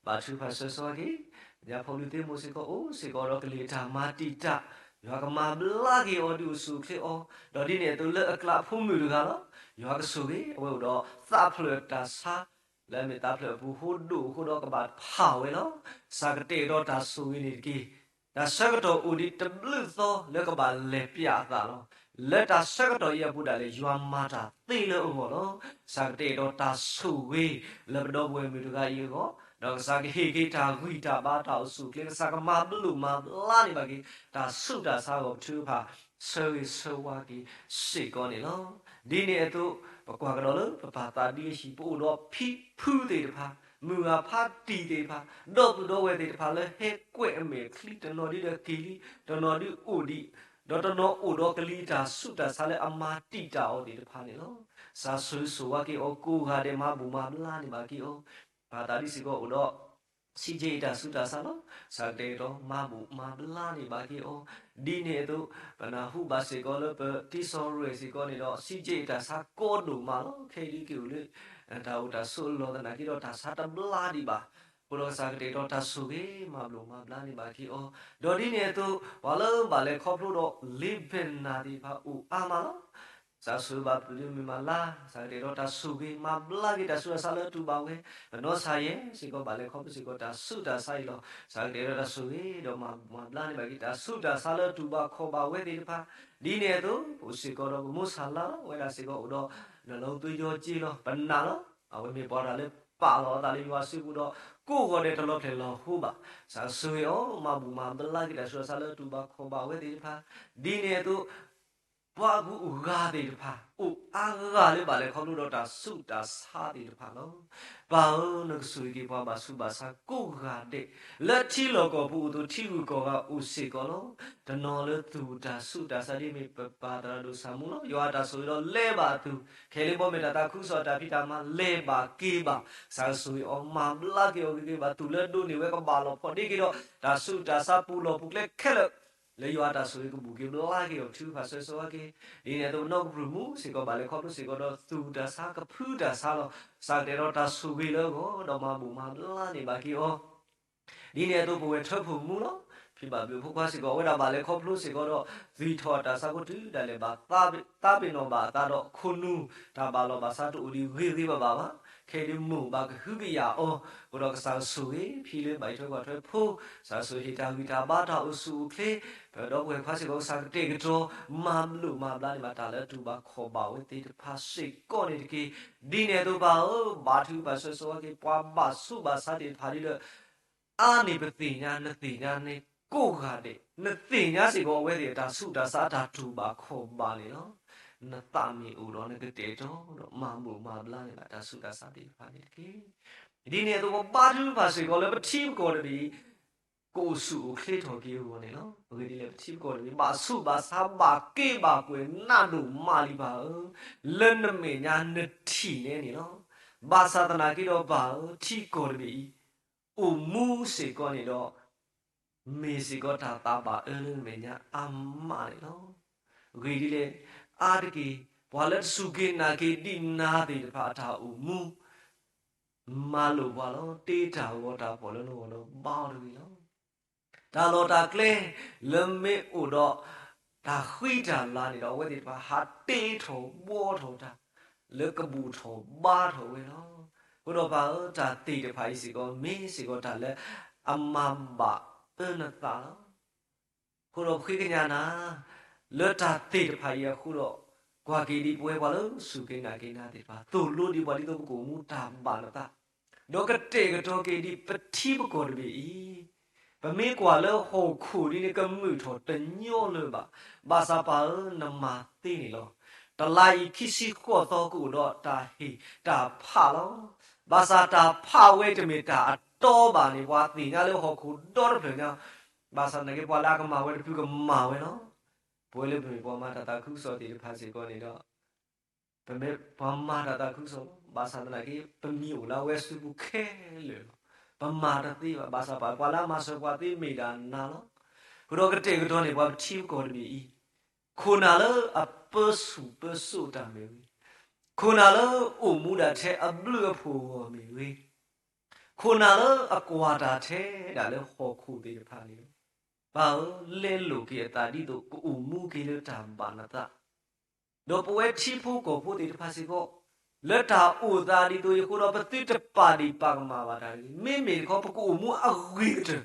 ဘါထုကဖၣ်ဆၢဂ့ၤဆၢဝါက့ၤ, ညါဖီလူၤသ့မိၢ်စ့ၢ်ကီးအိၣ်စ့ၢ်ကီးဒီးကလံၤတၢ်မၤတံာ်တာ်, ယွၤကမၤဘျါက့ၤအီၤဒုးအိၣ်ဆူၣ်အိၣ်ချ့အီၤ, ဒီးဒ်န့ၣ်အသိးလၢအကျးဖိမုၣ်တဂၤလီၤ. ယွၤကဆိၣ်ဂ့ၤ, အဝဲအိၣ်ဒီးသးဖျၢၣ်တၢ်ဆါ, လၢအမ့ၢ်သးဖျၢၣ်အပူၤဟိဒိၣ်အဃိဒီးကဘၣ်ဖးဝဲလီၤ. ကစၢ်ကတဲာ်ကတီၤတၢ်ဆိၣ်ဂ့ၤန့ၣ်တက့ၢ်. တၢ်ဆၢကတီၢ်အိၣ်ဒံးတဘျုးသီလၢကဘၣ်လဲၤပျးအသးလီၤ. လၢတၢ်ဆၢကတီၢ်အံၤအပူၤဒၣ်လဲာ် ယွၤမၤတၢ်သ့လၢအဂီၢ်လီၤ. ကစၢ်ကတဲာ်ကတီၤတၢ်ဆိၣ်ဂ့ၤလၢပဒီပုၢ်ဝဲၢ်မုၣ်တဂၤအံၤအဂီၢ်, ဒီးကစၢ်ကဟ့ၣ်က့ၤတၢ်ဂံၢ်တၢ်ဘါတၢ်အိၣ်ဆူၣ်အိၣ်ချ့, ကစၢ်ကမၤဘျိးမၤဘျါန့ၢ်ဘၣ်က့ၤ တၢ်ဆူးတၢ်ဆါအဂီၢ် ပထုကဖၣ်ဆၢဂ့ၤဆၢဝါက့ၤစ့ၢ်ကီးန့ၣ်လီၤ. ဒ်န့ၣ်အသိး ပကွၢ်ကဒီးလၢပပၢ်သးဒံအဟံၣ် ပအိၣ်ဒီးဖံဖုသ့ၣ်တဖၣ်, မုၢ်ဂၤဖါတံၢ်သ့ၣ်တဖၣ်, ဒီပုၢ်ဒီဝဲၢ်သ့ၣ်တဖၣ်လၢဟဲကွဲးအမဲာ်ချံ, တနီၤဒုးဒီးက့ၤလံ, တနီၤဒုးအိၣ်ဒံး, ဒီးတနီၤအိၣ်ဒီးကလံၤတၢ်ဆူးတၢ်ဆါလၢအမၤတံာ်တာ်အီၤသ့ၣ်တဖၣ်န့ၣ်လီၤ. ကစၢ်ဆိၣ်ဂ့ၤဆိၣ်ဝါက့ၤအီၤကိးဂၤဒဲး မၤဘူၣ်မၤဘျါန့ၢ်ဘၣ်က့ၤအီၤ ပှၤသးဒ်စ့ၢ်ကီးအိၣ်ဒီး စံးက့အတၢ်ဆူးတၢ်ဆါလီၤ. စးကတဲာ်ကတီၤ မၤဘူၣ်မၤဘျါန့ၢ်ဘၣ်က့ၤအီၤ. ဒ်န့ၣ်အသိး ပနၢ်ဟူဘၣ်စ့ၢ်ကီးလၢပတံၤသရ့ၣ်စ့ၢ်ကီးန့ၣ်ဒီး စံးက့အတၢ်ဆါကီဒိၣ်မးလီၤ. ခဲအံၤဒ်က့ၤအိၣ်လၢ တၢ်အိၣ်တၢ်ဆိးအလီၢ်သနာ်က့ဒီး တၢ်ဆါတဘျါဒံးဘၣ်. အဃိဒီးကစးကတဲာ်ကတီၤ တၢ်ဆိၣ်ဂ့ၤမၤဘူၣ်မၤဘျါန့ၢ်ဘၣ်က့ၤအီၤ. ဒီးဒ်န့ၣ်အသိး ပှၤလၢဘၣ်လဲၤခီဖျိဒီး လ့ဘနၤသ့ၣ်တဖၣ်အိၣ်အါမးလီၤ. စးဆိၣ်ဂ့ၤဘၣ်ပျုၤဒ်မ့ၢ်မၤလါ, စးကတဲာ်ကတီၤ တၢ်ဆိၣ်ဂ့ၤမၤဘျါက့ၤတၢ်ဆူးတၢ်ဆါလၢတူၢ်ဘၣ်ဝဲ, ပနီၢ်ဆါယဲၢ်စ့ၢ်ကီး ဘၣ်လဲၤခီဖျိစ့ၢ်ကီး တၢ်ဆူးတၢ်ဆါအံၤလီၤ. စးကတဲာ်ကတီၤ တၢ်ဆိၣ်ဂ့ၤဒီးမၤဘူၣ်မၤဘျါန့ၢ်ဘၣ်က့ၤ တၢ်ဆူးတၢ်ဆါလၢတူၢ်ဘၣ်ခီၣ်ဘၣ်ဝဲသ့ၣ်တဖၣ်. ဒ်န့ၣ်အသိး ပအိၣ်စ့ၢ်ကီးဒီးပမိၢ်ဆါလါလီၤ. အဝဲဒၣ်စ့ၢ်ကီးအိၣ်ဒီး နလီၤသူယီၤက့လီၤ. ပနာ်လီၤ. အဝဲမ့ၢ်ပှၤတၢ်လၢပာ်လီၤအသးလၢယွၤစုပူၤဒီး ကိးဂီၤဒဲးတလီၤဖျဲၣ်လီၤဟိဘၣ်. စးဆိၣ်ဂ့ၤအီၤ မၤဘူၣ်မၤဘျါက့ၤတၢ်ဆူးတၢ်ဆါလၢတူၢ်ဘၣ်ခီၣ်ဘၣ်ဝဲသ့ၣ်တဖၣ်. ဒ်န့ၣ်အသိး ပှၤအဂုၤအဂၤသ့ၣ်တဖၣ် အိၣ်အါဂၤလၢဘၣ်လဲၤခီဖျိဒီးတၢ်ဆူးတၢ်ဆါသ့ၣ်တဖၣ်လီၤ. ပၢ်ဧၢ, နကဆိၣ်ဂ့ၤက့ၤပှၤဘၣ်ဆူးဘၣ်ဆါကိးဂၤဒဲး, လၢထံလီၢ်ကီၢ်ပူၤအိၣ်သိးထံဂုၤကီၢ်ဂၤအိၣ်စ့ၢ်ကီးလီၤ. တနီၤလၢသူၣ်တၢ်ဆူးတၢ်ဆါဒ်မ့ၢ်ပပၢ်သရၣ်ဒိၣ်ဆၣ်မူလီၤ. ယွၤတၢ်ဆိၣ်ဂ့ၤဒီးလဲၤဘၣ်အသူၣ်, ခဲလၢာ်ဘီမ့ၢ်တၢ်သးခုကစီၣ်တၢ်ဖံးတၢ်မၤလဲၤဘၣ်က့ၤဘၣ်. စးကဆိၣ်ဂ့ၤအီၤ မၤဘျါက့ၤအီၤဂ့ၤဂ့ၤဘၣ်, သူၣ်လၢဒိးန့ၢ်ဝဲကဘၣ်လီၤဖီၣ်ဒ့က့ၤဒီး တၢ်ဆူးတၢ်ဆါပူၤလီၢ်ပူၤကျဲခဲလၢာ် လၢယွၤအတၢ်ဆိၣ်ဂ့ၤကဘူၣ်က့ၤဘျါက့ၤအီၤ ထုကဖၣ်ဆိၣ်ဂ့ၤက့ၤ. ဒ်န့ၣ်အသိး ပနီၢ်ကပြုၢ်မူစ့ၢ်ကီး ဘၣ်လဲၤခီဖျိစ့ၢ်ကီးဒီးသူၣ်တၢ်ဆါကဖုတၢ်ဆါလီၤ. စးကတဲာ်ကတီၤတၢ်ဆိၣ်ဂ့ၤလၢအဂီၢ် ဒီးမၤဘူၣ်မၤဘျါန့ၢ်ဘၣ်က့ၤအီၤ. ဒ်န့ၣ်အသိး ပဝဲၢ်ထၢဖှိၣ်မူလီၤ. ဖံဘၣ်ဘျုးဖိခွါစ့ၢ်ကီး အဝဲဒၣ်ဘၣ်လဲၤခီဖျိစ့ၢ်ကီးဒီး သွံၣ်ထီၣ်အတၢ်ဆါဖိတုၤဒၣ်လဲာ်ဘၣ် သးပ့ၤနီၣ်ဘၣ်အသးဒီးခိၣ်နူာ် တၢ်ဘၣ်လီၤဘၣ်စးတအိၣ်ဒံးဂ့ၤဂ့ၤဘၣ်ဘၣ်ဘၣ်. ခဲအံၤဒ်မိၢ်ဘၣ်ကဟုကယာ်အီၤ, အဃိဒီးကစၢ်ဆိၣ်ဂ့ၤ ဖံလၢဘၣ်ယွၤထွဲကွၢ်ထွဲဖိ, စးဆိၣ်ဂ့ၤဟ့ၣ်တၢ်ဂံၢ်တၢ်ဘါတၢ်အိၣ်ဆူၣ်အိၣ်ချ့, ပဒီပုၢ်ဝဲၢ်ခွါစ့ၢ်ကီး ကစၢ်ကတဲာ်ကတီၤ မၤဘျုးမၤဘျါန့ၢ်ဘၣ်တၢ်လၢတူၢ်ဘၣ်ခီၣ်ဘၣ်ဝဲသ့ၣ်တဖၣ်စ့ၢ်ကီးန့ၣ်တက့ၢ်. ဒ်န့ၣ်အသိးပၢ်ဧၢ, ဘါထုကဖၣ်ဆိၣ်ဂ့ၤက့ၤ ပှၤဘၣ်ဆူးဘၣ်ဆါသ့ၣ်တဖၣ်ဒ်လၢ အါန့ၢ်ပသ့ၣ်ညါ နသ့ၣ်ညါန့ၣ်ကိးဂၤဒဲး, နသ့ၣ်ညါစ့ၢ်ကီးအဝဲသ့ၣ်အတၢ်ဆူးတၢ်ဆါအတၢ်တူၢ်ဘၣ်ခီၣ်ဘၣ်န့ၣ်လီၤ. နသးမ့ၢ်အိၣ်ဒီးနကတဲာ်ကတီၤဒီးမၤဘူၣ်မၤဘျါန့ၢ်ဘၣ်တၢ်ဆူးတၢ်ဆါသ့ၣ်တဖၣ်န့ၣ်တက့ၢ်. ဒ်န့ၣ်အသိးပဘါထုကဖၣ်စ့ၢ်ကီးလၢပထံပကီၢ်တဘ့ၣ်အံၤ ကအိၣ်ဆူၣ်အိၣ်ချ့ထီၣ်က့ၤအဂီၢ်န့ၣ်လီၤ. အဂ့ၢ်ဒ်လဲၣ် ပထံပကီၢ်တဘ့ၣ် ဘၣ်ဆူးဘၣ်ဆါဘၣ်က့ဘၣ်ကွဲးနးဒိၣ်မးလံပၢ်ဧၢ, လၢနမဲာ်ညါနထံၣ်န့ၣ်န့ၣ်လီၤ. ဘၣ်ဆၣ်သနာ်က့ဒီးပၢ်ဧၢ, ထံကီၢ်တဘ့ၣ်အံၤ အိၣ်မူစ့ၢ်ကီးန့ၣ်ဒီး မ့ၢ်စ့ၢ်ကီးတၢ်သးဘၣ်အၢလၢနမဲာ်ညါအါမးန့ၣ်လီၤ. အဂ့ၢ်ဒ်လဲၣ်, အါတက့ၢ် ပှၤလၢတစူၢ်က့ၤနာ်က့ၤဒံးနၤသ့ၣ်တဖၣ်အတၢ်အိၣ်မူ မၤလိာ်ပှၤလီၤ. တ့တၢ်ဂီၤတၢ်ဖီၣ်လၢနဂီၢ်ဒီးဘါအီၤတဂ့ၤလီၤ. တၢ်လီၢ်တၢ်ကျဲ လၢမ့ၢ်အိၣ်ဒီး တၢ်ဃံတၢ်လၤန့ၣ်ဒီး အဝဲသ့ၣ်တဖၣ်ဟးတ့ထီၣ်ဘှီထီၣ်တၢ် လၢကဘူၣ်ထီၣ်ဘါထီၣ်ဝဲလီၤ. အဃိဒီးပၢ်ဧၢ, တၢ်သ့ၣ်တဖၣ်အံၤစ့ၢ်ကီး မ့ၢ်စ့ၢ်ကီးတၢ်လၢအမၤဘၣ်အၢနသးလီၤ. အဃိဒီးပဃ့ကညးနၤ လၢတၢ်သ့ၣ်တဖၣ်အံၤအဃိဒီး ကွၢ်က့ၤဒ်ပဝဲပှၤလၢစူၢ်က့ၤနာ်က့ၤနၤသ့ၣ်တဖၣ် သိၣ်လိဒံးပှၤဒ်သိးပကအိၣ်မူတၢ်ဘၣ်နသး, ဒီးကတဲာ်ကတီၤက့ၤဒံးပထံပကီၢ်တဘ့ၣ်အံၤ, ပမ့ၢ်ကွၢ်လၢဟီၣ်ခိၣ်ဒ်န့ၣ် ကမုာ်ထီၣ်တညီလၢၤဘၣ်. ဘၣ်ဆၣ်ပၢ်ဧၢ, နမၤသ့န့ၣ်လီၤ. တလါအံၤခံဆံဃိးသီကအိၣ်ဒီးတၢ်ဟ့ၣ်တၢ်ဖးလီၤ. ဘၣ်ဆၣ်တၢ်ဖးဝဲအံၤတမ့ၢ်တၢ်အတီဘၣ်န့ၣ် ပှၤသ့ၣ်ညါလၢဟီၣ်ခိၣ်ဒီတဖျၢၣ်ညါ ဘၣ်ဆၣ်သနာ်က့ ပှၤလၢအကမၤဝဲတဖုကမၤဝဲလီၤ. ပဝဲလၢပမ့ၢ်ပှၤမၤတၢ်သးခုကစီၣ်သ့ၣ်တဖၣ်စ့ၢ်ကီးန့ၣ်ဒီး ပမ့ၢ်ပှၤမၤတၢ်သးခုကစီၣ်လီၤ. ဘၣ်ဆၣ်သနာ်က့ ပမံၤအိၣ်လၢအဝဲစုပူၤခဲလၢာ်လီၤ. ပမၤတသ့ဘၣ်. ဘၣ်ဆၣ်ပှၤလၢအမၤစၢၤပှၤသ့မ့ၢ်ဒၣ်နၤလီၤ. အဃိဒီးကတဲာ်ကတီၤန့ၢ်ပှၤပထံပကီၢ်တဘ့ၣ်အံၤ, ခိၣ်နၢ်လၢအပၢဆူၣ်ပၢစိးတၢ်မ့ၢ်ဂ့ၤ, ခိၣ်နၢ်လၢအိၣ်မူဒၣ်ထဲအဘျုးအဖှိၣ်အဂီၢ်မ့ၢ်ဂ့ၤ, ခိၣ်နၢ်လၢအကွၢ်တၢ်ထဲဒၣ်လၢဟီၣ်ခိၣ်သ့ၣ်တဖၣ်န့ၣ်လီၤ. ပၢ်ဧၢ, လဲလိာ်က့ၤအသးဒ်သိးကအိၣ်မူက့ၤလၢတၢ်ဘၣ်နသး, ဒီးပဝဲထံဖိကီၢ်ဖိသ့ၣ်တဖၣ်စ့ၢ်ကီး, လၢတၢ်အိၣ်သးဒ်သိးအံၤအဃိဒီး ပသုတပာ်ဒံးပာ်ကမၣ်ဘၣ်တၢ်တဂ့ၤ. မ့မ့ၢ်တခီ ပကအိၣ်မူအဂ့ၤကတၢၢ်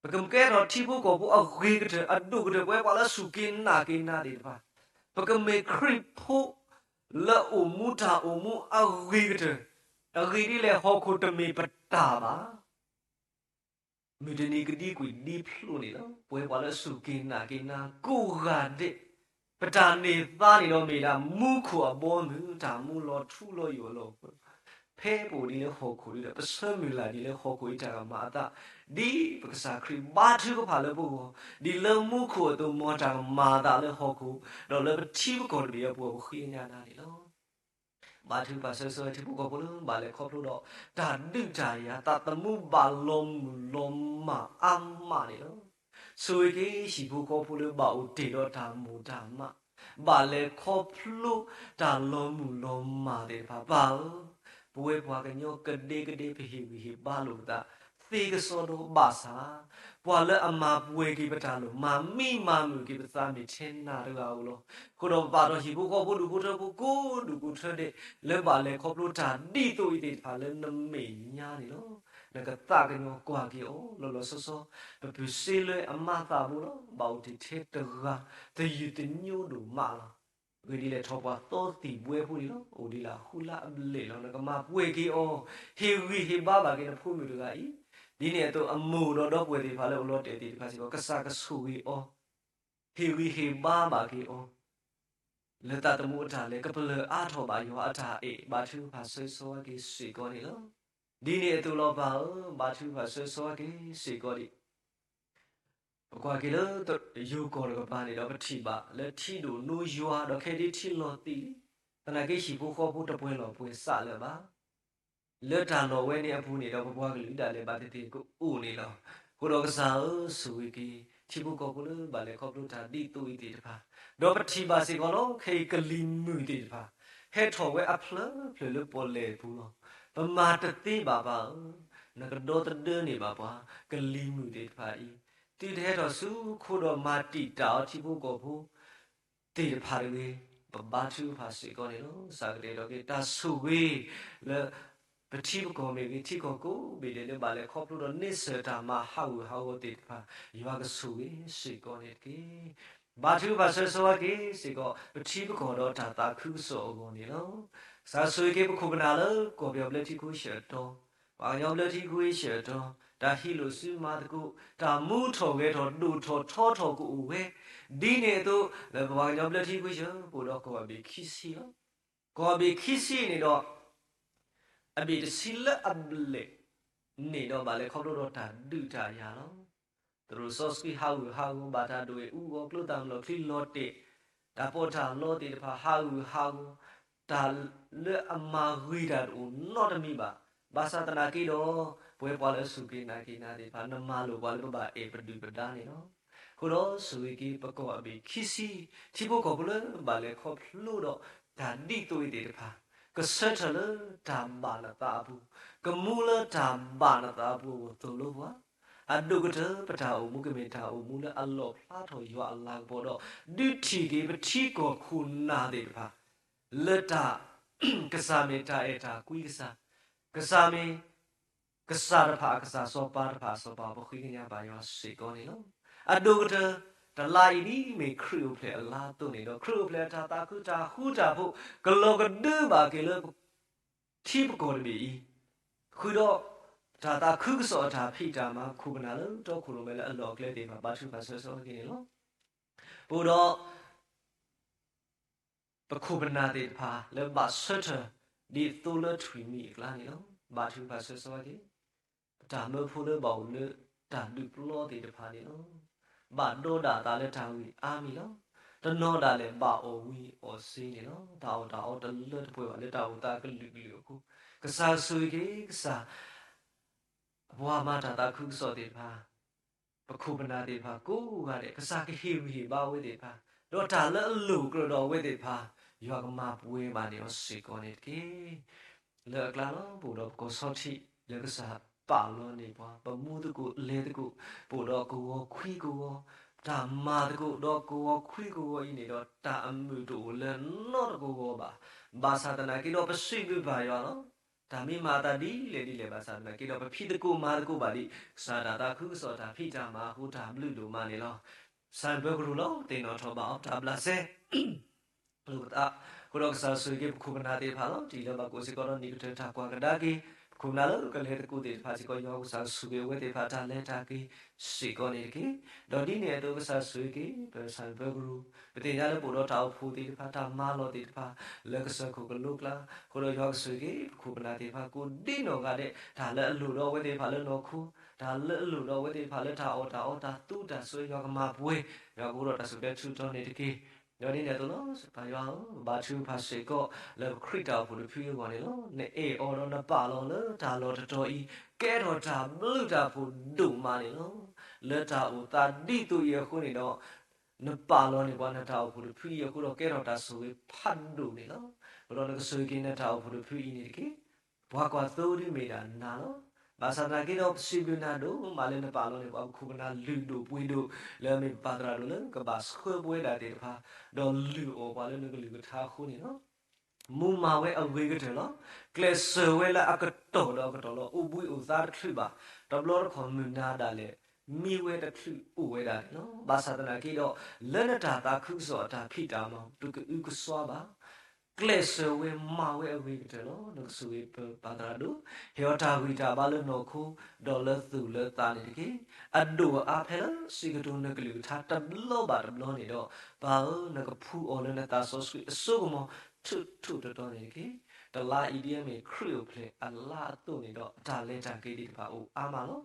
ပကကဲထီၣ်ထံဖိကီၢ်ဖိအဂ့ၤကတၢၢ် အဒိၣ်ကတၢၢ် ပဝဲပှၤလၢစူၢ်က့ၤနာ်က့ၤနၤသ့ၣ်တဖၣ်, ပကမ့ၢ်ခရံာ်ဖိလၢအိၣ်မူတၢ်အိၣ်မူအဂ့ၤကတၢၢ်, အဂ့ၢ်ဒ်လဲၣ် ဟီၣ်ခိၣ်တမ့ၢ်ပတၢ်ဘၣ်. မုၢ်တနံၤကဒံကွံာ်ဒံဖျိးန့ၣ်လီၤ. ပဝဲပှၤလၢစူၢ်က့ၤနာ်က့ၤနၤကိးဂၤဒဲး, ပတၢ်န့ၢ်သါန့ၣ်ဒီးမ့ၢ်ဒၣ်မူခိၣ်အဘီအမုၢ် တၢ်မူလီၤထူလီၤယိာ်အလီၢ်အဃိ, ဖဲပအိၣ်ဒ်လၢဟီၣ်ခိၣ်ဒ်ဒီး ပဆၢမုၢ်လၢ်ဒ်လၢဟီၣ်ခိၣ်အံၤတၢ်ကမၤအသး, ဒ်ပကစၢ်ခရံာ်ဘါထုကဖၣ်လၢပဂီၢ်, ဒ်လၢမူခိၣ်အသိး မ်တၢ်ကမၤအသးလၢဟီၣ်ခိၣ်, ဒီးလၢပထံပကီၢ်တဘ့ၣ်အပူၤ ပဃ့ကညးနၤန့ၣ်လီၤ. ဘါထုကဖၣ်ဆၢဂ့ၤဆၢဝါထံဖိကီၢ်ဖိလၢဘၣ်လဲၤခီဖျိဒီး တၢ်ဒုးတၢ်ယၤ သးသမူဘၣ်လီၤမုၢ်လီၤမၢ်အါမးန့ၣ်လီၤ. ဆိၣ်ဂ့ၤက့ၤ ဟံၣ်ဖိဃီဖိလၢဘၣ်အိၣ်တ့ၢ်ဒီးတၢ်မိၢ်တၢ်မး, ဘၣ်လဲၤခီဖျိတၢ်လီၤမုၢ်လီၤမၢ်သ့ၣ်တဖၣ် ပၢ်ဧၢ, ပဝဲပှၤကညီကဒဲကဒဲ ပဟ့ၣ်ဂံၢ်ဟ့ၣ်ဘါလိာ်ပသးသ့ကစီဒီဘၣ်ဆၣ်, ပှၤလၢအမၤပှဲၤက့ၤပတၢ်လိၤ မၤမံမၤမုာ်က့ၤပသးမ့ၢ်ထဲနၤတဂၤဧိၤလီၤ. အဃိဒီးပပာ်ဒီးဟံၣ်ဖိဃီဖိ ဒူၣ်ဖိထၢဖိ ကိးဒူၣ်ကိးထၢဒဲး လၢဘၣ်လဲၤခီဖျိတၢ်ဒ်သိးအံၤသ့ၣ်တဖၣ်လၢနမဲာ်ညါန့ၣ်လီၤ. နကသးကညီၤကွၢ်က့ၤအီၤ လီၤလီၤဆီဆီ ပပုၢ်စ့လၢအမါသးဘိလီၤ. ဘၣ်အိၣ်တ့ၢ်ထဲတဂၤ သယုၢ်သညိဒိၣ်မးလီၤ. ဂ့ၢ်ဒ်လဲၣ် ထီၣ်ပှၤသီသံၣ်ဘှဲဖိန့ၣ်လီၤ. အိၣ်ဒံးလၢအဃုလၢအဘျဲၣ်လီၤ. နကမၤပှဲၤက့ၤအီၤ, ဟ့ၣ်ဂံၢ်ဟ့ၣ်ဘါဘၣ်က့ၤနဖိမုၣ်တဂၤအံၤ, ဒ်န့ၣ်အသိးအမိၢ်ဒီးဒီပုၢ်ဝဲၢ်သ့ၣ်တဖၣ်လၢအိၣ်လီၤတဲာ်သ့ၣ်တဖၣ်စ့ၢ်ကီး ကစၢ်ကဆိၣ်ဂ့ၤအီၤ, ဟ့ၣ်ဂံၢ်ဟ့ၣ်ဘါဘၣ်က့ၤအီၤ လၢသးသမူအတၢ်လဲၤ ကပလၢၢ်အါထီၣ်ဘၣ်ယွၤအတၢ်အဲၣ် ဘါထုကဖၣ်ဆၢဂ့ၤဆၢဝါက့ၤစ့ၢ်ကီးန့ၣ်လီၤ. ဒ်န့ၣ်အသိးလီၤပၢ်ဧၢ, ဘါထုကဖၣ်ဆၢဂ့ၤဆၢဝါက့ၤစ့ၢ်ကီးဒံး ပကွၢ်က့ၤလၢ ယိၤကီၢ်တကပၤန့ၣ်ဒီး ပထံၣ်ဘၣ်လၢထံဒိၣ်နိယွၤ ဒီးခဲဒ်ထံလီၤသံးလံ, သနာ်က့ဟံၣ်ဖိဃီဖိတပှဲၤလီၤပှဲၤစးလၢၤဘၣ်. လၢတၢ်လီၢ်ဝဲန့ၣ်အပူၤန့ၣ်ဒီး ပပှၤကလုာ်ဒၣ်လဲာ်ဘၣ်သ့ၣ်သ့ၣ်ကအိၣ်န့ၣ်လီၤ. အဃိဒီးကစၢ်ဧၢ, ဆိၣ်ဂ့ၤက့ၤ ထံဖိကီၢ်ဖိလၢဘၣ်လဲၤခီဖျိတၢ်ဒ်သိးအံၤသ့ၣ်တဖၣ်, ဒီးပထံၣ်ဘၣ်စ့ၢ်ကီးလီၤ ခဲအံၤကလံၤမုၢ်သ့ၣ်တဖၣ် ဟဲထီၣ်ဝဲအဖျၢၣ်ဖျၢၣ်လၢပီၣ်လဲၣ်ပူၤလီၤ. ပမၤတသ့ဘၣ်ပၢ်ဧၢ, နကဒီသဒၢန့ၢ်ဘၣ်ပှၤ ကလံၤမုၢ်သ့ၣ်တဖၣ်အံၤ, သုတဟဲထီၣ်ဆူခိၣ်ဒီးမၤတံာ်တာ်အီၤထံဖိကီၢ်ဖိ သ့ၣ်တဖၣ်တဂ့ၤ, ပဘါထုကဖၣ်စ့ၢ်ကီးန့ၣ်လီၤ. ကစၢ်ကတဲာ်ကတီၤက့ၤတၢ်ဆိၣ်ဂ့ၤလၢ ပထံပကီၢ်မ့ၢ်ဂ့ၤ ထံကီၢ်ကိးဘ့ၣ်ဒဲးလၢဘၣ်လဲၤခီဖျိဒီးန့ဆၢၣ်တၢ်မၤဟးဂူာ်ဟးဂီၤသ့ၣ်တဖၣ် ယွၤကဆိၣ်ဂ့ၤစ့ၢ်ကီးန့ၣ်တက့ၢ်. ဘါထုကဖၣ်ဆၢဂ့ၤဆၢဝါက့ၤစ့ၢ်ကီး ပထံပကီၢ်ဒီးတၢ်သးခုကစီၣ်အဂီၢ်န့ၣ်လီၤ. ကစၢ်ဆိၣ်ဂ့ၤက့ၤပခိၣ်ပနၢ်လၢကီၢ်ပယီၤဘျၢထံခဝ့ၡၢၣ်အတီၤ, ပှၤကညီဘျၢထံခဝ့ၡၢၣ်အတီၤ, တၢ်ဟံးလိာ်စုမၤသကိး, တၢ်မူထီၣ်ဂဲၤထီၣ်ဒိၣ်ထီၣ်ထီထီၣ်ကအိၣ်ဝဲ, ဒ်န့ၣ်အသိး လၢပပှၤကညီဘျၢထံခဝ့ၡၢၣ် ပအိၣ်ဒီးကီၢ်အဘ့ၣ်ခံဆံလီၤ. ကီၢ်အဘ့ၣ်ခံဆံန့ၣ်ဒီး အဘ့ၣ်တဆံလၢအဘျဲၣ်န့ၣ်ဒီး ဘၣ်လဲၤခီဖျိဒီးတၢ်ဒုးတၢ်ယၤလီၤ. သရိာ်စီဆှံဟးဂူာ်ဟးဂီၤ, ဘၣ်တၢ်ဒိၣ်အုးအီၤ, ကျိသၣ်မလီၤချံလီၤတဲာ်, တၢ်ပီးတၢ်လီသ့ၣ်တဖၣ်ဟးဂူာ်ဟးဂီၤ, တၢ်လၢအမၤဂ့ၤတၢ်တအိၣ်နီတမံၤဘၣ်. ဘၣ်ဆၣ်သနာ်က့ဒီး ပဝဲပှၤလၢအစူၢ်က့ၤနာ်က့ၤနၤသ့ၣ်တဖၣ် နမၤလိာ်ပှၤလၢပဘၣ်အဲၣ်ပဒုၣ်ပဒါန့ၣ်လီၤ. အဃိဒီး ဆိၣ်ဂ့ၤက့ၤပကီၢ်အဘ့ၣ်ခံဆံ, ထံဖိကီၢ်ဖိလၢဘၣ်လဲၤခီဖျိဒီးတၢ်ဒ်သိးအံၤသ့ၣ်တဖၣ်, ကဆၢထၢၣ်လၢတၢ်ဘၣ်နသးအပူၤ, ကမူလၢတၢ်ဘၣ်နသးအပူၤအဂီၢ်သိၣ်လိပှၤ, အဒိၣ်ကတၢၢ်ပတၢ်အိၣ်မူကမ့ၢ်တၢ်အိၣ်မူလၢအလီၣ်ဖျါထီၣ်ယွၤအလၤကပီၤဒီး ဒုးထံၣ်က့ၤပထံကီၢ်ခိၣ်နၢ်သ့ၣ်တဖၣ် လၢတၢ် ကစၢ်မ့ၢ်တၢ်အဲၣ်တၢ်ကွံကစၢ်, ကစၢ်မ့ၢ် ကစၢ်တဖၣ်အကစၢ် စီၤပၤတဖၣ်အစီၤပၤ ပဃ့ကညးဘၣ်ယွၤစ့ၢ်ကီးန့ၣ်လီၤ. အဒိၣ်ကတၢၢ် တလါအံၤဒ်မ့ၢ်ခရံာ်အိၣ်ဖျဲၣ်အလါအသိးန့ၣ်ဒီး ခရံာ်အိၣ်ဖျဲၣ်အတၢ်သးခုတၢ်ဃူတၢ်ဖိး ကလီၤကဒုဘၣ်က့ၤလၢ ထံပကီၢ်တဘ့ၣ်အံၤ, ဃုာ်ဒီး တၢ်သးခုကစီၣ်အတၢ်ဖံးတၢ်မၤ ပခိၣ်ပနၢ်လၢတီခိၣ်ရိၣ်မဲလၢအလီၢ်အကျဲသ့ၣ်တဖၣ် ဘါထုကဖၣ်ဆၢဂ့ၤဆၢဝါက့ၤန့ၣ်လီၤ. ပအိၣ်ဒီး ပခိၣ်ပနၢ်သ့ၣ်တဖၣ်လၢဘၣ်ဆၢထၢၣ် ဒ်သိလၢထွံၣ်မံၤအကျါန့ၣ်လီၤ. ဘါထုကဖၣ်ဆၢဂ့ၤဆၢဝါက့ၤ ပတၢ်မၢဖိလၢဘၣ်အိၣ်လၢတၢ်ဒုးပျီသ့ၣ်တဖၣ်န့ၣ်လီၤ. ဘၣ်ဒီးဒၣ်အသးလၢတၢ်ဂံၢ်အါမံၤလီၤ. တနီၤဒၣ်လဲာ်ဘၣ်အီၣ်ဝံၤအီၣ်စ့န့ၣ်လီၤ. တၢ်အီၣ်တၢ်အီတလၢတပှဲၤဘၣ်လၢတၢ်အိၣ်သးကလုာ်ကလုာ်အဃိ, ကစၢ်ဆိၣ်ဂ့ၤက့ၤ ကစၢ် ပှၤမၤတၢ်သးခုကစီၣ်သ့ၣ်တဖၣ် ပခိၣ်ပနၢ်သ့ၣ်တဖၣ်ကိးဂၤဒဲး ကစၢ်ကဟ့ၣ်ဂံၢ်ဟ့ၣ်ဘါအဝဲသ့ၣ်တဖၣ်, ဒီးတၢ်လၢအလိၣ်ကြၢးဒီးအဝဲသ့ၣ်တဖၣ် ယွၤကမၤပှဲၤဘၣ်န့ၢ်အီၤစ့ၢ်ကီးန့ၣ်တက့ၢ်. လၢအကျါလီၤ ပအိၣ်ဒီးပကီၢ်ဆီထံး လၢကစၢ်ပာ်လီၤန့ၢ်ပှၤ, ပမူသကိးလဲၤသကိး, ပအိၣ်ဒီးကဝီၤခွံကဝီၤ, တၢ်မၤသကိးဒီးကဝီၤခွံကဝီၤအံၤန့ၣ်ဒီး တၢ်အမုာ်တအိၣ်လၢနီတကဝီၤဘၣ်. ဘၣ်ဆၣ်သနာ်က့ဒီး ပစံးဘျုးဘၣ်ယွၤလီၤ. တၢ်မ့ၢ်မၤအသးဒ်လဲၣ်ဒ်လဲၣ်ဘၣ်ဆၣ်သနာ်က့ဒီး ပဖံးသကိးမၤသကိးဘၣ်ဒ် ကစၢ်တၢ်သးခုကစီၣ်တၢ်ဖံးတၢ်မၤအဃိ တၢ်ဘျုးဒိၣ်မးန့ၣ်လီၤ. စံးဘျုးကရူၢ်လီၤ သ့ၣ်နီၣ်ထီၣ်ဘၣ်အီၤ တၢ်ဘျးစဲ လိာ်ပသး, အဃိဒီးကစၢ်ဆိၣ်ဂ့ၤက့ၤပခိၣ်ပနၢ်သ့ၣ်တဖၣ်လီၤ. တၢ်လၢဘၣ်ကိးစ့ၢ်ကီးဒီးနံၣ်ကတၢၢ်တၢ်ကွၢ်ကဒါက့ၤ ပခိၣ်ပနၢ်လၢကလဲၤသကိးသ့ၣ်တဖၣ်စ့ၢ်ကီး ယွၤကစၢ်ကဆိၣ်ဂ့ၤအဝဲသ့ၣ်တဖၣ်တၢ်လဲၤတၢ်က့ၤစ့ၢ်ကီးန့ၣ်တက့ၢ်. ဒီးဒ်န့ၣ်အသိးကစၢ်ဆိၣ်ဂ့ၤက့ၤ ပစံးဘျုးကရူၢ်, ပသ့ၣ်ညါလၢပအိၣ်ဒီးတၢ်အိၣ်ဖှိၣ်သ့ၣ်တဖၣ် တၢ်မၤလီၢ်သ့ၣ်တဖၣ် လၢကစၢၢ်ခိၣ်ကလိကျါ, အဃိဒီးယွၤကဆိၣ်ဂ့ၤက့ၤ ပခိၣ်ပနၢ်သ့ၣ်တဖၣ်ကိးဒ်နီၢ်ဂၤဒဲး တၢ်လၢအလိၣ်ဒီးအဝဲသ့ၣ်တဖၣ်လၢနီၢ်ခိ, တၢ်လၢအလိၣ်ဒီးအဝဲသ့ၣ်တဖၣ်လၢတၢ်အီၣ်တၢ်အီတၢ်သူတၢ်စွဲ ယွၤကမၤပှဲၤ, ယွၤကအိၣ်ဒီးတၢ်စံးပတြၢၤထူးတီၤန့ၣ်တက့ၢ်. ဒီးဒ်န့ၣ်အသိးလီၤ, စီၤပၤယွၤဧၢ, ဘါထုကဖၣ်စ့ၢ်ကီး လၢပခရံာ်တၢ်အိၣ်ဖှိၣ်တဖုအဂီၢ်န့ၣ်လီၤ. နအဲၣ်အီၤဒီးနပာ်လီၤလၢတၢ်လီၢ်တတီၤအံၤ, ကဲထီၣ်တၢ်ဘျုးတၢ်ဖှိၣ်ဒိၣ်မးန့ၣ်လီၤ. လၢတၢ်အိၣ်သးဒ်သိးအံၤအဃိန့ၣ်ဒီး နပာ်လီၤန့ၢ်ပှၤနတၢ်အိၣ်ဖှိၣ်တဖုအံၤအဃိဒီး ကဲထီၣ်တၢ်ဆိၣ်ဂ့ၤဖးဒိၣ်န့ၣ်လီၤ. အဃိဒီးနကဆိၣ်ဂ့ၤက့ၤနတၢ်အိၣ်ဖှိၣ်တဖုအံၤန့ၣ်တက့ၢ်. ပှၤကွၢ်သိဒ်မ့ၢ်ဒၣ်နၤလီၤ. ဘၣ်ဆၣ်သနာ်က့ဒီး ပစံးဘျုးနၤဒိၣ်မးလၢနပာ်လီၤန့ၢ်ပှၤပခိၣ်ပနၢ်လုၢ်ဒိၣ်ပှ့ၤဒိၣ် လၢအမ့ၢ်ပၢ်သရၣ်ဒိၣ်လၢကဘၣ်ဆှၢပဝဲဒၣ်သ့ၣ်တဖၣ်, ဒီးလုၢ်အီၣ်ပှၤလၢနကလုၢ်ကထါအဃိန့ၣ်လီၤ. မူမၤဝဲအဂ့ၤကတၢၢ်လီၤ. ကျဲးစၢးဝဲလၢအကတီၢ်ဒီးအကတီၢ်လီၤ. အိၣ်ဘှံးအိၣ်သါတချုးဘၣ်. တဘျီတခီၣ်မုၢ်နၤဒၣ်လဲာ် မံဝဲတချုးအိၣ်ဝဲဒၣ်န့ၣ်လီၤ. ဘၣ်ဆၣ်သနာ်က့ဒီး လၢနတၢ်သးခုကစီၣ်အတၢ်ဖံးတၢ်မၤ တကအုကစွါဘၣ်. ကျဲးစၢးဝဲမၤဝဲအဂ့ၤကတၢၢ်လီၤ. နကဆိၣ်ဂ့ၤပပၢ်သရၣ်ဒိၣ်, ဟ့ၣ်အီၤတၢ်ဂံၢ်တၢ်ဘါလၢနီၢ်ခိ ဒီးလၢသူၣ်လၢသးန့ၣ်တက့ၢ်. အဒိၣ်အအါဖဲလၢစံးကတိၤနကလုၢ်ကထါတဘျီဘၣ်တဘျီန့ၣ်ဒီး ပၢ်ဧၢ, နကဖှူအီၤလၢနသးစီဆှံအစိကမီၤ ထူးထူးတီၤတီၤန့ၣ်တက့ၢ်. တလါအံၤဒ်အမ့ၢ်ခရံာ်အိၣ်ဖျဲၣ်အလါအသိးန့ၣ်ဒီး အတၢ်လဲၤတၢ်က့ၤသ့ၣ်တဖၣ်အိၣ်အါမးလီၤ.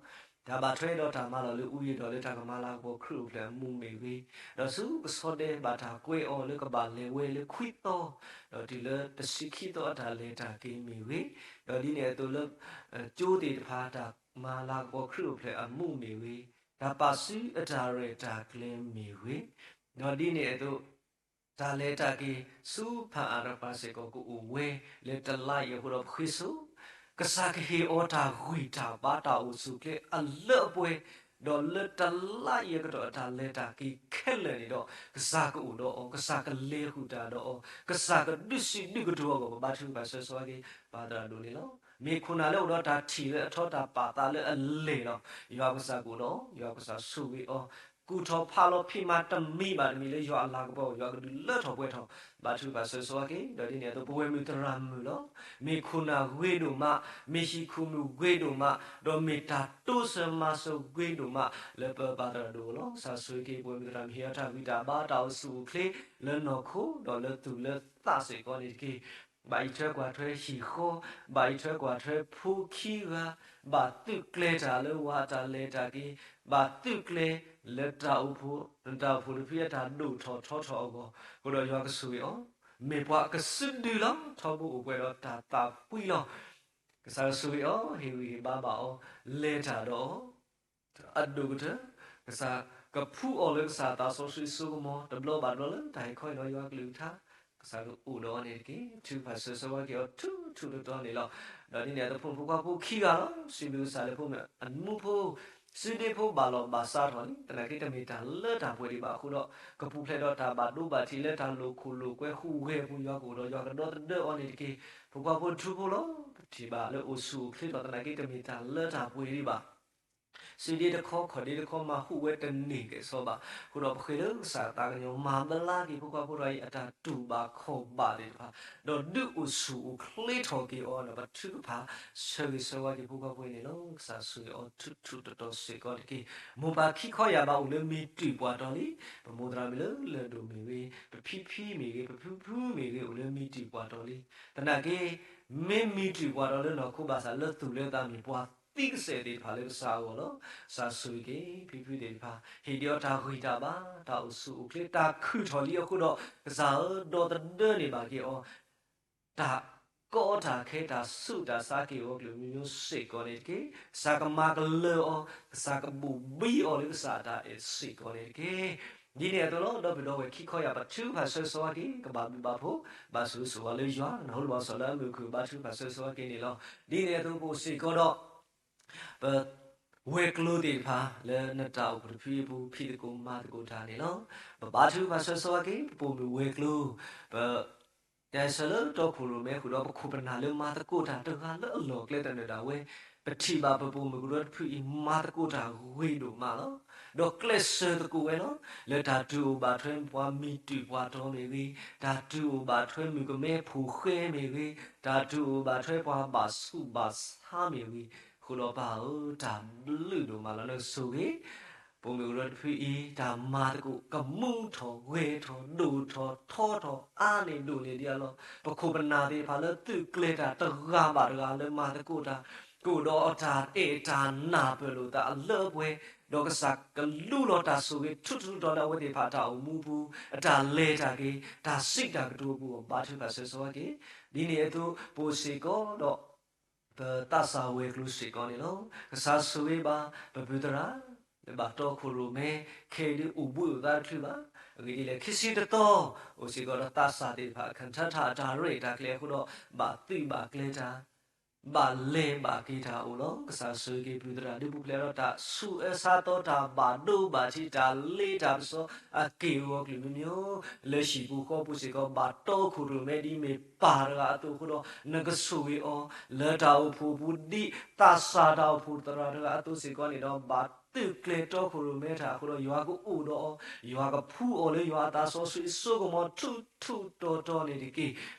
တၢ်ဘၣ်ထွဲဒီးတၢ်မၤလီၤလၢအူယံၤဒီးလၢတၢ်ကမၤလၤကပီၤခရံာ်အိၣ်ဖျဲၣ်အမူးမ့ၢ်ဂ့ၤ, ဒီးဆူကဆီဒဲးဘၣ်တၢ်ကွဲအီၤလၢကဘၣ်လဲၤဝဲလၢခွံသီ, ဒီးတုၤလၢတဆံခံသီအတၢ်လဲၤတၢ်က့ၤမ့ၢ်ဂ့ၤ, ဒီးဒ်န့ၣ်အသိးလၢ ကၠိသ့ၣ်တဖၣ်တၢ်မၤလၤကပီၤခရံာ်အိၣ်ဖျဲၣ်အမူးမ့ၢ်ဂ့ၤ, တၢ်ပာ်စုအတၢ်ရဲၣ်တၢ်ကျဲၤမ့ၢ်ဂ့ၤ, ဒီးဒ်န့ၣ်အသိး တၢ်လဲၤတၢ်က့ၤဆူဖၣ်အၣ်တဖၣ်စ့ၢ်ကီးကအိၣ်ဝဲလၢတလါအံၤအဃိဒီး ပဃ့စိ ကစၢ်ကဟ့ၣ်အီၤတၢ်ဂံၢ်တၢ်ဘါတၢ်အိၣ်ဆူၣ်အိၣ်ချ့အလၢအပှဲၤ, ဒီးလၢတလါအံၤအကတီၢ်အတၢ်လဲၤတၢ်က့ၤခဲလၢာ်န့ၣ်ဒီး ကစၢ်ကအိၣ်ဒီးအီၤ, ကစၢ်ကလဲၤဃုာ်တၢ်ဒီးအီၤ, ကစၢ်ကဒုးဆံးဒုးကတိၤအဂီၢ် ပဘါထုကဖၣ်ဆၢဂ့ၤဆၢဝါက့ၤ ပၢ်သရၣ်ဒိၣ်န့ၣ်လီၤ. မ့ၢ်ခိၣ်နၢ်လၢအိၣ်ဒီးတၢ်ထံၣ်လၢအထီ တၢ်ပာ်သးလၢအလဲၢ်လီၤ. ယွၤကစၢ်ကအိၣ်ဒီးအီၤ, ယွၤကစၢ်ဆိၣ်ဂ့ၤအီၤ, ကူၣ်ထီၣ်ဖးလီၤဖံးမၤတမံၤဘၣ်တမံၤလၢယွၤအလၤကပီၤ ယွၤကဒုးလၢထီၣ်ပှဲၤထီၣ်, ဘါထုကဖၣ်ဆၢဂ့ၤဆၢဝါက့ၤ. ဒီးဒ်န့ၣ်အသိး ပဝဲၢ်မုၣ်သရၣ်မုၣ်လီၤ. မ့ၢ်ခိၣ်နၢ်ဂ့ၤဒိၣ်မး, မ့ၢ်ဟံၣ်ခိၣ်မုၣ်ဂ့ၤဒိၣ်မး, ဒီးမ့ၢ်တၢ်တိစၢၤမၤစၢၤဂ့ၤဒိၣ်မး လၢပပၢ်သရၣ်ဒိၣ်အဂီၢ်လီၤ. ကစၢ်ဆိၣ်ဂ့ၤက့ၤ ပဝဲၢ်မုၣ်သရၣ်မုၣ် ဟ့ၣ်အီၤတၢ်ဂံၢ်တၢ်ဘါတၢ်အိၣ်ဆူၣ်အိၣ်ချ့ လၢနီၢ်ခိ ဒီးလၢသူၣ်လၢသးစ့ၢ်ကီးန့ၣ်တက့ၢ်. ဘၣ်အံးထွဲကွၢ်ထွဲဟံၣ်ဃီ, ဘၣ်အံးထွဲကွၢ်ထွဲဖိခံဂၤ, ဘၣ်သုးကျဲၤတၢ်လၢဝၤအတၢ်လဲၤတၢ်က့ၤ, ဘၣ်သုးကျဲၤလၢတၢ်အိၣ်ဖှိၣ်, တၢ်အိၣ်ဖှိၣ်တဖုအတၢ်ဒိၣ်ထီၣ်ထီထီၣ်အဂီၢ်, အဃိဒီးယွၤကဆိၣ်ဂ့ၤအီၤ, မ့ၢ်ပှၤအကစုဒုလီၤ. ထီဘိအိၣ်ပှဲၤဒီးတၢ်သးဖှံလီၤ. ကစၢ်ယွၤဆိၣ်ဂ့ၤအီၤ, ဟ့ၣ်ဂံၢ်ဟ့ၣ်ဘါဘၣ်အီၤ, လဲၤတၢ်ဒီးအီၤ အဒိၣ်ကတၢၢ်, ကစၢ်ကဖှူအီၤလၢကစၢ်သးစီဆှံစိကမီၤ တဘျီဘၣ်တဘျီလၢတၢ်ဟ့ၣ်ခီဟ့ၣ်နီၤယွၤကလုၢ်ကထါ, ကစၢ်ကအိၣ်ဒီးအီၤန့ၣ်တက့ၢ်. ထုကဖၣ်ဆၢဂ့ၤဆၢဝါက့ၤအီၤထူထူတီတီန့ၣ်လီၤ. ဒီးဒ်န့ၣ်အသိး ဖိမုၣ်ဖိခွါဖိခံဂၤလီၤ. စံးဘျုးကစၢ်လၢဖိမုၣ်အမူဖိ, စုဒ့ဖိဘၣ်လီၤဘၣ်စးထီၣ်လံ. သနာ်က့တမ့ၢ်တၢ်လၢတၢ်ပှဲၤဒံးဘၣ်အဃိဒီး ကပူၤဖျဲးဒီးတၢ်ဘၣ်ဒိဘၣ်ထံးလၢတၢ်လိာ်ခိၣ်လိာ်ကွဲဟူးဂဲၤအပူၤ ယွၤကအိၣ်ဒီးယွၤကဒီသဒၢအီၤန့ၣ်တက့ၢ်. ဖိခွါဖိထူဖိလီၤ. ပထံၣ်ဘၣ်လၢအိၣ်ဆူၣ်အိၣ်ချ့ထီၣ်သနာ်က့တမ့ၢ်တၢ်လၢတၢ်ပှဲၤဒံးဘၣ် စုဒ့တခီ ခီၣ်ဒ့တခီ မၤဟူးဝဲတန့ၢ်ကဲၣ်ဆိးဘၣ်. အဃိဒီးပဃ့လၢကစၢ်သးကညီၤ မၤဘျါက့ၤဖိခွါဖိတဂၤအံၤ အတၢ်တူၢ်ဘၣ်ခီၣ်ဘၣ်သ့ၣ်တဖၣ်, ဒီးဒုးအိၣ်ဆူၣ်အိၣ်ချ့ထီၣ်က့ၤအီၤဒီး ပထုကဖၣ်ဆၢဂ့ၤဆၢဝါက့ၤဖိခွါဖိအံၤန့ၣ်လီၤ. ကစၢ်ဆိၣ်ဂ့ၤအီၤထူထူတီတီစ့ၢ်ကီးတက့ၢ်. မိၢ်ပၢ်ခံခီယာ်ဘၣ်အိၣ်လၢမံၤတံာ်ပှၢ်တီၤလံ. ပမိၢ်သရၣ်မုၣ်လၢလၢၢ်ဒိၣ်မ့ၢ်ဂ့ၤ, ပဖံဖံမ့ၢ်ဂ့ၤ, ပဖုဖုမ့ၢ်ဂ့ၤ, အိၣ်လၢမံၤတံာ်ပှၢ်တီၤလံ. သနာ်က့ မ့ၢ်မံၤတံာ်ပှၢ်တီၤလၢနီၢ်ခိဘၣ်ဆၣ် လၢသူၣ်လၢသးမ့ၢ်ပှၤသံကစဲးသ့ၣ်တဖၣ်လၢကစၢ်အဂီၢ်လီၤ. ကစၢ်ဆိၣ်ဂ့ၤက့ၤ ဖံဖုသ့ၣ်တဖၣ်, ဟ့ၣ်ဒံးအီၤတၢ်ဂံၢ်တၢ်ဘါ, တၢ်အိၣ်ဆူၣ်အိၣ်ချ့, တၢ်ခုၣ်ထီၣ်လံအဃိဒီး ကစၢ်ဧၢ, ဒီသဒၢန့ၢ်ဘၣ်က့ၤအီၤ တၢ်ကီတၢ်ခဲ, တၢ်ဆူးတၢ်ဆါက့ၤအီၤ ကျိၤမံၤမံၤစ့ၢ်ကီးန့ၣ်တက့ၢ်. ကစၢ်ကမၤကလၢၢ်အီၤ, ကစၢ်ကဘိၣ်ဘံအီၤလၢကစၢ်အတၢ်အဲၣ်စ့ၢ်ကီးန့ၣ်တက့ၢ်. ဒ်န့ၣ်အသိးလီၤ. ဒီပုၢ်ဒီဝဲၢ်ခံခီယာ် ပထုကဖၣ်ဆၢဂ့ၤဆၢဝါက့ၤ, ကဘၣ်ဘျုးဘၣ်ဖှိၣ်, ဘၣ်ဆိၣ်ဂ့ၤဆိၣ်ဝါလၢယွၤ, နၢ်ဟူလၢဘၣ်စီၣ်လၢအမုာ်ခုၣ် ဘါထုကဖၣ်ဆၢဂ့ၤဆၢဝါက့ၤန့ၣ်လီၤ. ဒ်န့ၣ်အသိးပအိၣ်စ့ၢ်ကီးဒီး ပဝဲၤကျိၤသ့ၣ်တဖၣ် လၢနတၢ်အိၣ်ဖှိၣ်တဖုအံၤအပူၤ ဖံးသကိးမၤသကိးတၢ်န့ၣ်လီၤ. ပဘါထုကဖၣ်ဆၢဂ့ၤဆၢဝါက့ၤ ပပိာ်မုၣ်ဝဲၤကျိၤ, ပ တၢ်ဆၢလၢတီခိၣ်ရိၣ်မဲဃုာ်ဒီး ပခိၣ်ပနၢ်လၢမၤသကိးတၢ်တဂၤလၢအလီၢ်ကျဲသနၢၣ်ဒၣ်ဝဲ, ပထံၣ်ဘၣ်ပပိာ်မုၣ်ကရၢတဖုအံၤ မၤသကိးတၢ်ဂ့ၤဒိၣ်မးလီၤ. ဒီးကျဲးစၢးသကိးဝဲလီၤ. လၢတၢ်တုၤအိၣ်ဘၣ်ထွဲပှၤမံၤတံာ်ပှၤတီၤမ့ၢ်ဂ့ၤ, တၢ်တုၤအိၣ်ဘၣ်ထွဲမုၣ်ကမဲဖိဃဲမ့ၢ်ဂ့ၤ, တၢ်တုၤအိၣ်ဘၣ်ထွဲပှၤဘၣ်ဆူးဘၣ်ဆါမ့ၢ်ဂ့ၤ, အဃိဒီးပၢ်ဧၢ, တၢ်ဘျုးဒိၣ်မးလီၤ. နကဆိၣ်ဂ့ၤ ပိာ်မုၣ်ကရၢတဖုအံၤ တၢ်မၤသကိးကမူထီၣ်ဂဲၤထီၣ်ဒိၣ်ထီၣ်ထီထီၣ်အါန့ၢ်ဒိၣ်န့ၢ်ဒံးအလီၢ်, ပခိၣ်ပနၢ်သ့ၣ်တဖၣ်လၢသုးကျဲၤတၢ်တဂၤဘၣ်တဂၤလၢမၤသကိးတၢ်, ကအိၣ်ဒီးတၢ်အဲၣ်တၢ်နၢ်ပၢၢ်လိာ်သးအလၢအပှဲၤ, ဒီးကစၢ်ကလူလီၤတၢ်ဆိၣ်ဂ့ၤထူထူတီတီလၢအဝဲသ့ၣ်တဖၣ်အတၢ်အိၣ်မူအပူၤ, အတၢ်လဲၤတၢ်က့ၤ, တၢ်စံးတၢ်ကတိၤအပူၤအဂီၢ် ဘါထုကဖၣ်ဆၢဂ့ၤဆၢဝါက့ၤ. ဒ်န့ၣ်အသိး ပအိၣ်စ့ၢ်ကီးဒီး ပသးစၢ်ဝဲၤကျိၤစ့ၢ်ကီးန့ၣ်လီၤ. ကစၢ်ဆိၣ်ဂ့ၤဘၣ်ပပုၢ်သရၣ် လၢဘၣ်တီခိၣ်ရိၣ်မဲ ခဲအံၤဒုးအိၣ်ဘှံးအိၣ်သါတချုးဘၣ်. အဂ့ၢ်ဒ်လဲၣ် ခံဆံတသီ အိၣ်စ့ၢ်ကီးဒီးသးစၢ်သ့ၣ်တဖၣ် ခၣ်ထၢထၣ်အတၢ်ရဲၣ်တၢ်ကျဲၤအဃိဒီး ဘၣ်သုးဘၣ်ကျဲၤတၢ် ဘၣ်လဲၤဘၣ်က့ၤတၢ်အိၣ်လီၤ. ကစၢ်ဆိၣ်ဂ့ၤက့ၤပပုၢ်သရၣ် ဒုးပူၤဖျဲးဒီးတၢ်ဆူးအၢဆါသီ တၢ်ဘၣ်ဒိဘၣ်ထံး တၢ်လ့တၢ်ပစီအက့ၢ်အဂီၤကလုာ်မံၤမံၤ, လၢဟံၣ်ပူၤဃီပူၤစ့ၢ်ကီး ဘၣ်တီခိၣ်ရိၣ်မဲဒ်မ့ၢ်ပၢ်တဂၤအသိးအဃိဒီး နကဆိၣ်ဂ့ၤအီၤ လၢတၢ်အိၣ်ဖှိၣ်အပူၤဒ် သးစၢ်တၢ်အိၣ်ဖှိၣ်သရၣ်တဂၤအသိးစ့ၢ်ကီးန့ၣ်ဒီး ဘၣ်သုးကျဲၤတီခိၣ်ရိၣ်မဲတၢ်အဃိဒီး ယွၤကအိၣ်ဒီးအီၤ, ယွၤကဖှူအီၤလၢယွၤအသးစီဆှံအစိကမီၤထူထူတီတီန့ၣ်တက့ၢ်.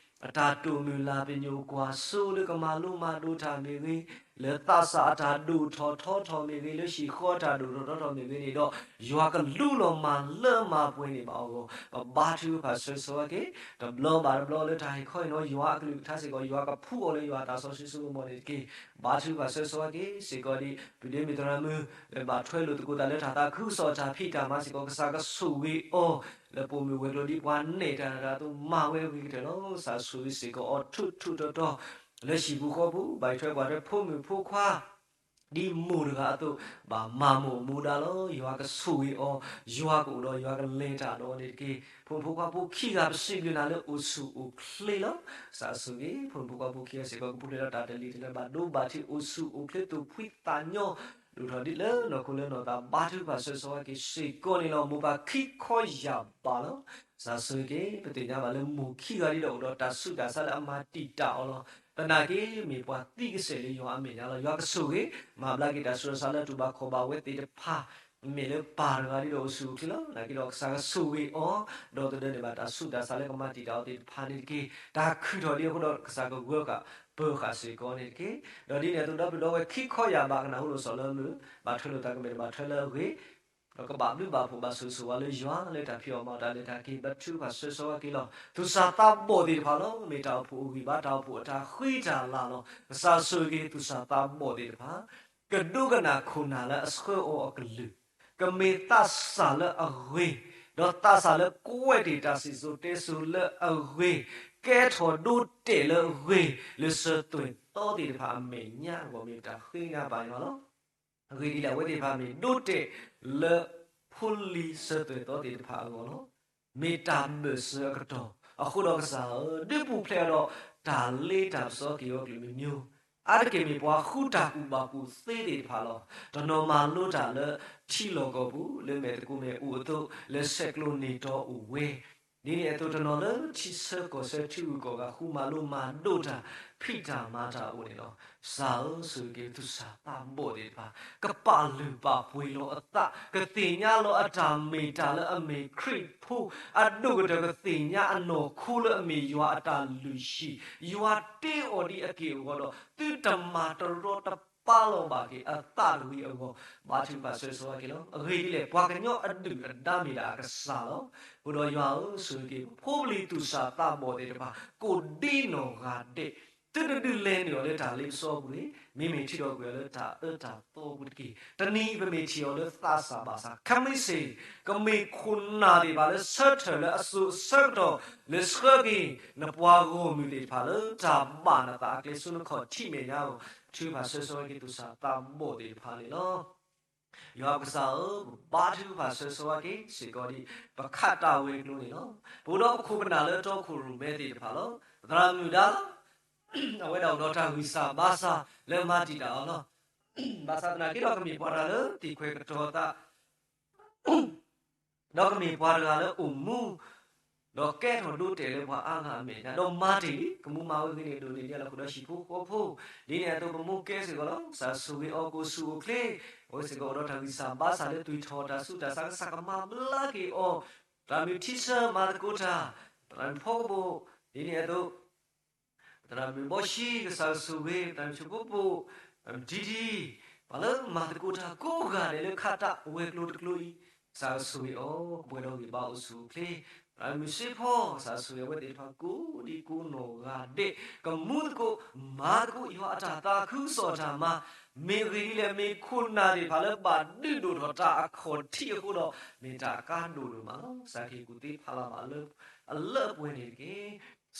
အတၢ်တိာ်မုၢ်လၢ်ပညိၣ်ကွၢ်စိလၢကမၤလိမၤဒိးတၢ်မ့ၢ်ဂ့ၤ, လၢသးစၢ်အတၢ်ဒိၣ်ထီၣ်ထီထီၣ်မ့ၢ်ဂ့ၤ, လၢဟံၣ်ဃီအတၢ်ဒိၣ်ထီၣ်ထီထီၣ်မ့ၢ်ဂ့ၤန့ၣ်ဒီး ယွၤကလူလီၤမၤလၢမၤပှဲၤန့ၣ်ဘၣ်အဂီၢ် ပဘါထုကဖၣ်ဆၢဂ့ၤဆၢဝါက့ၤ. တဘျီဘၣ်တဘျီလၢတၢ်ဟ့ၣ်ခီအံၤနီၤ ယွၤအကလုၢ်ကထါစ့ၢ်ကီး ယွၤကဖှူအီၤလၢယွၤအသးစီဆှံအစိကမီၤန့ၣ်တက့ၢ်. ဘါထုကဖၣ်ဆၢဂ့ၤဆၢဝါက့ၤစ့ၢ်ကီးဒ် ပုၢ်ဒ့မုၣ်သရၣ်မုၣ် လၢဘၣ်ထွဲလိာ်သကိးတၢ်လၢတၢ်သးခုကစီၣ်တၢ်ဖံးတၢ်မၤစ့ၢ်ကီး ကစၢ်ကဆိၣ်ဂ့ၤအီၤ လၢပိာ်မုၣ်ဝဲၤကျိၤဒ်ပှၤနဲၣ်တၢ်တဂၤအသိး မၤဝဲဂ့ၤကတၢၢ်လီၤ. ကစၢ်ဆိၣ်ဂ့ၤစ့ၢ်ကီးအီၤထူထူတီတီ လၢဟံၣ်ပူၤဃီပူၤ ဘၣ်ထွဲကွၢ်ထွဲဖိမုၣ်ဖိခွါ ဒ်မိၢ်တဂၤအသိး ဘၣ်မၤမိၢ်အမူဒါလီၤ. ယွၤကဆိၣ်ဂ့ၤအီၤ, ယွၤကအိၣ်ဒီး ယွၤကလဲၤတၢ်ဒီးအီၤန့ၣ်တက့ၢ်. ဖိမုၣ်ဖိခွါဖိခံဂၤ ပစံးဘျုးနၤလၢအိၣ်ဆူၣ်အိၣ်ချ့လီၤ. ကစၢ်ဆိၣ်ဂ့ၤ ဖိမုၣ်ဖိခွါဖိခံဂၤစ့ၢ်ကီး ကပူၤဖျဲးဒီးတၢ်တလံၤတလၢ ဘၣ်ဒိဘၣ်ထံး အိၣ်ဆူၣ်အိၣ်ချ့ သူၣ်ဖှံသးညီ ဒိၣ်ထီၣ်ဒ်လၢနီၢ်ခိလၢနီၢ်သး ဘါထုကဖၣ်ဆၢဂ့ၤဆၢဝါက့ၤစ့ၢ်ကီးန့ၣ်လီၤ. မိၢ်ပၢ်ခံခီယၢ်ဘးလီၤ. ကစၢ်ဆိၣ်ဂ့ၤက့ၤ ပသ့ၣ်ညါဘၣ်လၢမိၢ်ခံဂၤဒ်ဒီးအိၣ်ဒီးတၢ်ဆူးတၢ်ဆါလၢအမၤတံာ်တာ်အီၤလီၤ. သနာ်က့ မ့ၢ်ပှၤသံကစဲာ်လၢယွၤအမဲာ်ညါလီၤ. ယွၤကဆိၣ်ဂ့ၤ မၤဘျါက့ၤတၢ်ဆူးတၢ်ဆါလၢတူၢ်ဘၣ်ခီၣ်ဘၣ်ဝဲသ့ၣ်တဖၣ် မ့ၢ်လၢပၢ်တဂၤဒ်ဒီးအိၣ်ဆူၣ်အိၣ်ချ့လီၤ. သနာ်က့ဒီးကစၢ်ကဆိၣ်ဂ့ၤအီၤ ဒီးတဒၢန့ၢ်ဘၣ်တၢ်ဆူးတၢ်ဆါလၢကမၤတံာ်တာ်အီၤသ့ၣ်တဖၣ်န့ၣ်တက့ၢ်. တၢ်ခုၣ်ထီၣ်ဒ်အဃိဒီး ကစၢ်ကဂၢၢ်ကပၢၤဃာ်စ့ၢ်ကီးန့ၣ်တက့ၢ်. ဒီးဒ်န့ၣ်အသိး ဒီပုၢ်ဒီဝဲၢ်ခံခီယၢ်ဘး ကနၢ်ဟူလိာ်စီၤလၢမုၢ် ဘၣ်ထွဲလိာ်သးကမ့ၢ်တဘၣ်ထွဲလၢအဂ့ၤ ဒီးကဘၣ်ဘျုးဘၣ်ဖှိၣ်ဘၣ်ဆိၣ်ဂ့ၤဆိၣ်ဝါလၢယွၤလၢတၢ်ဖံးအီၣ်မၤအီၣ်တၢ်လဲၤတၢ်က့ၤ ဘါထုကဖၣ်ဆၢဂ့ၤဆၢဝါက့ၤလီၤ. သူၣ်စၢ်သးဘီၣ်သ့ၣ်တဖၣ်လီၤ. မ့ၢ်တၢ်အိၣ်ဖှိၣ်အိၣ်ဂံၢ်ဘါ တၢ်အိၣ်ဖှိၣ်အတၢ်ဃံတၢ်လၤလီၤ. ကစၢ်ဆိၣ်ဂ့ၤက့ၤသူၣ်စၢ်သးဘီၣ်သ့ၣ်တဖၣ် ကဒိကနၣ်ခိၣ်နၢ်လၢအဆှၢအီၤအကလုၢ်, ကမ့ၢ်သးစၢ်လၢအဂ့ၤ, ဒီးသးစၢ်လၢကွဲးတ့ၢ်တၢ်စံၣ်စိၤတဲစိၤလၢအဂ့ၤ, ကဲထီၣ်ဒိတဲာ်လၢအဂ့ၤ, လၢဆၢသွဲၣ်သီသ့ၣ်တဖၣ်အမဲာ်ညါအဂီၢ် မ့ၢ်တၢ်ဃ့နၤဘၣ်ယွၤလီၤ. အဂ့ၢ်ဒ်လဲၣ် အဝဲသ့ၣ်တဖၣ်မ့ၢ်ဒိတဲာ်လၢဖိလံၤဆၢသွဲၣ်သီသ့ၣ်တဖၣ်အဂီၢ်လီၤ. မ့ၢ်တၢ်ဘၢၣ်စၢၤအကတီၢ်, အဃိဒီးကစၢ်ဧၢ, ဒုးပူၤဖျဲးဒီးတၢ်လ့တၢ်ပစီက့ၤအီၤကလုာ်မံၤမံၤ, အါတက့ၢ်မ့ၢ်ပှၤဃုတၢ်ကူၣ်ဘၣ်ကူၣ်သ့သ့ၣ်တဖၣ်လီၤ. တနီၤမၤလိတၢ်လၢထံလီၢ်ကီၢ်ပူၤ လၢမဲာ်သကိးမဲာ်အိၣ်အသိး လၢဆဲးကျိးန့ၢ်တီအိၣ်ဝဲ ဒ်န့ၣ်အသိးတနီၤလၢထံဆၢကီၢ်ဆၢထံဂုၤကီၢ်ဂၤ ဃုမၤလိမၤဒိးတၢ် ဖံးတၢ်မၤတၢ်အိၣ်န့ၣ်လီၤ. ကစၢ်ဧၢ, ဆိၣ်ဂ့ၤက့ၤသူၣ်စၢ်သးဘီၣ်သ့ၣ်တဖၣ် ကပာ်လုၢ်ပာ်ပှ့ၤလီၤအသး, ကသ့ၣ်ညါလီၤအတၢ်မ့ၢ်တၢ်လၢအမ့ၢ်ခရံာ်ဖိ, အဒိၣ်ကတၢၢ်ကသ့ၣ်ညါအနီၢ်ခိလၢအမ့ၢ်ယွၤအတၢ်လုၢ်ဟံၣ်, ယွၤတ့အီၤဒ်အက့ၢ်အဂီၤဒီး သုတမၤတရီတပါလီၤဘၣ်က့ၤအသးတဂ့ၤအဂီၢ်, ဘါထုကဖၣ်ဆၢဂ့ၤဆၢဝါက့ၤလီၤ. အဂ့ၢ်ဒ်လဲၣ် ပှၤကညီအဒုၣ်အဒါမ့ၢ်ဒၣ်အကစၢ်လီၤ. အဃိဒီးယွၤဧၢ, ဆိၣ်ဂ့ၤက့ၤပဖိပလံၤသူၣ်စၢ်သးဘီၣ်သ့ၣ်တဖၣ် ကိးဒံနီၢ်ဂၤဒဲး သုတဒုးလဲၤနုာ်အီၤလၢတၢ်လ့ပစီပူၤတဂ့ၤ, မ့မ့ၢ်ထံၣ်ထီၣ်ကွံာ်အီၤလၢတၢ်အၢတၢ်သီပူၤတက့ၢ်. တနံၤအံၤပမ့ၢ်ထံၣ်အီၤလၢသးစၢ်ဘၣ်ဆၣ် ခဲမုၢ်ဆ့ၣ် ကမ့ၢ်ခိၣ်နၢ်သ့ၣ်တဖၣ်လၢဆၢထၢၣ်လၢအစိၤအဆၢကတီၢ် လၢဆှၢက့ၤ နပှၤဂီၢ်မုၢ်သ့ၣ်တဖၣ်လၢတၢ်ဘၣ်နသးအကျဲ ဆူနခီၣ်ထံးမဲာ်ညါအဂီၢ်, ထုကဖၣ်ဆၢဂ့ၤဆၢဝါက့ၤသူၣ်စၢ်သးဘီၣ်သ့ၣ်တဖၣ်န့ၣ်လီၤ. ယွၤပကစၢ်ဧၢ, ပဘါထုကဖၣ်ဆၢဂ့ၤဆၢဝါက့ၤစ့ၢ်ကီးဒ် ပခးတၢ်ဝဲၤကျိၤန့ၣ်လီၤ. ပအိၣ်ဒီးပခိၣ်ပနၢ်လၢတီခိၣ်ရိၣ်မဲသ့ၣ်တဖၣ်လီၤ. ပသရၣ်မုၣ်ဒါလီၤ. အဝဲဒၣ်အိၣ်ဒီးတၢ်ဂံၢ်စၢ်ဘါစၢ်လၢမၤတံာ်တာ်အီၤလီၤ. ဘၣ်ဆၣ်သနာ်က့ဒီးကမ့ၢ်ပှၤတဂၤလၢသ့ၣ်ခွဲးကတီၤသး ဒီးကမ့ၢ်ပှၤတဂၤလၢအိၣ်မူ ဒီးကဲထီၣ်ဒိတဲာ်လၢပှၤအါဂၤအမဲာ်ညါ ဒီးမၤတ့ၢ်လံ ကမူမၤဝဲဂ့ၤန့ၣ် ဒိၣ်န့ၢ်ဒံးလၢအဃိဒီးဟံၣ်ဖိဃီဖိ, ဒ်န့ၣ်အသိးပမိၢ်ကဲစ့ၢ်ကီးလီၤ. ကစၢ်ဆိၣ်ဂ့ၤအီၤကအိၣ်ဆူၣ်အိၣ်ချ့, အဝဲစ့ၢ်ကီးအိၣ်ဒီးတၢ်ဂံၢ်စၢ်ဘါစၢ်လၢသွံၣ်ထီၣ်တၢ်ဆူးတၢ်ဆါ ကစၢ်ကမၤဘျါက့ၤအီၤ, သရၣ်မုၣ်ထံဆၢမၤသကိးတၢ်, သရၣ်မုၣ်ဖီကဘိၣ်, ဒ်န့ၣ်အသိး သရၣ်မုၣ်ဘီၡံ ကစၢ်ဆိၣ်ဂ့ၤ, သရၣ်မုၣ်ဆိၣ်ဖိပိၣ်, သရၣ်မုၣ်ထံထံ, ပှၤလၢမၤသကိးတၢ်ကိးဂၤဒဲးလၢခးတၢ်ဝဲၤကျိၤတကျိၤအံၤ, ကစၢ်ဆိၣ်ဂ့ၤအီၤ ကပှဲၤဒီးဂံၢ်ဘါအိၣ်ဆူၣ်အိၣ်ချ့, မုၢ်စ့ဖီ စးဆိၣ်ဂ့ၤအဝဲသ့ၣ်တဖၣ်ကိးဒံကိးနီၢ်ဂၤဒဲး ကမူသကိး မၤသကိး ယွၤအတၢ်သးခုကစီၣ်အတၢ်မၤ, မ့ၢ်အဂ့ၢ်ဒ်လဲၣ် မ့ၢ်ခိၣ်နၢ်သ့ၣ်တဖၣ်လၢဘၣ်ဒုးဒိၣ်ထီၣ်တၢ်အခီၣ်ထံးအဃိဒီး မ့ၢ်တၢ်အကါဒိၣ်ဒိၣ်မးလီၤ. ကစၢ်ခရံာ်ကူၣ်သ့ဖးလီၤဘၣ်လၢ အလၢအပှဲၤန့ၣ်တက့ၢ်.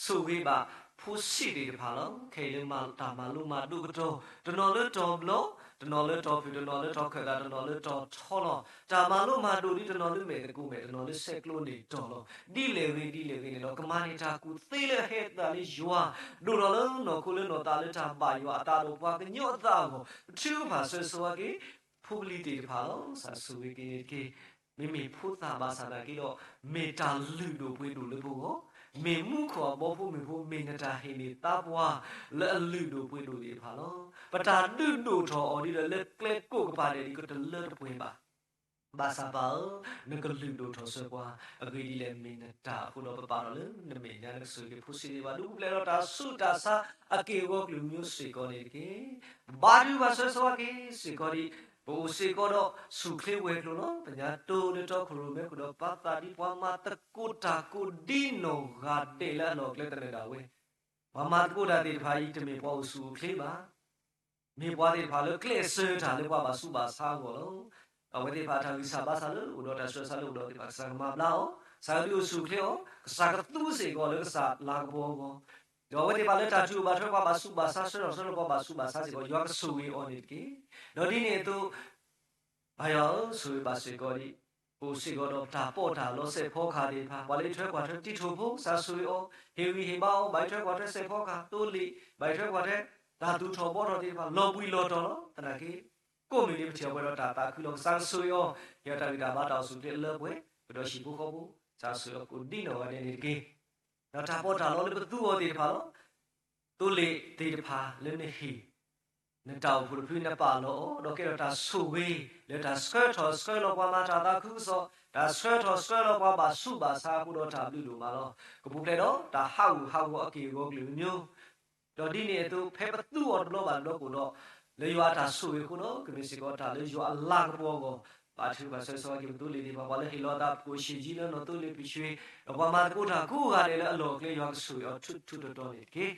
ဆိၣ်ဂ့ၤဘၣ်ဖိဆံးသ့ၣ်တဖၣ်လီၤ. ခဲအံၤလၢတၢ်မၤလိမၤဒိးကတီၢ်, တနီၤလၢတီၤဘျီ, တနီၤလၢတီၤဖုၣ်, တနီၤလၢတီၤခၢၣ်သး, တနီၤလၢတီၤထီလီၤ. တၢ်မၤလိမၤဒိးဒ်တနီၤလၢမဲာ်သကိးမဲာ်, တနီၤလၢဆဲးကျိးန့ၣ်တီၤလီၤ. ဒ်လဲၣ်ဂ့ၤဒ်လဲၣ်ဂ့ၤန့ၣ်ဒီး ကမၤန့ၢ်တၢ်ကူၣ်သ့လၢအဟဲသးလၢယွၤ, ဒိၣ်ထီၣ်လၢနီၢ်ခိလၢနီၢ်သးလၢတၢ်ဘၣ်ယွၤအသးဒီးပှၤကညီအသးအဂီၢ်, ပထုကဖၣ်ဆၢဂ့ၤဆၢဝါက့ၤ ဖိပလံၤသ့ၣ်တဖၣ်လီၤ. ကစၢ်ဆိၣ်ဂ့ၤက့ၤန့ၣ်တက့ၢ်. မ့မ့ၢ်ဖိသၣ်ဘၣ်ဆၣ်သနာ်က့ဒီး မ့ၢ်တၢ်လုၢ်ဒိၣ်ပှ့ၤဒိၣ်လၢပဂီၢ်, မ့ၢ်မူခိၣ်အဘီဖိမုၣ်ဖိ မ့ၢ်နတၢ်ဟ့ၣ်န့ၢ်သးပှၢ်လၢအလုၢ်ဒိၣ်ပှ့ၤဒိၣ်သ့ၣ်တဖၣ်လီၤ. ပတၢ်ဒုးဒိၣ်ထီၣ်အီၤဒ်ဒီးလၢကျဲကိးကပၤဒဲးဒ်ကတလၢတပှဲၤဘၣ်. ဘၣ်ဆၣ်ပၢ်ဧၢ, နကလုၢ်ဒိၣ်ထီၣ်ဆၢပှၤ, အဂ့ၢ်ဒ်လဲၣ် မ့ၢ်နတၢ်အဃိဒီး ပပာ်ထီၣ်လၢနမဲာ်ညါ နကဆိၣ်ဂ့ၤက့ၤဖိဆံးသ့ၣ်တဖၣ် ဒုးပူၤဖျဲးဒီးတၢ်ဆူးတၢ်ဆါအက့ၢ်အဂီၤကလုာ်မံၤစ့ၢ်ကီးန့ၣ်တက့ၢ်. ဘါထုကဖၣ်ဆၢဂ့ၤဆၢဝါက့ၤစ့ၢ်ကီးဒံး, ပအိၣ်စ့ၢ်ကီးဒီးဆူၣ်ချ့ဝဲၤကျိၤလီၤ. ပညါတိလၢတီခိၣ်ရိၣ်မဲဃုာ်ဒီး ပာ်သးဒ်ပှၤမၤသကိးတၢ်ကိးဒ်နီၢ်ဂၤဒဲးလၢအလီၢ်အကျဲသနၢၣ်ဒၣ်ဝဲ, ပှၤမၤသကိးတၢ်သ့ၣ်တဖၣ်အံၤ တမ့ၢ်ပှၤအိၣ်ဆူၣ်အိၣ်ချ့ဘၣ်. မ့ၢ်ပှၤသ့ၣ်တဖၣ်လၢကျဲးစၢးတၢ်လၢပှၤဘၣ်ဆူးဘၣ်ဆါအဂီၢ်လီၤ. အဝဲသ့ၣ်တဖၣ်တၢ်ဂံၢ်စၢ်ဘါစၢ်လၢအိၣ်ဒီးတၢ်ဆှၢဆါလၢအိၣ်ဒီးသ့ၣ်တဖၣ် ကစၢ်ကမၤဘျါအီၤ, ကစၢ်ကဒုးအိၣ်ဆူၣ်အိၣ်ချ့အီၤ, ကစၢ်ကသူစ့ၢ်ကီးလၢကစၢ်လၤကပီၤအဂီၢ်, ဒီးအဝဲသ့ၣ်တဖၣ်လၢတၢ်ထုးဘၣ်ထွဲပှၤဘၣ်ဆူးဘၣ်ဆါ ဆှၢထီၣ်ဆှၢလီၤပှၤဘၣ်ဆူးဘၣ်ဆါစ့ၢ်ကီး ယွၤကဆိၣ်ဂ့ၤအီၤန့ၣ်တက့ၢ်. ဒီးဒ်န့ၣ်အသိး ပၢ်ယွၤဧၢ, ဆိၣ်ဂ့ၤဘၣ်စ့ၢ်ကီးဒံး, ပအိၣ်စ့ၢ်ကီးဒီးပတၢ်ပီးတၢ်လီစဲးဖီကဟၣ်သ့ၣ်တဖၣ်, ပှၤလၢအံးထွဲကွၢ်ထွဲတံးထိၣ်ဖိ ကစၢ်ဆိၣ်ဂ့ၤအီၤ, ဟ့ၣ်ဂံၢ်ဟ့ၣ်ဘါအီၤ, ဘၣ်အံးထွဲကွၢ်ထွဲစဲးဖီကဟၣ်, သိလ့ၣ်, ဘၣ်အံးထွဲကွၢ်ထွဲ တၢ်သူၣ်ထီၣ်ဘှီထီၣ်သ့ၣ်တဖၣ် လီၤဘှံးလီၤတီၤလီၤ. သနာ်က့ ကိးမုၢ်နံၤပထံၣ်အီၤပှဲၤဒီးတၢ်သးခုလီၤ. ကစၢ်ကဆိၣ်ဂ့ၤအီၤ, ဟ့ၣ်အီၤတၢ်ဂံၢ်တၢ်ဘါတၢ်အိၣ်ဆူၣ်အိၣ်ချ့အလၢအပှဲၤ, ကဒီးဟံၣ်ဖိဃီဖိ, ကစၢ်ဆိၣ်ဂ့ၤအီၤကိးဒ်နီၢ်ဂၤဒဲးန့ၣ်တက့ၢ်. ဒီးတၢ်ပီးတၢ်လီလၢပသူအီၤသ့ၣ်တဖၣ်လီၤ. သိလ့ၣ်သ့ၣ်တဖၣ်လၢနဟ့ၣ် နတၢ်အိၣ်ဖှိၣ်တဖုနပာ်လီၤအီၤ, ဒီးကဲထီၣ်တၢ်ဆိၣ်ဂ့ၤ လၢတၢ်ဆှၢထီၣ်ဆှၢလီၤပှၤမၤတၢ်သးခုကစီၣ်, တၢ်ဆှၢထီၣ်ဆှၢလီၤပှၤဘၣ်ဆူးဘၣ်ဆါအဃိဒီးတၢ်ဘျုးဒိၣ်မးလီၤ. ကပူၤဖျဲးဒီးတၢ်ဟးဂူာ်ဟးဂီၤအက့ၢ်အဂီၤကလုာ်ကညီ ဒီးဒ်န့ၣ်အသိး ဖဲပသူအီၤတဘျီဘၣ်တဘျီကိၣ်ဒီး လၢယွၤအတၢ်ဆိၣ်ဂ့ၤအဃိဒီး ကမ့ၢ်စ့ၢ်ကီးတၢ်လၢယွၤအလၤကပီၤအဂီၢ်, ဘါထုကဖၣ်ဆၢဂ့ၤဆၢဝါက့ၤပသိလ့ၣ်သ့ၣ်တဖၣ်, ပှၤလၢဟ့ၣ်လီၤအသး ပကိၣ်ဆံးကၠံလၢနီၢ်သိလ့ၣ်ပဆ့, ဒီးပှၤမၤသကိးတၢ်ကိးဂၤဒဲးလၢအလီၢ်အကျဲ ယွၤကဆိၣ်ဂ့ၤအီၤထူးထူးတီၤတီၤန့ၣ်တက့ၢ်.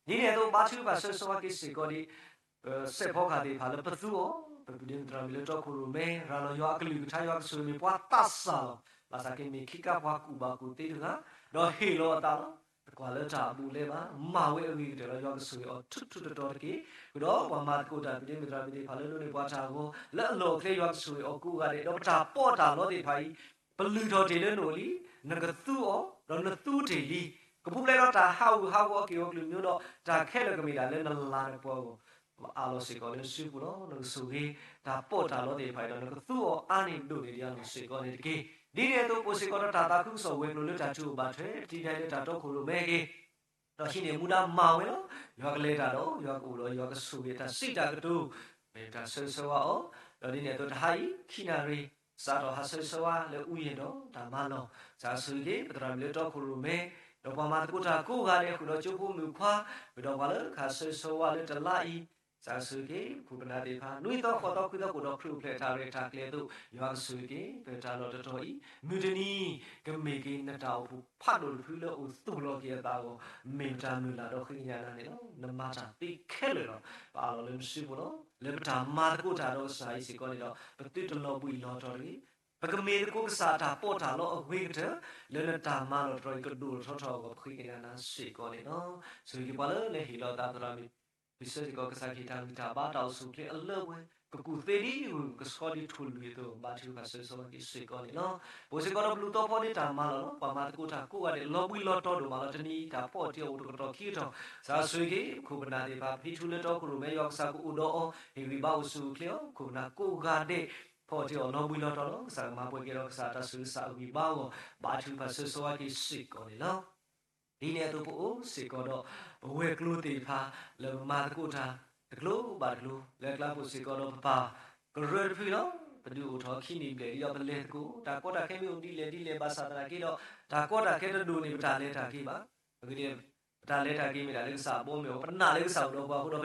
ဒ်န့ၣ်အသိး ဘါထုကဖၣ်ဆၢဂ့ၤဆၢဝါက့ၤစ့ၢ်ကီးဒံး ပစဲးဖီကဟၣ်သ့ၣ်တဖၣ်လၢပသူအီၤ, ပပဒ့မတြီမံၤလၢတီခိၣ်ရိၣ်မဲ ရၤလီၤယွၤအကလုၢ်ကထါ ယွၤကဆိၣ်ဂ့ၤမ့ၢ်ပှၤသးစၢ်လီၤ. ဘၣ်ဆၣ်က့ၤမ့ၢ်ခံကါပှၤကူၣ်ဘၣ်ကူၣ်သ့တဂၤ, ဒီးဟ့ၣ်လီၤအသးလီၤ. တကွၢ်လၢတၢ်အဘူးအလဲဘၣ်, မၤဝဲအဂ့ၤကတၢၢ်လီၤ. ယွၤကဆိၣ်ဂ့ၤအီၤထူးထူးတီၤတီၤတက့ၢ်. ဃုာ်ဒီးပှၤမၤသကိးတၢ် ပဒ့မတြီမံၤသ့ၣ်တဖၣ်လၢဒိးန့ၢ်ပှၤတၢ်ဂီၤ လၢအလီၢ်အကျဲ ယွၤကဆိၣ်ဂ့ၤအီၤကိးဂၤဒဲး, ဒီးပတၢ်ပီးတၢ်လီသ့ၣ်တဖၣ်အံၤ ပလုၢ်ထီၣ်တ့ၢ်လၢနအိၣ်လံ, နကသူအီၤ, ဒီးနသူတ့ၢ်လံ. ကပူၤဖျဲးဒီးတၢ်ဟးဂူာ်ဟးဂီၤအက့ၢ်အဂီၤကလုာ်ကညီဒီး တၢ်ခဲလၢာ်ကမ့ၢ်ဒၣ်လၢနလၤနပီၤအဂီၢ် ပအးလီၤစ့ၢ်ကီးလၢနစုပူၤလီၤ. နကဆိၣ်ဂ့ၤ တၢ်ပီးတၢ်လီသ့ၣ်တဖၣ်အံၤဒီး နကသူအီၤအါန့ၢ်ဒိၣ်န့ၢ်ဒံးအလီၢ်စ့ၢ်ကီးန့ၣ်တက့ၢ်. ဒ်န့ၣ်အသိး ပအိၣ်စ့ၢ်ကီးဒီးတၢ်သးခုကစီၣ်ဝဲၤကျိၤလၢတၢ်ထုးဘၣ်ထွဲ တံၤဒဲးလၢတၢ်တီခိၣ်ရိၣ်မဲက့ၤ ဒီးဟံးန့ၢ်မူဒါမၤဝဲလီၤ. ယွၤကလဲၤတၢ်ဒီး ယွၤကအိၣ်ဒီး ယွၤကဆိၣ်ဂ့ၤတၢ်စံးတၢ်ကတိၤ မ့ၢ်တၢ်ဆၢဂ့ၤဆၢဝါအီၤ, ဒီးဒ်န့ၣ်အသိးတဟါအံၤ ခံနၣ်ရံၣ် စးထီၣ်ဟးဆၢဂ့ၤဆၢဝါလၢအူယဲၢ်ဒီးတၢ်မၤလီၢ်, ကစၢ်ဆိၣ်ဂ့ၤက့ၤ ပသရၣ်မုၣ်လၢတီခိၣ်ရိၣ်မဲ, ဒီးပှၤမၤသကိးတၢ်ကိးဂၤဒဲး ဃုာ်ဒီးကၠိဖိမုၣ်ခွါ, ဃုာ်ဒီးပှၤလၢခးဆၢဂ့ၤဆၢဝါလၢတလါအံၤ, ကစၢ်ဆိၣ်ဂ့ၤက့ၤ ပခိၣ်ပနၢ်သ့ၣ်တဖၣ် နွံသီဃိးသီခွံသီ ကအိၣ်ဒီးခရံာ်အိၣ်ဖျဲၣ်တၢ်ရဲၣ်တၢ်ကျဲၤအသိး ယွၤကဆိၣ်ဂ့ၤက့ၤ ပတၢ်လီၢ်တတီၤအံၤ, မုၢ်တနံၤ ကမ့ၢ်က့ၤနတၢ်အိၣ်ဖှိၣ်ဖးဒိၣ်တဖုလၢအိၣ်သူၣ်လီၤက့ၤအသးအဂီၢ်, မ့ၢ်တၢ်မုၢ်လၢ်ဒီးဃ့ကညးနၤန့ၣ်လီၤ. နမၤတၢ်သ့ခဲလၢာ်လီၤ. ပအးလီၤလၢနစုပူၤလီၤ. လၢပတၢ်မၤသကိးတၢ်ဒီးကစၢ်အံၤစ့ၢ်ကီးန့ၣ်ဒီး ပသုတလီၤဘှံးလီၤတီၤတဂ့ၤ. ပကမ့ၢ်သကိးကစၢ်အတၢ်ပီးတၢ်လီအဂ့ၤကတၢၢ် လၢနတၢ်မၤလီၤတတီၤအံၤ ကဒိၣ်ထီၣ်ထီထီၣ်အဂီၢ် ပဃ့ကညးနၤစ့ၢ်ကီးန့ၣ်လီၤ. ဆိၣ်ဂ့ၤက့ၤပှၤလၢနဟ့ၣ်လီၤအသးသရၣ်မုၣ် ပစၢစ့ၢ်ကီး ကစၢ်ခရံာ်တၢ်ဂံၢ်တၢ်ဘါတၢ်အိၣ်ဆူၣ်အိၣ်ချ့အလၢအပှဲၤ ကကူၣ်သ့ဒ်ဂုၢ် ကဆှီဒ်ထိၣ်လွံၢ်အသိး ဘါထုကဖၣ်ဆၢဂ့ၤဆၢဝါက့ၤစ့ၢ်ကီးန့ၣ်လီၤ. ပအိၣ်စ့ၢ်ကီးဒီးပလူၤသီဖီဒ့တၢ်မၤလီၢ်လီၤ. ပှၤမၤသကိးတၢ်ကိးဂၤဒဲး လီၤဘှံးလီၤတီၤဒိၣ်မးလီၤ. တနံၤအံၤ တၢ်ဖီၣ်တ့ၢ်အီၤအိၣ်တကတီၢ်ခံကတီၢ် ကစၢ်ဆိၣ်ဂ့ၤက့ၤ ပခိၣ်ပနၢ်သ့ၣ်တဖၣ် ဖံထူလၢတီခိၣ်ရိၣ်မဲ ယွၤကစၢ်ကအိၣ်ဒီးအီၤ ဟ့ၣ်ဂံၢ်ဘါအိၣ်ဆူၣ်အိၣ်ချ့အီၤ ခိၣ်ပနၢ်ကိးဂၤဒဲး ဖီၣ်တ့ၢ်အီၤလီၤဘှံးလီၤတီၤလီၤ. ကစၢ်ကမၤပှဲၤက့ၤဒီးကစၢ်အတၢ်ဆူးကစၢ်အဂံၢ်ဘါအဂီၢ် ဘါထုကဖၣ်ဆၢဂ့ၤဆၢဝါက့ၤစ့ၢ်ကီးန့ၣ်လီၤ. ဒ်န့ၣ်အသိးပအိၣ်စ့ၢ်ကီးဒီး ပဝဲၤကျိၤသ့ၣ်တဖၣ် လၢပမၤသကိးတၢ် တကျိၤဘၣ်တကျိၤ လၢအကျါပအိၣ်စ့ၢ်ကီးဒီးပပၢ်ကရၢတဖုလီၤ. ပဒုးအိၣ်ထီၣ်ခံနံၣ်ဘျဲၣ်ဒ်ဒီးပလဲၤသကိး တၢ်ကီတၢ်ခဲမ့ၢ်အိၣ်ဒ်လဲၣ်ဒ်လဲၣ်ဘၣ်ဆၣ်သနာ်က့ဒီး တၢ်ကီတၢ်ခဲတဒိၣ်န့ၣ် ပတၢ်လဲၤတၢ်က့ၤဘၣ်. အဂ့ၢ်ဒ် ပတၢ်လဲၤတၢ်က့ၤမ့ၢ်ဒၣ်လၢကစၢ်အဘီအမုၢ်အအိၣ် ပနာ်လၢကစၢ်အိၣ်ဒီးပှၤ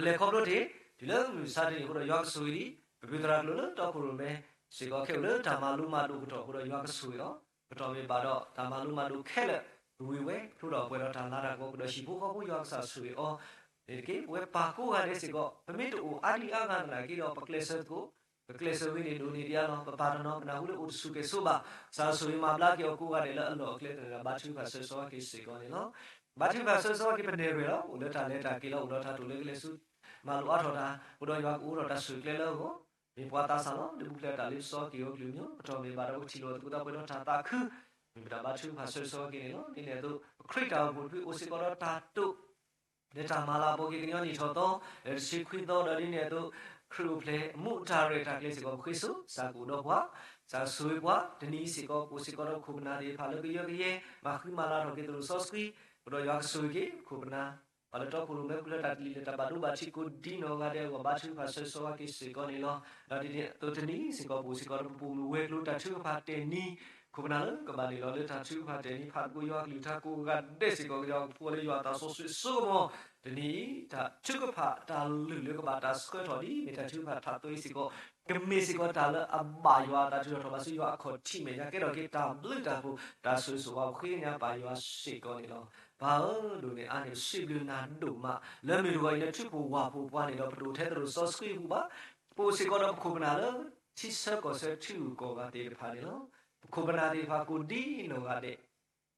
အဃိဒီး ပလဲၤခီဖျိတ့ၢ် တုၤလၢမုၢ်မဆါတနံၤအဃိဒီး ယွၤကဆိၣ်ဂ့ၤဒံး ပဖုသရၣ်ကျိၤလၢတီခိၣ်ရိၣ်မဲ စ့ၢ်ကီးခဲအိၣ်လၢတၢ်မၤလိမၤဒိၣ်ကတီၢ်အဃိဒီး ယွၤကဆိၣ်ဂ့ၤအီၤ ပတီၢ်မ့ၢ်ဘၣ်ဒီးတၢ်မၤလိမၤဒိးခဲလၢာ်, ဝံၤဝဲဖျိထီၣ်ပှဲၤဒီးတၢ်လၤတၢ်ကပီၤ ကဒီးဟံၣ်ဖိဃီဖိ ယွၤကစၢ်ဆိၣ်ဂ့ၤအီၤန့ၣ်တက့ၢ်. ပဝဲပၢ်ကိးဂၤဒဲးစ့ၢ်ကီး ပမ့ၢ်တအိၣ်အါဒံအါဂၤသနာ်က့ဒီး ပကျဲးစၢးသကိး, ပကျဲးစၢးဂ့ၤန့ၣ်ဒိၣ်န့ၢ်ဒံးအါလီၤ. ပပာ်တနီၤ ပနၢ်ဟူလၢအိၣ်တဆူၣ်ကဲၣ်ဆိးဘၣ်, ကစၢ်ဆိၣ်ဂ့ၤမၤဘျါက့ၤအီၤကိးဂၤဒဲးလၢအလီၢ်အကျဲတနၢၤ ဘါထုကဖၣ်ဆၢဂ့ၤဆၢဝါက့ၤစ့ၢ်ကီးန့ၣ်လီၤ. ဘါထုကဖၣ်ဆၢဂ့ၤဆၢဝါက့ၤပနဲၣ်ရွဲၣ်လီၤ. အိၣ်လၢတၢ်လဲၤတၢ်က့ၤလီၤ, အိၣ်ဒီးတၢ်တိာ်လၢကလဲၤဆူ မၤလိအါထီၣ်တၢ်, အိၣ်ဒီးယွၤကအိးထီၣ်တၢ်ဆိၣ်ဂ့ၤကျဲလၢအဂီၢ်, မ့ၢ်ပှၤသးစၢ်လီၤ. ဒုးပူၤဖျဲးတၢ်လ့ပစီက့ၤအီၤကလုၢ်မံၤ, ပတီၢ်မ့ၢ်ဘၣ်ဒီးပထံၣ်လိာ်သကိးတၢ်ပှဲၤဒီးတၢ်သးခု, မ့ၢ်ပတၢ်ဘါထုကဖၣ်ဆၢဂ့ၤဆၢဝါက့ၤန့ၣ်လီၤ. ဒ်န့ၣ်အသိး ပခရံာ်တၢ်အိၣ်ဖှိၣ်တဖုအိၣ်စ့ၢ်ကီးဒီးတၢ်တိာ် လၢတၢ်မၤလၤအပူၤက့ၤကညီနံၣ်ထီၣ်သီ, လၢတဆံခွံသီဒီးဒ်န့ၣ်အသိး ခရံာ်အိၣ်ဖျဲၣ်အမူးအတၢ်ရဲၣ်တၢ်ကျဲၤစ့ၢ်ကီး ပဃ့စိ ကစၢ်ကအိၣ်ဒီးပှၤ, ကစၢ်ကဆိၣ်ဂ့ၤပှၤ, တနံၤအံၤစ့ၢ်ကီး ပအိၣ်စ့ၢ်ကီးဒီးခိၣ်ပနၢ်သ့ၣ်တဖၣ်လၢကယၢကယဲ မၤဃံမၤလၤထီၣ်က့ၤသရိာ်စီဆှံ, ကဒီးယွၤကဆိၣ်ဂ့ၤက့ၤ ပခိၣ်ပနၢ် ပှၤလၢတီခိၣ်ရိၣ်မဲ ပှၤလၢတၢ်တလံၤလၢတၢ်ဘၣ်ဒိဘၣ်ထံးကိးဒ်နီၢ်ဂၤဒဲးအဂီၢ် ဘါထုကဖၣ်ဆၢဂ့ၤဆၢဝါက့ၤစ့ၢ်ကီးန့ၣ်လီၤ. ဒီးဒ်န့ၣ်အသိးတနံၤစ့ၢ်ကီး ပအိၣ်စ့ၢ်ကီးဒီးပပိာ်မုၣ်ဝဲၤကျိၤတၢ်ထုကဖၣ်တဲာ်နံၤ, ခိၣ်ပနၢ်လၢကဘၣ်နုာ်လီၤလၢတၢ်ထုကဖၣ်တဲာ်နံၤ ဖးသကိးယွၤကလုၢ်ကထါကိးဂၤဒဲးစ့ၢ်ကီး ကယီကဖိလၢယွၤအသးစီဆှံအစိကမီၤ, တနံၤအံၤ တၢ်ထုကဖၣ်တၢ်လုၢ်လၢကဘၣ်တၢ်ဆှၢထီၣ်ဒ်မ့ၢ်တၢ်ထုကဖၣ်ထးသီအံၤစ့ၢ်ကီး ကမ့ၢ်စ့ၢ်ကီးတၢ်လၢအဘၣ်ယွၤအတၢ်ထုးထီၣ်ထီၣ်ဘၣ်ဆူယွၤအခီၣ်ထံးမဲာ်ညါ ကဲထီၣ်က့ၤတၢ်ဘျုးတၢ်ဖှိၣ် တၢ်ဆိၣ်ဂ့ၤဆိၣ်ဝါ ပဃ့ကညးပၢ်ယွၤစ့ၢ်ကီးန့ၣ်လီၤ. ပၢ်ဧၢ, ဒိၣ်န့ၢ်အါန့ၣ် ပစံးဘျုးနၤဒိၣ်မး လၢမုၢ်တဂီၤအံၤ နထူဖိဝၣ်ဖိပှၤန့ၣ်ဒီး ပတအိၣ်ထဲသရိာ်စီဆှံအပူၤဘၣ်, ပအိၣ်စ့ၢ်ကီးဒီးပခိၣ်ပနၢ်လၢ ထံဆၢကီၢ်ဆၢထံဂုၤကီၢ်ဂၤသ့ၣ်တဖၣ်န့ၣ်လီၤ. ပခိၣ်ပနၢ်သ့ၣ်တဖၣ်ကိးဒ်နီၢ်ဂၤဒဲး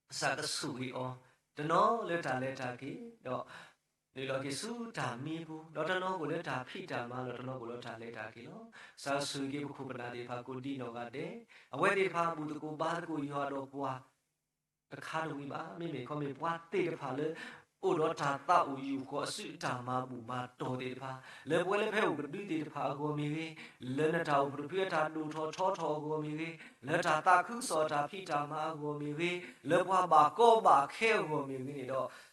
ကစၢ်ကဆိၣ်ဂ့ၤအီၤ, တနီၤလၢတၢ်လဲၤတၢ်က့ၤ ဒီး နုာ်လီၤက့ၤဆူတၢ်မံအပူၤ, ဒီးတနီၤကအိၣ်လၢတၢ်ဖံးတၢ်မၤ ဒီးတနီၤကအိၣ်လၢတၢ်လဲၤတၢ်က့ၤလီၤ. ကစၢ်ဆိၣ်ဂ့ၤက့ၤပခိၣ်ပနၢ်သ့ၣ်တဖၣ်ကိးဒ်နီၢ်ဂၤဒဲး, အဝဲသ့ၣ်တဖၣ်ဘူၣ်သကိးဘါသကိးယွၤဒီးပှၤ တခါတဝံၤဘၣ်. မ့မ့ၢ်ခီမ့ၢ်ပှၤသ့ၣ်တဖၣ်လၢ အိၣ်ဒီးတၢ်သးအိၣ်ယူာ်ဃီၤအစုအတၢ်မၤဘူၣ်မၤတီၢ်သ့ၣ်တဖၣ်, လၢပဝဲလၢဖဲအိၣ်ကဒုသ့ၣ်တဖၣ်အဂီၢ်မ့ၢ်ဂ့ၤ, လၢနတၢ်အိၣ်ဖှိၣ်တဖုအတၢ်ဒိၣ်ထီၣ်ထီထီၣ်အဂီၢ်မ့ၢ်ဂ့ၤ, လၢတၢ်သးခုကစီၣ်အတၢ်ဖံးတၢ်မၤအဂီၢ်မ့ၢ်ဂ့ၤ, လၢပှၤဘၣ်ကီဘၣ်ခဲအဂီၢ်မ့ၢ်ဂ့ၤန့ၣ်ဒီး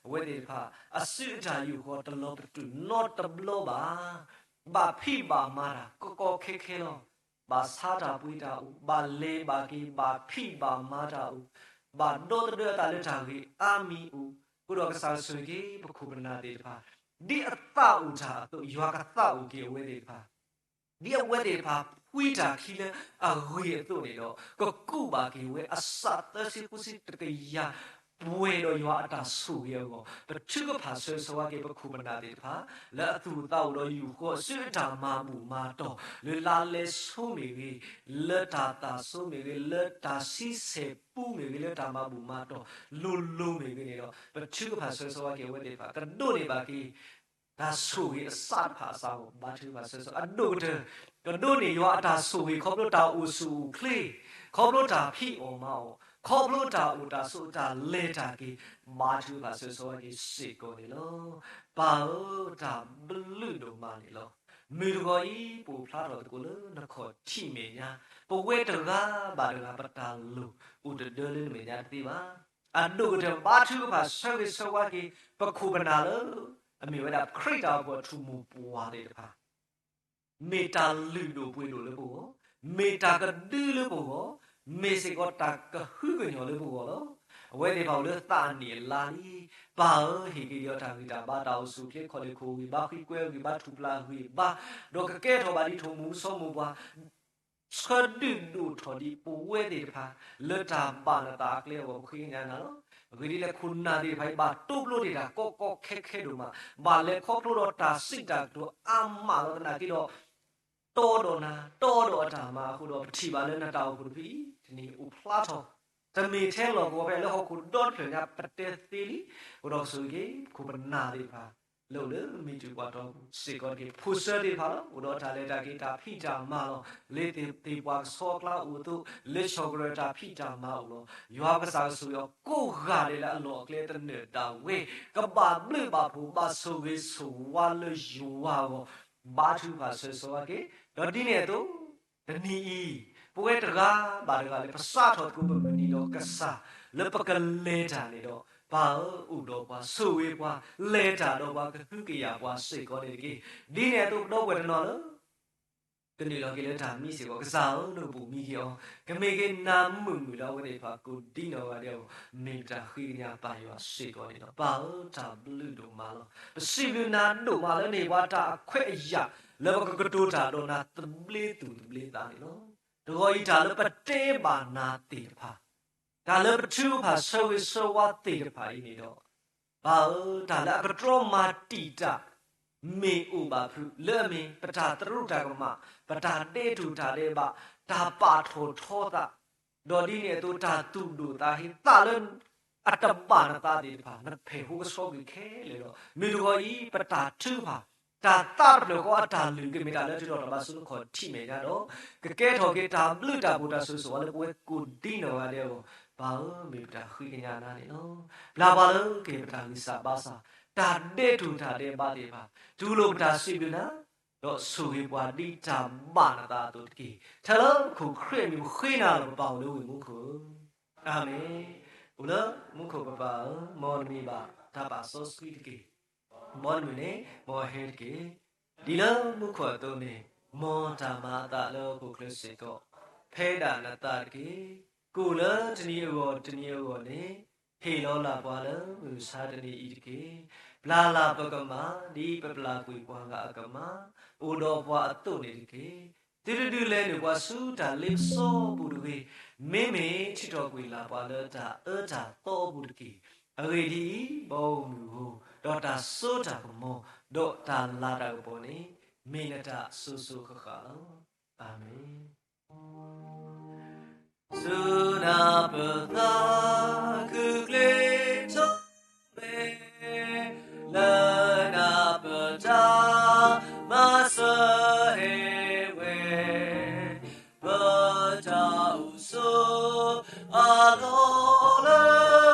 အဝဲသ့ၣ်တဖၣ် အစုအတၢ်ယူာ်ဃီၤတလီၤပတုာ်နီတဘျီဘၣ်. ဘၣ်ဖံးဘၣ်မၤတၢ်ကီကီခဲခဲလီၤ. ဘၣ်ဆါတၢ်ပှ့ၤတၢ်အိၣ်, ဘၣ်လဲၤဘၣ်က့ၤ, ဘၣ်ဖံးဘၣ်မၤတၢ်အိၣ်, ဘၣ်ဒီသဒၢအသးလၢတၢ်ဂ့ၢ်အါမံၤအိၣ်, အဃိဒီးကစၢ်ဆိၣ်ဂ့ၤက့ၤ ပခိၣ်ပနၢ်သ့ၣ်တဖၣ်, ဒ်အသးအိၣ်တၢ်အသိး ယွၤကသးအိၣ်က့ၤအဝဲသ့ၣ်တဖၣ် ဒ်အဝဲသ့ၣ်တဖၣ်ဖှံတၢ်ခံလၢအဂ့ၤအသိးန့ၣ်ဒီး ကကူးဘၣ်က့ၤဝဲအစးသၢဆံဃုဆံတကယၤ ပှဲၤဒီးယွၤအတၢ်ဆိၣ်ဂ့ၤအဂီၢ်, ပထုကဖၣ်ဆၢဂ့ၤဆၢဝါက့ၤပခိၣ်ပနၢ်သ့ၣ်တဖၣ် လၢအသူၣ်အသးအိၣ်ဒီးယူာ်ဃီၤအစုအတၢ်မၤဘူၣ်မၤတီၢ် လၢလါလဲဆိမ့ၢ်ဂ့ၤ, လၢတၢ်သၣ်ဆိမ့ၢ်ဂ့ၤ, လၢတၢ်ဆံဆဲၣ်ပူမ့ၢ်ဂ့ၤ, လၢတၢ်မၤဘူၣ်မၤတီၢ်လိၤလိၤမ့ၢ်ဂ့ၤန့ၣ်ဒီး ပထုကဖၣ်ဆၢဂ့ၤဆၢဝါက့ၤအဝဲသ့ၣ်တဖၣ် ကဒိးန့ၢ်ဘၣ်က့ၤ တၢ်ဆိၣ်ဂ့ၤအစးတဖၣ်အစးအဂီၢ် ဘါထုကဖၣ်ဆၢဂ့ၤဆၢဝါ အဒိၣ်ကတၢၢ် ကဒိးန့ၢ်ယွၤအတၢ်ဆိၣ်ဂ့ၤ ခီဖျိတၢ်အိၣ်ဆူၣ်အိၣ်ချ့, ခီဖျိတၢ်ဖံးအီၣ်မၤအီၣ်, ခီဖျိတၢ်အိၣ်တၢ်ဆိးတၢ်လဲၤတၢ်က့ၤ, ဘါထုကဖၣ်ဆၢဂ့ၤဆၢဝါက့ၤစ့ၢ်ကီးန့ၣ်လီၤ. ပၢ်ဧၢ, တၢ်ဘျုးဒိၣ်မးန့ၣ်လီၤ. မုၢ်တဂီၤအံၤ ပအိၣ်ဖျါထီၣ်သကိးလၢနခီၣ်ထံးမဲာ်ညါ, ပဝဲတဂၤဘၣ်တဂၤ ပတၢ်လိၣ်အိၣ်တဒၢလၢနမဲာ်ညါတသ့ဘၣ်. အဒိၣ်ကတၢၢ် ဘါထုကဖၣ်ဆၢဂ့ၤဆၢဝါက့ၤ ပခိၣ်ပနၢ်လၢ အမ့ၢ်ဝဲဒၣ်ခရံာ်တၢ်အိၣ်ဖှိၣ်အထူၣ်မိၢ်ပှၢ်သ့ၣ်တဖၣ် မ့ၢ်တၢ်လုၢ်ဒိၣ်ပှ့ၤဒိၣ်လၢပဂီၢ်, မ့ၢ်တၢ်ကဒုလၢပဂီၢ်, မ့ၢ်စ့ၢ်ကီးတၢ်ကဟုကညီၤလၢပဂီၢ်လီၤ. အဝဲသ့ၣ်တဖၣ်အိၣ်လၢသးအနံၣ်အလါလံ. ပၢ်ဧၢ, ဟ့ၣ်က့ၤဒံးအီၤတၢ်ဂံၢ်တၢ်ဘါ, တၢ်အိၣ်ဆူၣ်အိၣ်ချ့, ခီၣ်လ့ၢ်ခိၣ်ဂံၢ်ဘါ, ဃံကွဲဂံၢ်ဘါ, ထူၣ်ပျၢ်ဂံၢ်ဘါ, ဒီးကကဲထီၣ်ဘၣ်ဒ်ထိၣ်မူဆိမိၢ်ပှၢ် ဆၢဒုၣ်ဒိၣ်ထီၣ်ဒံးပဝဲသ့ၣ်တဖၣ် လၢတၢ်ဘၣ်နသးအကျဲအဂီၢ် ပဃ့ကညးနၤလီၤ. အဂ့ၢ်ဒ်လဲၣ် ခိၣ်နၢ်သ့ၣ်တဖၣ်အံၤ ဘၣ်တိဖျိတ့ၢ်တၢ်ကီကီခဲခဲဒိၣ်မး, ဘၣ်လဲၤခီဖျိဒီးတၢ်စံးတၢ်ကတိၤအါမးလီၤသနာ်က့ဒီး တီဒီးနၤ တီဒီးအတၢ်မၤအဃိဒီး ပထံၣ်ဘၣ်လၢနတၢ်အိၣ်ဖှိၣ်တဖုအံၤ တနံၤအံၤအိၣ်ဖျါထီၣ် တမ့ၢ်ထဲလီၢ်ကဝီၤဖဲလၢဟီၣ်ခိၣ်ဒီတဖျၢၣ်ညါ ပတဲသ့လံ. အဃိဒီးကဆိၣ်ဂ့ၤက့ၤ ပခိၣ်ပနၢ်သ့ၣ်တဖၣ် လၢအိၣ်လၢမုၢ်တူၢ်ပှၤတီပူၤစ့ၢ်ကီးတက့ၢ်. ဖိဆၢသ့ၣ်တဖၣ်လီၤ. အိၣ်ဒီးတၢ်လဲၤတၢ်က့ၤတၢ်ဖံးတၢ်မၤလီၤ. လၢသ့ၣ်ပှၢ်ကဆှီအကျါအိၣ်အသိး လၢဆီၣ်ကရၢၢ်တၢ်ဖံးတၢ်မၤအိၣ်လီၤ. ယွၤပကစၢ်ကဆိၣ်ဂ့ၤအီၤကိးဂၤဒဲးလၢအလီၢ်အကျဲတနၢၤဒၣ်ဝဲ ကဘၣ်ဘျုးဘၣ်ဖှိၣ်ဘၣ်ဆိၣ်ဂ့ၤဆိၣ်ဝါလၢယွၤအဂီၢ် ဘါထုကဖၣ်ဆၢဂ့ၤဆၢဝါက့ၤ ဒီးဒ်န့ၣ်အသိး တနံၤအံၤ ပဝဲတဂၤဘၣ်တဂၤလၢ ပစးထီၣ်သကိးပမုၢ်နံၤဒီးကစၢ် လၢပကလဲၤတၢ်န့ၣ်ဒီး ပၢ်ဧၢ အိၣ်ဒီးပှၤ ဆိၣ်ဂ့ၤပှၤ လဲၤတၢ်ဒီးပှၤ ကဟုကယာ်ပှၤစ့ၢ်ကီးန့ၣ်တက့ၢ်. ဒ်န့ၣ်အသိး ပဒီပုၢ်ဝဲၢ်တနီၤလၢ ကနုာ်လီၤက့ၤလၢတၢ်မံစ့ၢ်ကီး ကစၢ်ဧၢ နကပိာ်မံက့ၤအီၤ ကမ့ၢ်က့ၤနၤမုာ်မုာ်လၢအဝဲသ့ၣ်တဖၣ်ကိးဒ်နီၢ်ဂၤဒဲးအဂီၢ် မ့ၢ်ပတၢ်ဃ့ကညးပၢ်ယွၤစ့ၢ်ကီးန့ၣ်လီၤ. ပၢ်ဧၢ တၢ်ဘျုးဒိၣ်မးလီၤ. ပစံးဘျုးနၤဒိၣ်မးလၢနဟ့ၣ်ပှၤတၢ်အခွဲးအယာ် လၢပကကတိၤတၢ်ဒီးနၤသဘျ့သူၣ်သဘျ့သးန့ၣ်လီၤ. တဂီၤအံၤတၢ်လၢပတဲဘၣ်နၤသ့ၣ်တဖၣ် တၢ်လၢပထုကဖၣ်ဆၢဂ့ၤဆၢဝါသ့ၣ်တဖၣ်အံၤန့ၣ်ဒီး, ပၢ်ဧၢ, တၢ်လၢအကတြီမၤတံာ်တာ် မ့ၢ်အိၣ်ဘၣ်ဖုးလၢအမ့ၢ် ပတၢ်တရူးတၢ်ကမၣ်, ပတၢ်ဒဲးတူာ်တၢ်ဒဲးဘး, တၢ်ပာ်ထီၣ်ထီသး, ဒီးဒ်န့ၣ်အသိးတၢ်သူၣ်ဒိၣ်သးဟ့သးလၢ အတဘၣ်နသးသ့ၣ်တဖၣ် နဖဲၣ်ဃိကဆှီကွံာ်ခဲလၢာ်ဒီး မုၢ်တဂီၤအံၤ ပတၢ်ထုကဖၣ် တၢ်သးတဖျၢၣ်ဃီအတၢ်လုၢ် ကမ့ၢ်တၢ်လၢထုးထီၣ်တၢ်ဘၣ်ဆိကမိၣ်ထံၣ်မဲာ်ညါဒီး ကကဲထီၣ်က့ၤတၢ်ဘျုးတၢ်ဖှိၣ်တၢ်ဆိၣ်ဂ့ၤဆိၣ်ဝါလၢပဝဲကိးဒံနီၢ်ဂၤဒဲးအဂီၢ်, ပၢ်ဧၢ, မ့ၢ်ပတၢ်ဃ့ကညးနၤန့ၣ်လီၤ. ပျၢ်ပှၤလၢကဟ့ၣ်ပတၢ်ဂံၢ်စၢ်ဘါစၢ်, တၢ်ဒဲးတူာ်တၢ်ဒဲးဘးသ့ၣ်တဖၣ်, တူၢ်လိာ်ပတၢ်စံးဘျုးနၤ ဒီးဆိၣ်ဂ့ၤပှၤဒ်တၢ်ဘၣ်နသးအသိးတက့ၢ်. ထဲလၢပခိၣ်ခရံာ်အမံၤပဃ့နၤလီၤ ပပၢ်အိၣ်လၢဝ့ၢ်မူခိၣ်ဧၢ, အၤမ့ၣ်. အိၣ်လၢမူခိၣ်ပပၢ်ဧၢ, မ်နမံၤဘၣ်တၢ်ပာ်စီဆှံတက့ၢ်. မ်နမုၢ်န့ၣ်မ်ဟဲတက့ၢ်. ဒ်လၢမူခိၣ်အသိးန့ၣ်, မ်တၢ်မၤအသးလၢဟီၣ်ခိၣ်ချၢစ့ၢ်ကီး, ဖဲဒၣ်နသးတက့ၢ်. ကိၣ်လၢတနံၤအဂီၢ်တနံၤအဂီၢ်န့ၣ်, ဟ့ၣ်လီၤလၢ်ပှၤလၢမုၢ်မဆါတနံၤအံၤတက့ၢ်. ပျၢ်လၢ်ပကမၣ်, ဒ်ပပျၢ်ကွံာ်ပှၤဂၤအကမၣ်, အိၣ်ဒီးပှၤအသိးန့ၣ်တက့ၢ်. သုတဒုးလဲၤနုာ်ပှၤဆူတၢ်လ့ပစီအပူၤတဂ့ၤ, မ့မ့ၢ်ထံၣ်ထီၣ်ကွံာ်လၢ်ပှၤလၢတၢ်အၢတၢ်သီအပူၤတက့ၢ်. အဂ့ၢ်ဒ်အံၤ, ဘီမုၢ်ဧိၤ, ဒီးတၢ်စိတၢ်ကမီၤ, ဒီးတၢ်လၤတၢ်ကပီၤန့ၣ်, မ့ၢ်နတၢ်စိၤစိၤဃၣ်ဃၣ်လီၤ. အၤမ့ၣ်. စူၢ်နၤပသးခုၣ်ကျ့ထီၣ်ဝဲ, လၢနၤပတၢ်မၤစၢၤဟ့ၣ်ဝဲ, ပတၢ်အိၣ်ဆိးအလီၢ်လၢ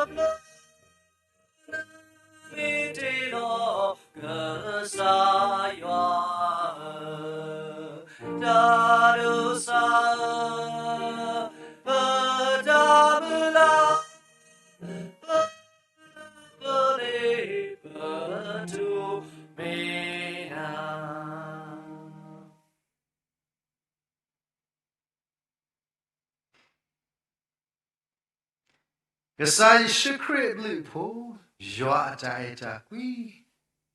ပျၢၤ နမ့ၢ်တ့လီၤကစၢ်ယွၤဧၢ, တၢ်ဒိးစၢ်ဧၢ, ပတၢ်မုၢ်လၢ်, ပလၢပလ့ပထိးမ့ၢ်နၤ. ကစၢ်ယ့ၣ်ၡူးခရံာ်အဘျုးအဖှိၣ်, ယွၤအတၢ်အဲၣ်တၢ်ကွံ,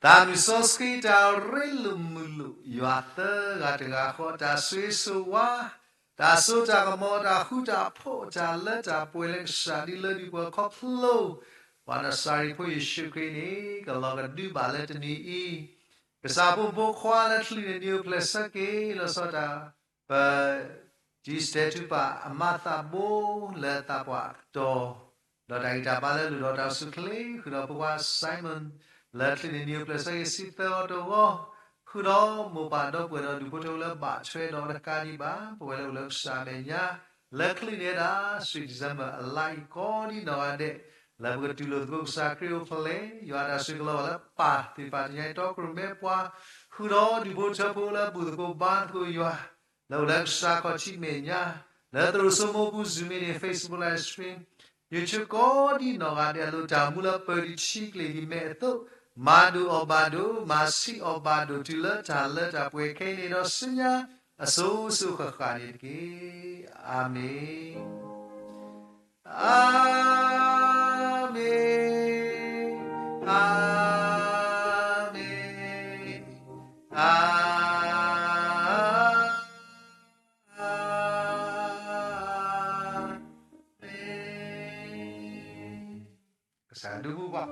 သးမုၢ်စီဆှံတၢ်ရ့လိာ်မုာ်လိာ်, ယွၤသၢဂၤတဂၤဃီတၢ်ဆိၣ်ဂ့ၤဆိၣ်ဝါ, တၢ်စိတၢ်ကမီၤ တၢ်ဃူတၢ်ဖိး တၢ်လၢတၢ်ပှဲၤလၢကစၢ်ဒ်လၢဒုးပှၤခီဖျိ, ပှၤနစၤရ့းဖိယ့ၣ်ၡူးခရံာ်န့ၣ် ကလီၤကဒုးဘၣ်လၢတနံၤအံၤ, ကစၢ်ဖိမုၣ်ဖိခွါလၢချုးန့ၢ်နံၤအိၣ်ဖျဲၣ်ဆၢက့ၤ လီၤဆီဒၣ်တၢ် ပ တံၤစတဲထူပၢ်အမါသးဘိလၢသးပှၢ်အကတီၢ်, ဒီးတၢ်ဂံၢ်တၢ်ဘါလၢလိၣ်ဒီးတၢ်အိၣ်ဆူၣ်အိၣ်ချ့ ဃုာ်ဒီးဖိခွါ Simon လၢချုးန့ၢ်နံၤအိၣ်ဖျဲၣ်ဆၢက့ၤ ဆံသၢအီၤတဂီၢ်, ဃုာ်ဒီးမိၢ်ပၢ်ဒီပုၢ်ဝဲၢ်ဒီးဒူၣ်ဖိထၢဖိလၢဘၣ်ထွဲဒီးတကးဒံးဘၣ် ပဝဲလၢအိၣ်လၢကစၢ်အမဲာ်ညါ, လၢချုးန့ၢ်ဝဲဒၣ် Sweet December အလါအံၤကိးဒံနီၢ်ဂၤဒဲး, လၢပကတူၢ်လိာ်သကိးကစၢ်ခရံာ်အိၣ်ဖျဲၣ်, ယွၤအတၢ်ဆိၣ်ဂ့ၤကလီၤဘၣ်လၢပၢ်သ့ၣ်တဖၣ်တနံၤအံၤ တီခိၣ်ရိၣ်မဲပှၤ, ဃုာ်ဒီးဒူၣ်ဖိထၢဖိလၢဘူၣ်သကိးဘါသကိးယွၤ, လၢအိၣ်လၢကစၢ်ခီၣ်ထံးမဲာ်ညါ, လၢသရိာ်စိမိၢ်ပူၤ Zoom meeting, Facebook live stream, YouTube ကိးဒံနီၢ်ဂၤဒဲး အလိၣ်တၢ်မူလၢပၢၤဒံးထံကလ့ၢ်ဒ်မဲာ်အသိး, မၤဒိၣ်အီၣ်ဘၣ်ဒိၣ်, မၤဆံးအီၣ်ဘၣ်ဒိၣ် တုၤလၢတၢ်လၢတၢ်ပှဲၤခဲအံၤန့ၣ်ဒီးဆူညါ အစိၤစိၤဃၣ်ဃၣ်န့ၣ်တက့ၢ်. အၤမ့ၣ်. အၤမ့ၣ်, အၤမ့ၣ်, အၤမ့ၣ်. ကစၢ်ဒုးပူၤဘၣ်.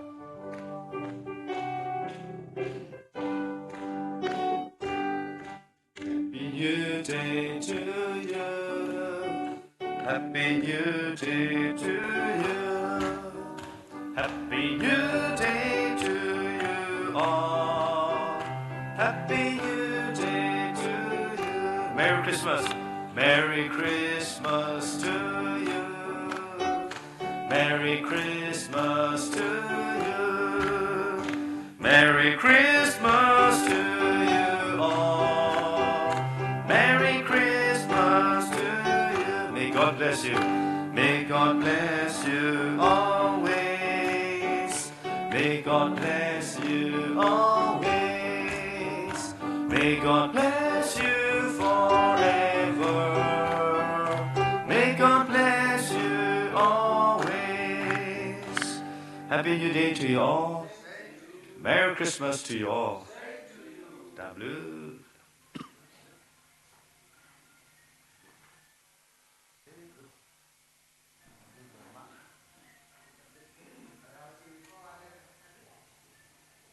Happy New Day to you. Happy New Day to you. Happy New Day to you all. Happy New Day to you. Merry Christmas. Merry Christmas to you. Merry Christmas to you. Merry Christmas to you all. Merry Christmas to you. May God bless you. May God bless you always. May God bless you always. May God bless you forever. May God bless you always. Happy New Day to you all. Merry Christmas to you all. တၢ်ဘျုး